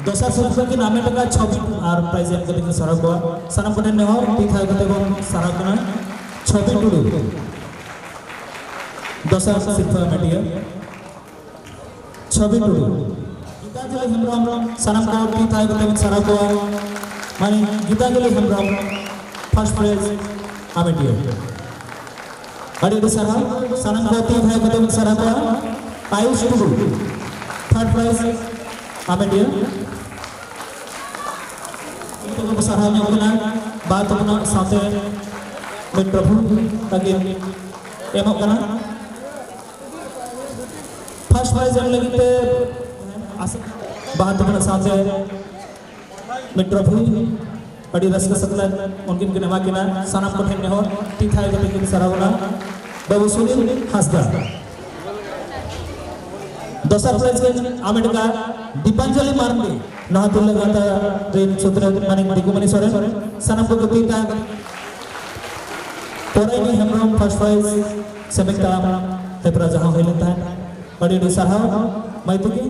ᱫᱚᱥᱟᱨ ᱥᱤᱨᱯᱟᱹ ᱠᱤᱱ ᱦᱟᱢᱮᱴ ᱟᱠᱟᱫ ᱪᱷᱚᱵᱤ ᱟᱨ ᱯᱨᱟᱭᱤᱡᱽ ᱮᱢ ᱠᱟᱛᱮ ᱠᱤᱱ ᱥᱟᱨᱦᱟᱣ ᱠᱚᱣᱟ᱾ ᱥᱟᱱᱟᱢ ᱠᱚᱴᱷᱮᱱ ᱱᱮᱦᱚᱨ, ᱛᱤ ᱛᱷᱟᱭᱚ ᱠᱟᱛᱮ ᱵᱚᱱ ᱥᱟᱨᱦᱟᱣ ᱠᱤᱱᱟ᱾ ᱪᱷᱚᱵᱤ ᱴᱩᱰᱩ ᱫᱚᱥᱟᱨ ᱥᱤᱨᱯᱟᱹ ᱦᱟᱢᱮᱴᱤᱭᱟᱹ᱾ ᱪᱷᱚᱵᱤ ᱴᱩᱰᱩ᱾ ᱜᱤᱛᱟᱧᱡᱚᱞᱤ ᱦᱮᱢᱵᱨᱚᱢ, ᱥᱟᱱᱟᱢ ᱠᱚ ᱛᱤ ᱛᱷᱟᱭᱚ ᱠᱟᱛᱮ ᱵᱚᱱ ᱥᱟᱨᱦᱟᱣ ᱠᱚᱣᱟ᱾ ᱢᱟᱱᱮ ᱜᱤᱛᱟᱧᱡᱚᱞᱤ ᱦᱮᱢᱵᱨᱚᱢ, ᱯᱷᱟᱨᱥᱴ ᱯᱨᱟᱭᱤᱡᱽ ᱦᱟᱢᱮᱴᱤᱭᱟᱹ᱾ ᱟᱹᱰᱤ ᱟᱹᱰᱤ ᱥᱟᱨᱦᱟᱣ, ᱥᱟᱱᱟᱢ ᱠᱚ ᱛᱤ ᱛᱷᱟᱭᱚ ᱠᱟᱛᱮ ᱵᱚᱱ ᱥᱟᱨᱦᱟᱣ ᱠᱚᱣᱟ᱾ ᱟᱭᱩᱥ ᱴᱩᱰᱩ, ᱛᱷᱟᱨᱰ ᱯᱨᱟᱭᱤᱡᱽ ᱦᱟᱢᱮᱴᱤᱭᱟᱹ᱾ ᱩᱱᱠᱩ ᱠᱚ ᱥᱟᱨᱦᱟᱣ ᱧᱚᱜ ᱠᱟᱱᱟ, ᱵᱟᱦᱟ ᱛᱷᱩᱯᱱᱟᱜ ᱥᱟᱶᱛᱮ ᱢᱤᱫ ᱴᱨᱚᱯᱷᱤ ᱛᱟᱹᱠᱤᱱ ᱮᱢᱚᱜ ᱠᱟᱱᱟ᱾ ᱯᱷᱟᱨᱥᱴ ᱯᱨᱟᱭᱤᱡᱽ ᱮᱢ ᱞᱟᱹᱜᱤᱫ ᱛᱮ ᱟᱥ-, ᱵᱟᱦᱟ ᱛᱷᱩᱯᱱᱟᱜ ᱥᱟᱶᱛᱮ ᱢᱤᱫ ᱴᱨᱚᱯᱷᱤ ᱟᱹᱰᱤ ᱨᱟᱹᱥᱠᱟᱹ ᱥᱟᱛᱞᱟᱜ ᱩᱱᱠᱤᱱ ᱠᱤᱱ ᱮᱢᱟ ᱠᱤᱱᱟ᱾ ᱥᱟᱱᱟᱢ ᱠᱚᱴᱷᱮᱱ ᱱᱮᱦᱚᱨ, ᱛᱤ ᱛᱷᱟᱭᱚ ᱠᱟᱛᱮ ᱠᱤᱱ ᱥᱟᱨᱦᱟᱣ ᱵᱚᱱᱟ᱾ ᱵᱟᱹᱵᱩ ᱥᱩᱱᱤᱞ ᱦᱟᱸᱥᱫᱟ᱾ ᱫᱚᱥᱟᱨ ᱯᱨᱟᱭᱤᱡᱽ ᱠᱤᱱ ᱦᱟᱢᱮᱴ ᱟᱠᱟᱫ ᱫᱤᱯᱟᱧᱡᱚᱞᱤ ᱢᱟᱨᱰᱤ, ᱱᱚᱣᱟ ᱛᱤᱨᱞᱟᱹ ᱜᱟᱶᱛᱟ ᱨᱮᱱ ᱥᱩᱛᱨᱮᱛ ᱢᱟᱹᱱᱤᱡ ᱫᱤᱠᱩᱢᱚᱱᱤ ᱥᱚᱨᱮᱱ, ᱥᱟᱱᱟᱢ ᱠᱚ ᱛᱤ ᱛᱷᱟᱭᱚ᱾ ᱯᱚᱨᱟᱭᱱᱤ ᱦᱮᱢᱵᱨᱚᱢ ᱯᱷᱟᱨᱥᱴ ᱯᱨᱟᱭᱤᱡᱽ ᱥᱮᱢᱮᱠ ᱛᱟᱲᱟᱢ ᱦᱮᱯᱨᱟᱣ ᱡᱟᱦᱟᱸ ᱦᱩᱭ ᱞᱮᱱ ᱛᱟᱦᱮᱸᱫ᱾ ᱟᱹᱰᱤ ᱟᱹᱰᱤ ᱥᱟᱨᱦᱟᱣ ᱢᱟᱹᱭ ᱛᱟᱹᱠᱤᱱ᱾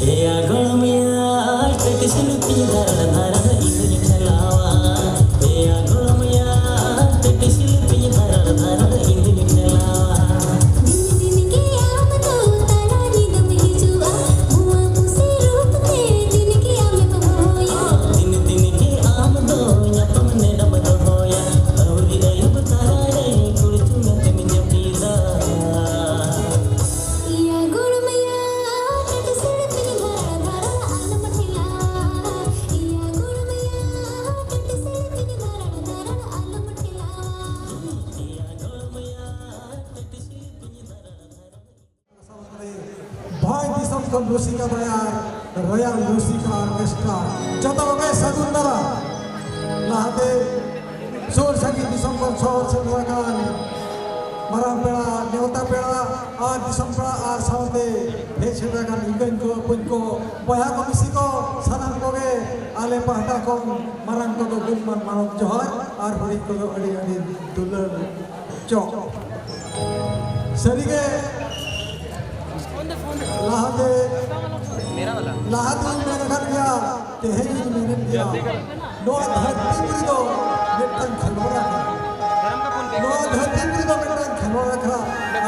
ᱮᱭᱟ ᱜᱚᱲᱚᱢᱮᱭᱟ, ᱴᱟᱹᱴᱤ ᱥᱤᱞᱯᱤᱧ ᱫᱷᱟᱨᱟᱲ ᱫᱷᱟᱨᱟᱲ ᱤᱧ ᱫᱩᱧ ᱴᱷᱮᱞᱟᱣᱟ᱾ ᱮᱭᱟ ᱜᱚᱲᱚᱢᱮᱭᱟ, ᱴᱟᱹᱴᱤ ᱥᱤᱞᱯᱤᱧ ᱫᱷᱟᱨᱟᱲ ᱫᱷᱟᱨᱟᱲ ᱤᱧ ᱫᱩᱧ ᱴᱷᱮᱞᱟᱣᱟ᱾ ᱫᱤᱱ ᱫᱤᱱ ᱜᱮ ᱟᱢ ᱫᱚ ᱛᱟᱞᱟ ᱧᱤᱫᱟᱹᱢ ᱦᱤᱡᱩᱜᱼᱟ, ᱵᱷᱩᱣᱟᱹ ᱯᱩᱥᱤ ᱨᱩᱯ ᱛᱮ ᱫᱤᱱ ᱜᱮ ᱟᱢᱮᱢ ᱦᱚᱦᱚᱭᱟ᱾ ᱫᱤᱱ ᱫᱤᱱ ᱜᱮ ᱟᱢ ᱫᱚ ᱧᱟᱯᱟᱢ ᱱᱮᱰᱟᱢ ᱫᱚᱦᱚᱭᱟ, ᱟᱹᱣᱨᱤ ᱟᱹᱭᱩᱵ ᱛᱟᱨᱟ ᱨᱮ ᱠᱩᱲᱪᱩᱝ ᱟᱛᱮᱢ ᱡᱟᱹᱯᱤᱫᱟ᱾ ᱤᱭᱟ ᱜᱚᱲᱚᱢᱮᱭᱟ, ᱴᱟᱹᱴᱤ ᱥᱤᱞᱯᱤᱧ ᱫᱷᱟᱨᱟᱲ ᱫᱷᱟᱨᱟᱲ ᱟᱞᱚᱢ ᱴᱷᱮᱞᱟᱣᱟ᱾ ᱤᱭᱟ ᱜᱚᱲᱚᱢᱮᱭᱟ, ᱴᱟᱹᱴᱤ ᱥᱤᱞᱯᱤᱧ ᱫᱷᱟᱨᱟᱲ ᱫᱷᱟᱨᱟᱲ ᱟᱞᱚᱢ ᱴᱷᱮᱞᱟᱣᱟ᱾ ᱤᱭᱟ ᱜᱚᱲᱚᱢᱮᱭᱟ, ᱴᱟᱹᱴᱤ ᱥᱤᱞᱯᱤᱧ ᱫᱷᱟᱨᱟᱲ ᱫᱷᱟᱨᱟᱲ᱾ ᱵᱷᱟᱭ ᱫᱤᱥᱚᱢ ᱠᱷᱚᱱ ᱨᱩᱥᱤᱠᱟ ᱵᱟᱭᱟᱨ, ᱨᱚᱭᱟᱞ ᱨᱩᱥᱤᱠᱟ ᱚᱨᱠᱮᱥᱴᱨᱟ, ᱡᱚᱛᱚ ᱠᱚᱜᱮ ᱥᱟᱹᱜᱩᱱ ᱫᱟᱨᱟᱢ᱾ ᱞᱟᱦᱟᱛᱮ ᱥᱩᱨ ᱥᱟᱺᱜᱤᱧ ᱫᱤᱥᱚᱢ ᱠᱷᱚᱱ ᱥᱚᱦᱚᱨ ᱥᱮᱴᱮᱨ ᱟᱠᱟᱱ ᱢᱟᱨᱟᱝ ᱯᱮᱲᱟ, ᱱᱮᱣᱛᱟ ᱯᱮᱲᱟ ᱟᱨ ᱫᱤᱥᱚᱢ ᱯᱮᱲᱟ ᱟᱨ ᱥᱟᱶᱛᱮ ᱦᱮᱡ ᱥᱮᱴᱮᱨ ᱟᱠᱟᱱ ᱤᱠᱟᱹᱧ ᱠᱚ, ᱵᱚᱠᱚᱧ ᱠᱚ, ᱵᱚᱭᱦᱟ ᱠᱚ, ᱢᱤᱥᱤ ᱠᱚ, ᱥᱟᱱᱟᱢ ᱠᱚᱜᱮ ᱟᱞᱮ ᱯᱟᱦᱴᱟ ᱠᱷᱚᱱ ᱢᱟᱨᱟᱝ ᱠᱚᱫᱚ ᱜᱩᱱᱢᱟᱱ ᱢᱟᱱᱚᱛ ᱡᱚᱦᱟᱨ ᱟᱨ ᱦᱩᱰᱤᱧ ᱠᱚᱫᱚ ᱟᱹᱰᱤ ᱟᱹᱰᱤ ᱫᱩᱞᱟᱹᱲ ᱪᱚᱜ᱾ ᱥᱟᱹᱨᱤᱜᱮ ᱞᱟᱦᱟᱛᱮ, ᱞᱟᱦᱟᱛᱮᱧ ᱢᱮᱱ ᱟᱠᱟᱫ ᱜᱮᱭᱟ, ᱛᱮᱦᱮᱧ ᱤᱧ ᱢᱮᱱᱮᱫ ᱜᱮᱭᱟ, ᱱᱚᱣᱟ ᱫᱷᱟᱹᱨᱛᱤ ᱯᱩᱨᱤ ᱫᱚ ᱢᱤᱫᱴᱟᱝ ᱠᱷᱮᱞᱣᱟᱲ ᱟᱠᱷᱲᱟ᱾ ᱱᱚᱣᱟ ᱫᱷᱟᱹᱨᱛᱤ ᱯᱩᱨᱤ ᱫᱚ ᱢᱤᱫᱴᱟᱝ ᱠᱷᱮᱞᱣᱟᱲ ᱟᱠᱷᱲᱟ᱾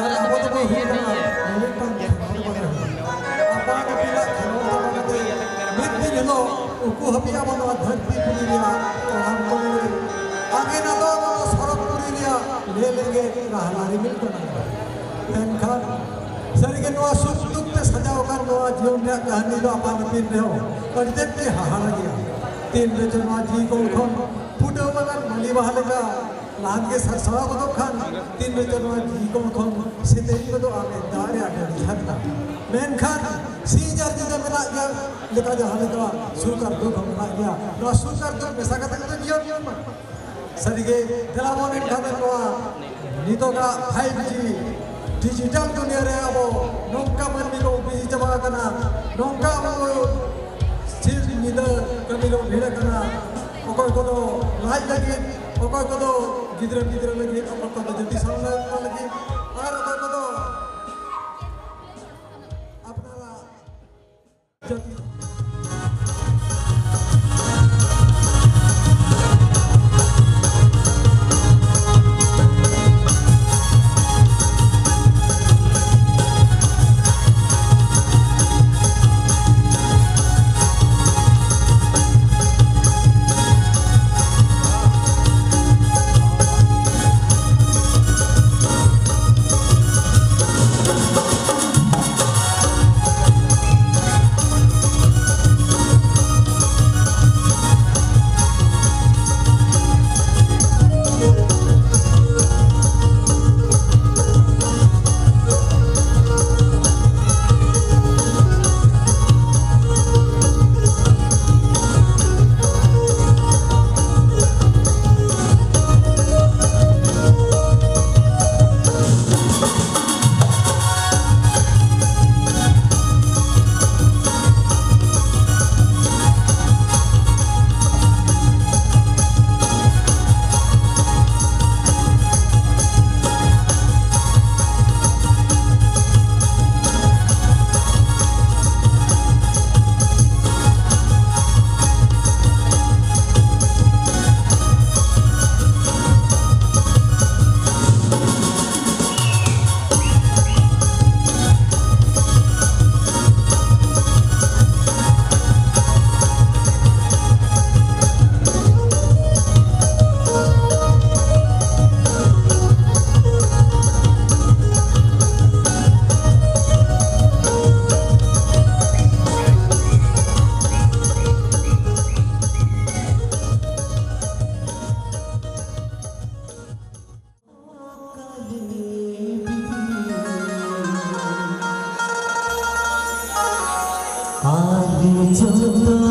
ᱟᱨ ᱟᱵᱚ ᱫᱚᱵᱚ ᱦᱩᱭᱩᱜ ᱠᱟᱱᱟ ᱢᱤᱫᱴᱟᱝ ᱠᱷᱮᱞᱣᱟᱲ ᱵᱟᱱᱟ᱾ ᱟᱯᱟᱱ ᱟᱹᱯᱤᱱᱟᱜ ᱠᱷᱮᱞᱣᱟᱲ ᱛᱟᱞᱟ ᱠᱟᱛᱮ ᱢᱤᱫ ᱫᱤᱱ ᱦᱤᱞᱳᱜ ᱩᱠᱩ ᱦᱟᱹᱯᱤᱫ ᱟᱵᱚ ᱱᱚᱣᱟ ᱫᱷᱟᱹᱨᱛᱤ ᱯᱩᱨᱤ ᱨᱮᱭᱟᱜ ᱛᱟᱲᱟᱢ ᱠᱚᱨᱮ ᱟᱜᱮ ᱱᱟᱫᱚ ᱟᱵᱚ ᱱᱚᱣᱟ ᱥᱚᱲᱚᱠ ᱯᱩᱨᱤ ᱨᱮᱭᱟᱜ ᱞᱮ ᱞᱮᱜᱮᱡ ᱨᱟᱦᱞᱟ ᱨᱤᱢᱤᱞ ᱠᱚ ᱱᱟᱜᱟ᱾ ᱢᱮᱱᱠᱷᱟᱱ ᱥᱟᱹᱨᱤᱜᱮ ᱱᱚᱣᱟ ᱥᱩᱠ ᱫᱩᱠ ᱛᱮ ᱥᱟᱡᱟᱣ ᱟᱠᱟᱱ ᱱᱚᱣᱟ ᱡᱤᱭᱚᱱ ᱨᱮᱭᱟᱜ ᱠᱟᱹᱦᱱᱤ ᱫᱚ ᱟᱯᱟᱱ ᱟᱹᱯᱤᱱ ᱨᱮᱦᱚᱸ ᱟᱹᱰᱤ ᱛᱮᱫ ᱜᱮ ᱦᱟᱦᱟᱲᱟ ᱜᱮᱭᱟ᱾ ᱛᱤᱱ ᱨᱮᱪᱚ ᱱᱚᱣᱟ ᱡᱤᱣᱤ ᱠᱚ ᱠᱷᱚᱱ ᱯᱷᱩᱴᱟᱹᱣ ᱟᱠᱟᱱ ᱢᱟᱹᱞᱤ ᱵᱟᱦᱟ ᱞᱮᱠᱟ ᱞᱟᱦᱟ ᱜᱮ ᱥᱟᱨᱥᱟᱣ ᱜᱚᱫᱚᱜ ᱠᱷᱟᱱ, ᱛᱤᱱ ᱨᱮᱪᱚ ᱱᱚᱣᱟ ᱡᱤᱣᱤ ᱠᱚ ᱠᱷᱚᱱ ᱥᱮᱛᱮᱧ ᱜᱚᱫᱚᱜᱼᱟ ᱢᱮᱫ ᱫᱟᱜ ᱨᱮᱭᱟᱜ ᱰᱟᱹᱰᱤ ᱡᱷᱟᱨᱱᱟ᱾ ᱢᱮᱱᱠᱷᱟᱱ ᱥᱤᱧ ᱟᱨ ᱧᱤᱫᱟᱹ ᱢᱮᱱᱟᱜ ᱜᱮᱭᱟ ᱞᱮᱠᱟ, ᱡᱟᱦᱟᱸ ᱞᱮᱠᱟ ᱥᱩᱠ ᱟᱨ ᱫᱩᱠ ᱦᱚᱸ ᱢᱮᱱᱟᱜ ᱜᱮᱭᱟ, ᱱᱚᱣᱟ ᱥᱩᱠ ᱟᱨ ᱫᱩᱠ ᱢᱮᱥᱟ ᱠᱟᱛᱮ ᱜᱮ ᱡᱤᱭᱚᱱ ᱡᱤᱭᱚᱱ ᱢᱟ᱾ ᱥᱟᱹᱨᱤᱜᱮ, ᱫᱮᱞᱟ ᱵᱚᱱ ᱮᱱᱠᱷᱟᱱ ᱱᱚᱣᱟ ᱱᱤᱛᱚᱜᱟᱜ ᱯᱷᱟᱭᱤᱵᱷ ᱡᱤ ᱰᱤᱡᱤᱴᱟᱞ ᱫᱩᱱᱤᱭᱟᱹ ᱨᱮ ᱟᱵᱚ ᱱᱚᱝᱠᱟ ᱢᱟᱹᱱᱢᱤ ᱠᱚ ᱵᱤᱡᱤ ᱪᱟᱵᱟ ᱟᱠᱟᱱᱟ, ᱱᱚᱝᱠᱟ ᱟᱵᱚ ᱥᱤᱧ ᱧᱤᱫᱟᱹ ᱠᱟᱹᱢᱤ ᱨᱮ ᱵᱷᱤᱲ ᱟᱠᱟᱱᱟ, ᱚᱠᱚᱭ ᱠᱚᱫᱚ ᱞᱟᱡ ᱞᱟᱹᱜᱤᱫ, ᱚᱠᱚᱭ ᱠᱚᱫᱚ ᱜᱤᱫᱽᱨᱟᱹ ᱯᱤᱫᱽᱨᱟᱹ ᱞᱟᱹᱜᱤᱫ, ᱚᱠᱚᱭ ᱠᱚᱫᱚ ᱡᱟᱹᱛᱤ ᱥᱟᱶᱛᱟ ᱞᱟᱹᱜᱤᱫ, ᱟᱨ ᱚᱠᱚᱭ ᱠᱚᱫᱚ ᱟᱯᱱᱟᱨᱟᱜ ᱟᱨ ᱡᱚᱛᱚ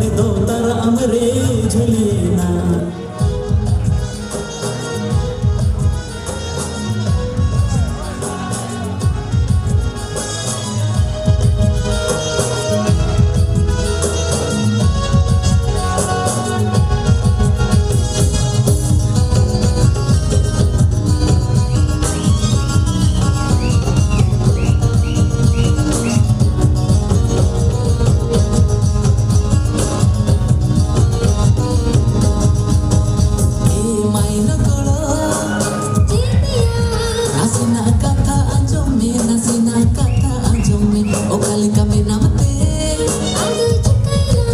ᱫᱚ ᱛᱟᱨᱟᱢ ᱨᱮ ᱡᱷᱩᱞᱤᱭᱮᱱᱟ᱾ ᱮ ᱢᱟᱭᱱᱟ ᱜᱚᱲᱚ, ᱪᱮᱫ ᱭᱟ? ᱱᱟᱥᱮᱱᱟᱜ ᱠᱟᱛᱷᱟ ᱟᱸᱡᱚᱢ ᱢᱮ, ᱱᱟᱥᱮᱱᱟᱜ ᱠᱟᱛᱷᱟ ᱟᱸᱡᱚᱢ ᱢᱮ᱾ ᱚᱠᱟ ᱞᱮᱠᱟ ᱢᱮᱱᱟᱢ ᱛᱮ? ᱟᱫᱚ ᱪᱤᱠᱟᱹᱭᱟ?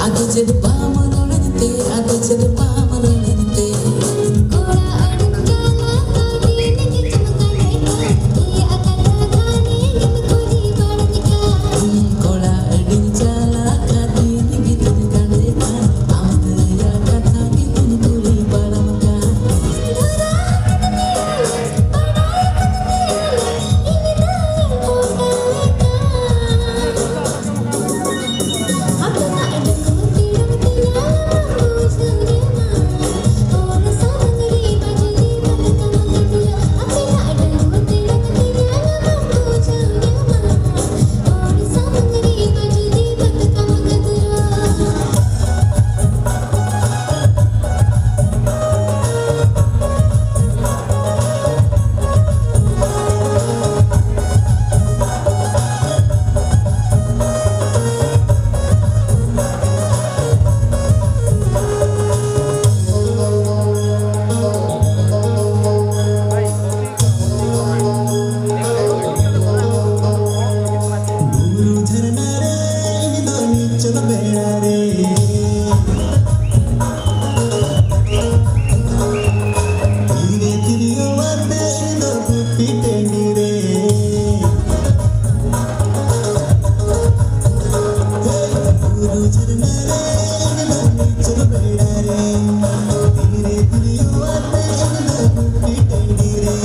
ᱟᱫᱚ ᱪᱮᱫ ᱵᱟᱢ ᱨᱚᱲᱟᱹᱧ ᱛᱮ? ᱟᱫᱚ ᱪᱮᱫ ᱵᱟᱢ ᱨᱚᱲᱟᱹᱧ ᱛᱮ? ᱠᱚᱲᱟ ᱟᱹᱰᱤ ᱪᱟᱞᱟᱠ ᱟᱹᱰᱤ ᱱᱤᱝᱜᱤ ᱪᱩᱢᱠᱟ ᱞᱮᱠᱟ, ᱤᱭᱟᱹ ᱟᱠᱟᱫ ᱠᱷᱟᱱᱤ ᱜᱮᱢ ᱠᱩᱞᱤ ᱵᱟᱲᱟᱧ ᱠᱷᱟᱱ᱾ ᱠᱚᱲᱟ ᱟᱹᱰᱤ ᱪᱟᱞᱟᱠ ᱟᱹᱰᱤ ᱱᱤᱝᱜᱤ ᱪᱩᱢᱠᱟ ᱞᱮᱠᱟ, ᱟᱢ ᱫᱚᱭᱟ ᱠᱟᱛᱷᱟ ᱜᱮ ᱠᱩᱞᱤ ᱠᱩᱞᱤ ᱵᱟᱲᱟᱢ ᱠᱷᱟᱱ᱾ ᱫᱷᱚᱨᱟ ᱟᱠᱟᱫ ᱢᱮᱭᱟ, ᱵᱟᱰᱟᱭ ᱟᱠᱟᱫ ᱢᱮᱭᱟ, ᱤᱧ ᱫᱚ ᱠᱚᱲᱟ ᱞᱮᱠᱟ᱾ ᱵᱩᱨᱩ ᱡᱷᱟᱨᱱᱟ ᱨᱮ ᱤᱧ ᱫᱚ ᱱᱤᱪᱚᱞ ᱵᱮᱲᱟ ᱨᱮ᱾ ᱛᱤᱨᱮ ᱛᱤᱨᱭᱳ ᱟᱛᱮ ᱤᱧ ᱫᱚ ᱜᱩᱯᱤ ᱴᱟᱺᱰᱤ ᱨᱮ᱾ ᱵᱩᱨᱩ ᱡᱷᱟᱨᱱᱟ ᱨᱮ ᱤᱧ ᱫᱚ ᱱᱤᱪᱚᱞ ᱵᱮᱲᱟ ᱨᱮ᱾ ᱛᱤᱨᱮ ᱛᱤᱨᱭᱳ ᱟᱛᱮ ᱤᱧ ᱫᱚ ᱜᱩᱯᱤ ᱴᱟᱺᱰᱤ ᱨᱮ᱾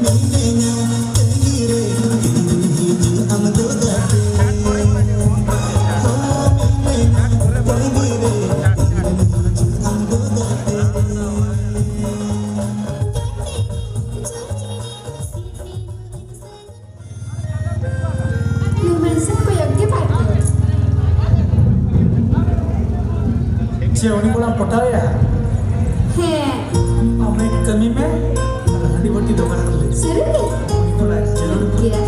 ᱢᱤᱱᱟᱹᱧᱟ ᱛᱟᱺᱜᱤ ᱨᱮ, ᱛᱤᱱ ᱫᱤᱱ ᱦᱤᱡᱩᱜ ᱟᱢ ᱫᱚ ᱜᱟᱛᱮ᱾ ᱦᱚᱸ, ᱢᱤᱱᱟᱹᱧᱟ ᱪᱮ ᱩᱱᱤ ᱠᱚᱲᱟᱢ ᱯᱚᱴᱟᱣᱮᱭᱟ? ᱦᱮᱸ᱾ ᱟᱢ ᱢᱤᱫ ᱠᱟᱹᱢᱤ ᱢᱮ, ᱟᱨ ᱦᱟᱺᱰᱤ ᱵᱟᱹᱴᱤ ᱫᱚᱠᱟᱱ ᱠᱷᱩᱞᱟᱹᱭ ᱢᱮ᱾ ᱥᱟᱹᱨᱤ ᱜᱮ? ᱩᱱᱤ ᱠᱚᱲᱟ ᱡᱟᱹᱨᱩᱲ᱾ ᱴᱷᱤᱠ ᱜᱮᱭᱟ᱾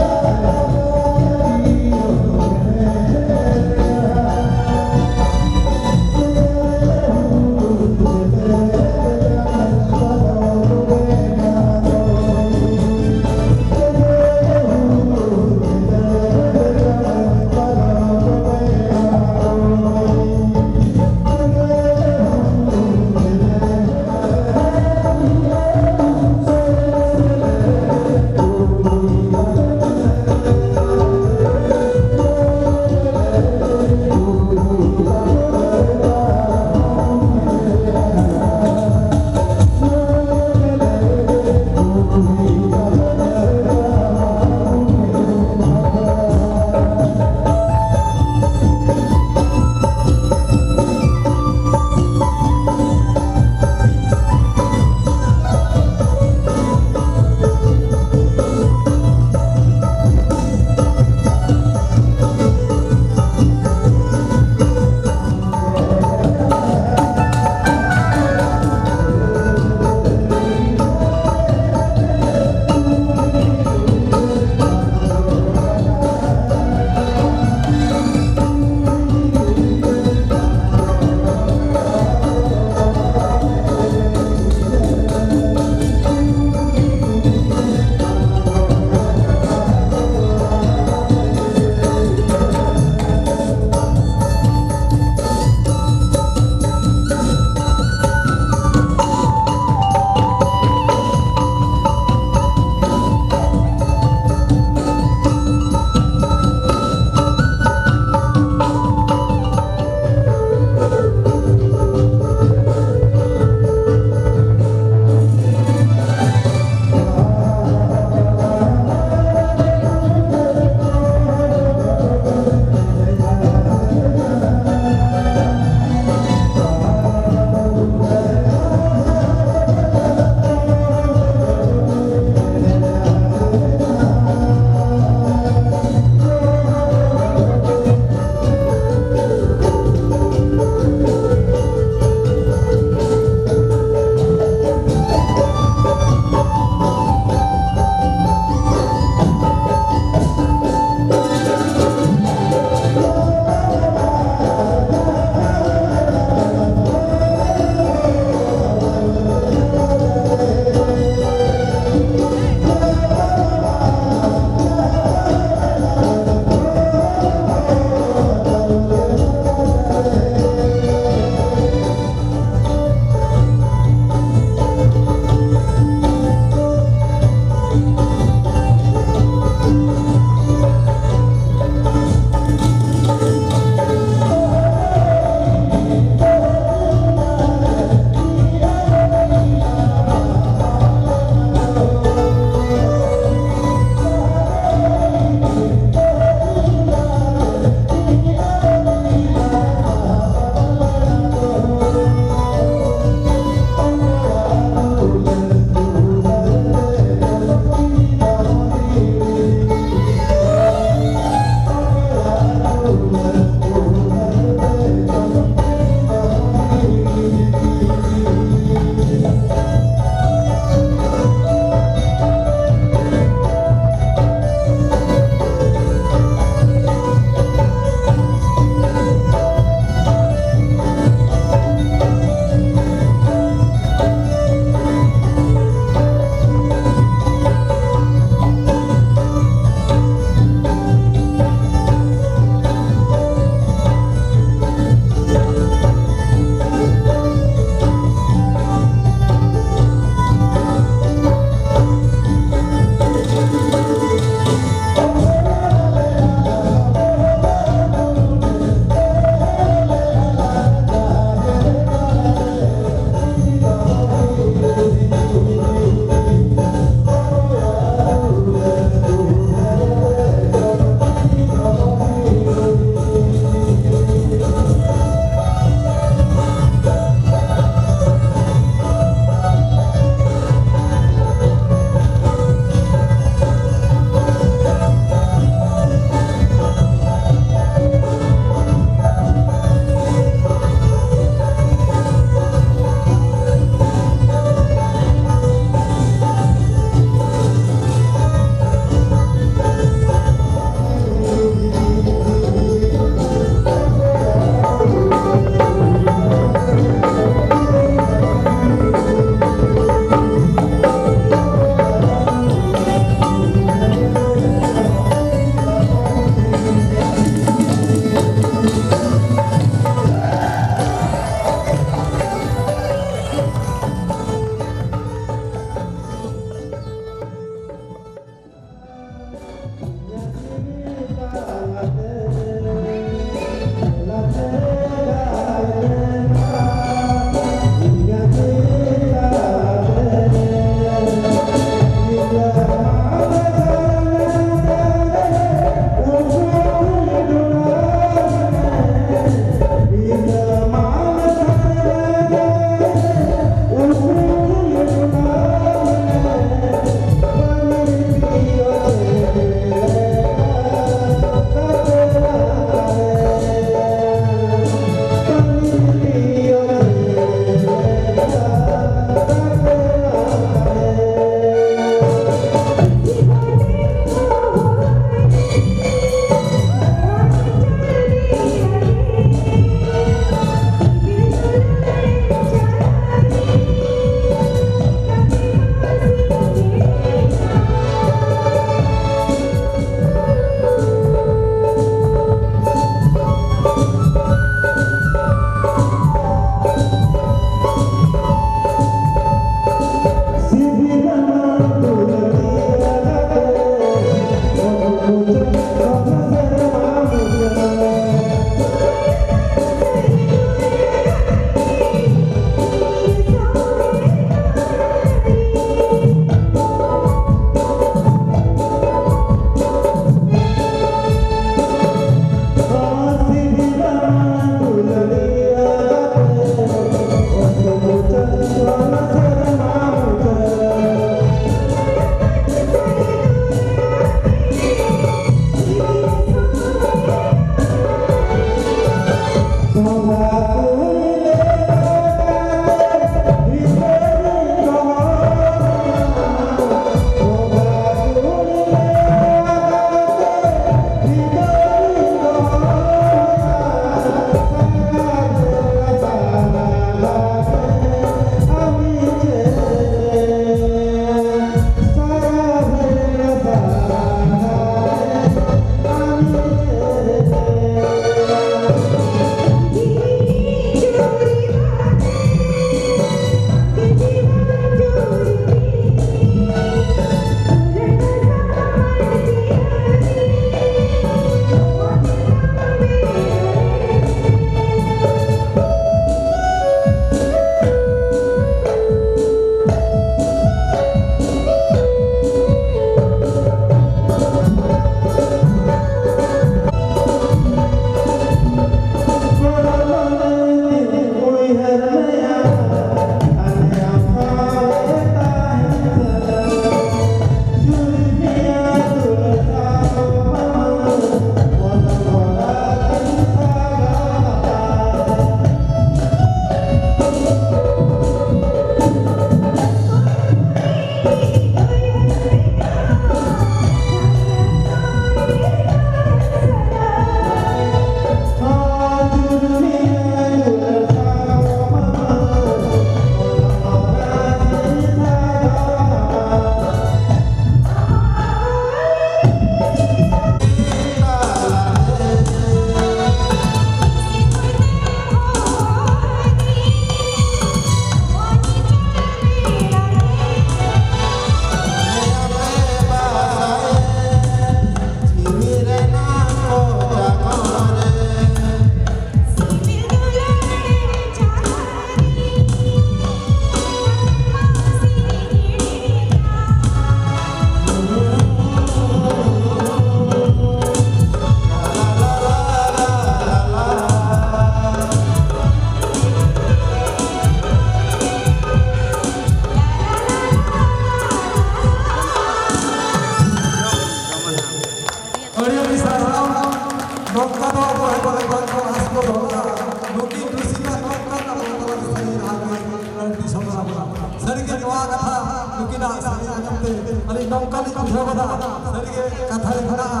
ᱟᱹᱞᱤᱧ ᱱᱚᱝᱠᱟ ᱞᱤᱧ ᱵᱩᱡᱷᱟᱹᱣ ᱠᱟᱫᱟ, ᱥᱟᱹᱨᱤᱜᱮ ᱠᱟᱛᱷᱟ ᱨᱮ ᱢᱮᱱᱟᱜᱼᱟ,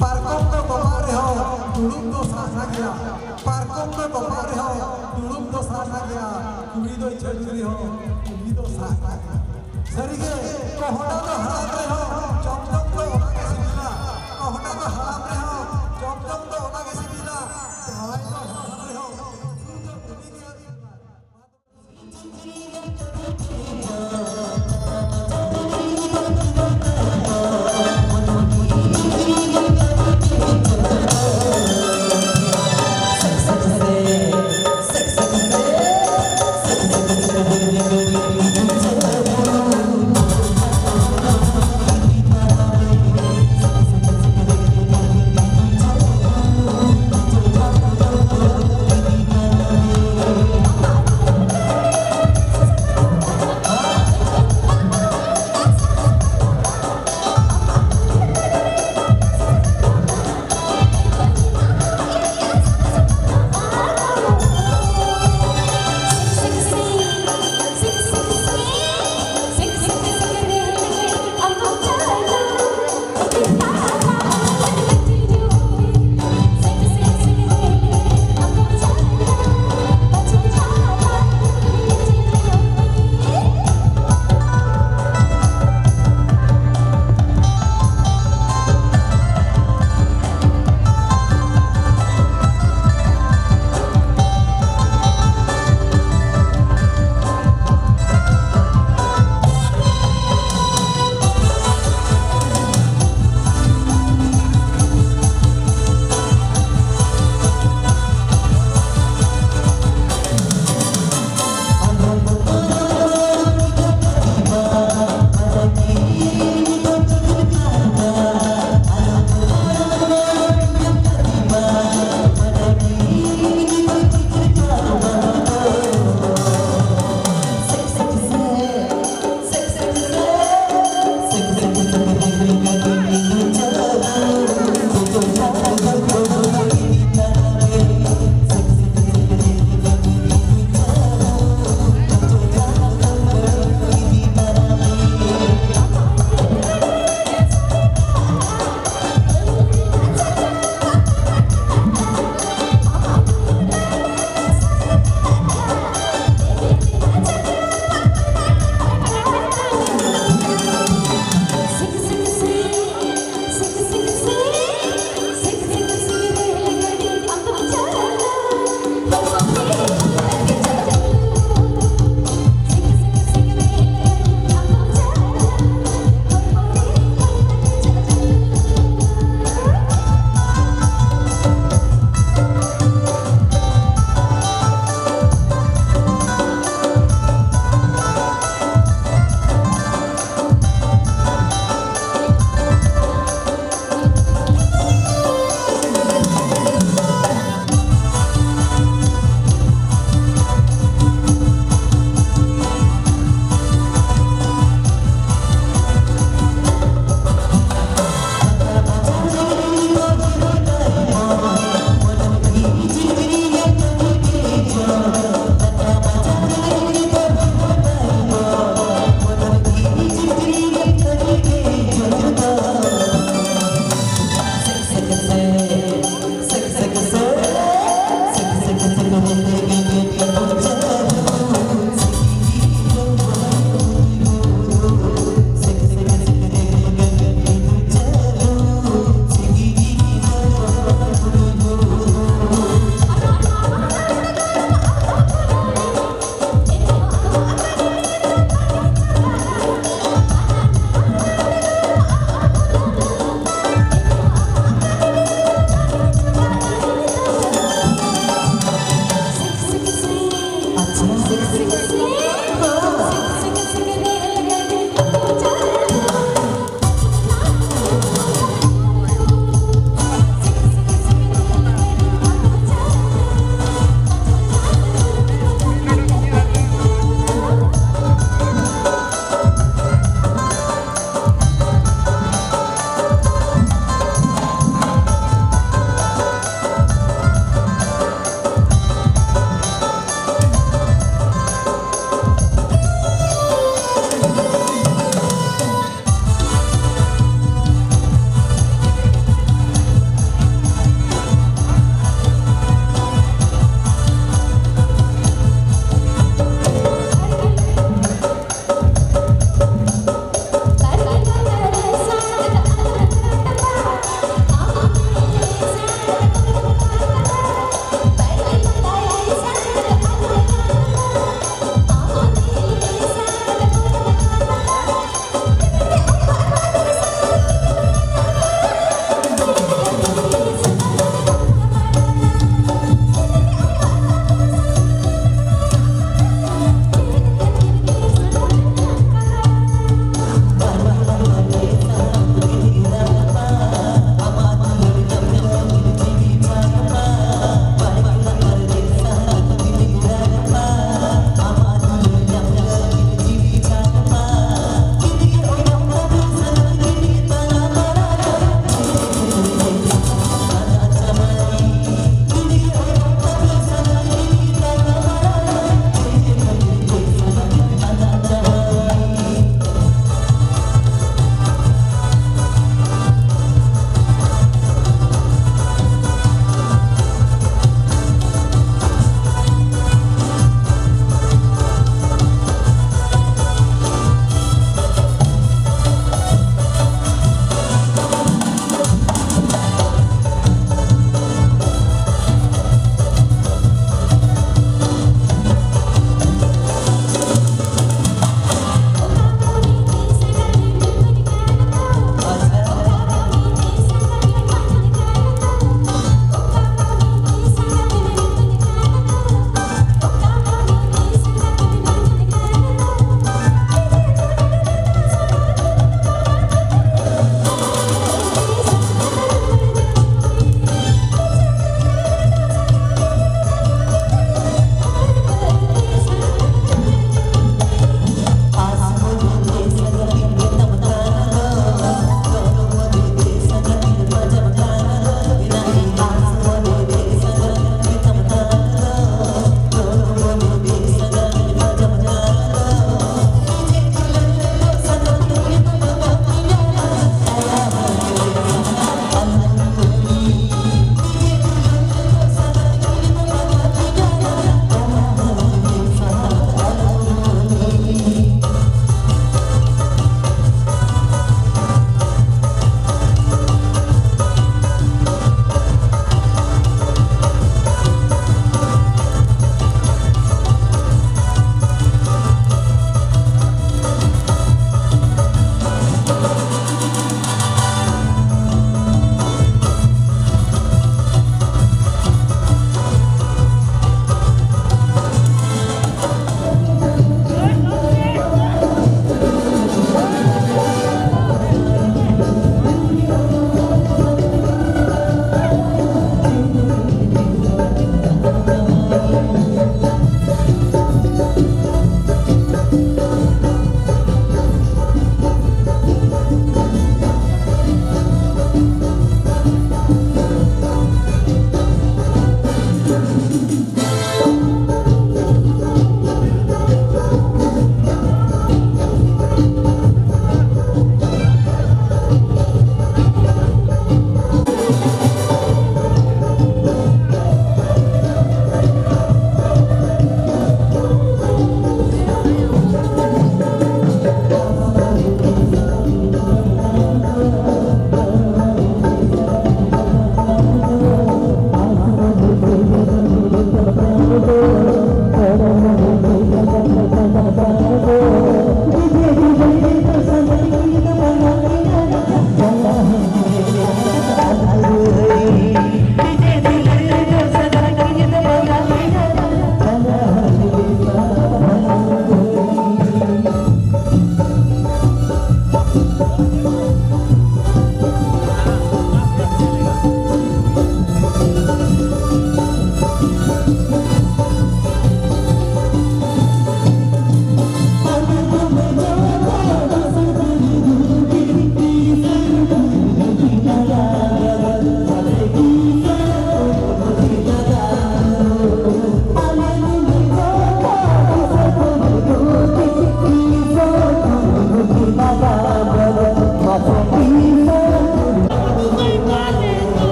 ᱯᱟᱨᱠᱚᱢ ᱫᱚ ᱛᱚᱯᱟᱜ ᱨᱮᱦᱚᱸ ᱫᱩᱲᱩᱵ ᱫᱚ ᱥᱟᱦᱟ ᱜᱮᱭᱟ᱾ ᱯᱟᱨᱠᱚᱢ ᱫᱚ ᱛᱚᱯᱟᱜ ᱨᱮᱦᱚᱸ ᱫᱩᱲᱩᱵ ᱫᱚ ᱥᱟᱦᱟ ᱜᱮᱭᱟ᱾ ᱠᱩᱲᱤ ᱫᱚ ᱪᱷᱟᱹᱰᱩ ᱨᱮᱦᱚᱸ ᱠᱩᱲᱤ ᱫᱚ ᱥᱟᱦᱟ ᱜᱮᱭᱟ᱾ ᱥᱟᱹᱨᱤᱜᱮ ᱠᱚᱦᱰᱟ ᱫᱚ ᱦᱟᱲᱟᱢ ᱨᱮᱦᱚᱸ ᱡᱚᱢ ᱡᱚᱢ ᱫᱚ ᱚᱱᱟ ᱜᱮ ᱥᱤᱵᱤᱞᱟ᱾ ᱠᱚᱦᱰᱟ ᱫᱚ ᱦᱟᱲᱟᱢ ᱨᱮᱦᱚᱸ ᱡᱚᱢ ᱡᱚᱢ ᱫᱚ ᱚᱱᱟ ᱜᱮ ᱥᱤᱵᱤᱞᱟ᱾ ᱡᱟᱶᱟᱭ ᱫᱚ ᱦᱟᱲᱟᱢ ᱨᱮᱦᱚᱸ ᱥᱩᱨ ᱫᱚ ᱠᱩᱲᱤ ᱜᱮ ᱥᱤᱵᱤᱞᱟ᱾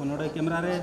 ᱱᱚᱰᱮ ᱠᱮᱢᱮᱨᱟ ᱨᱮ᱾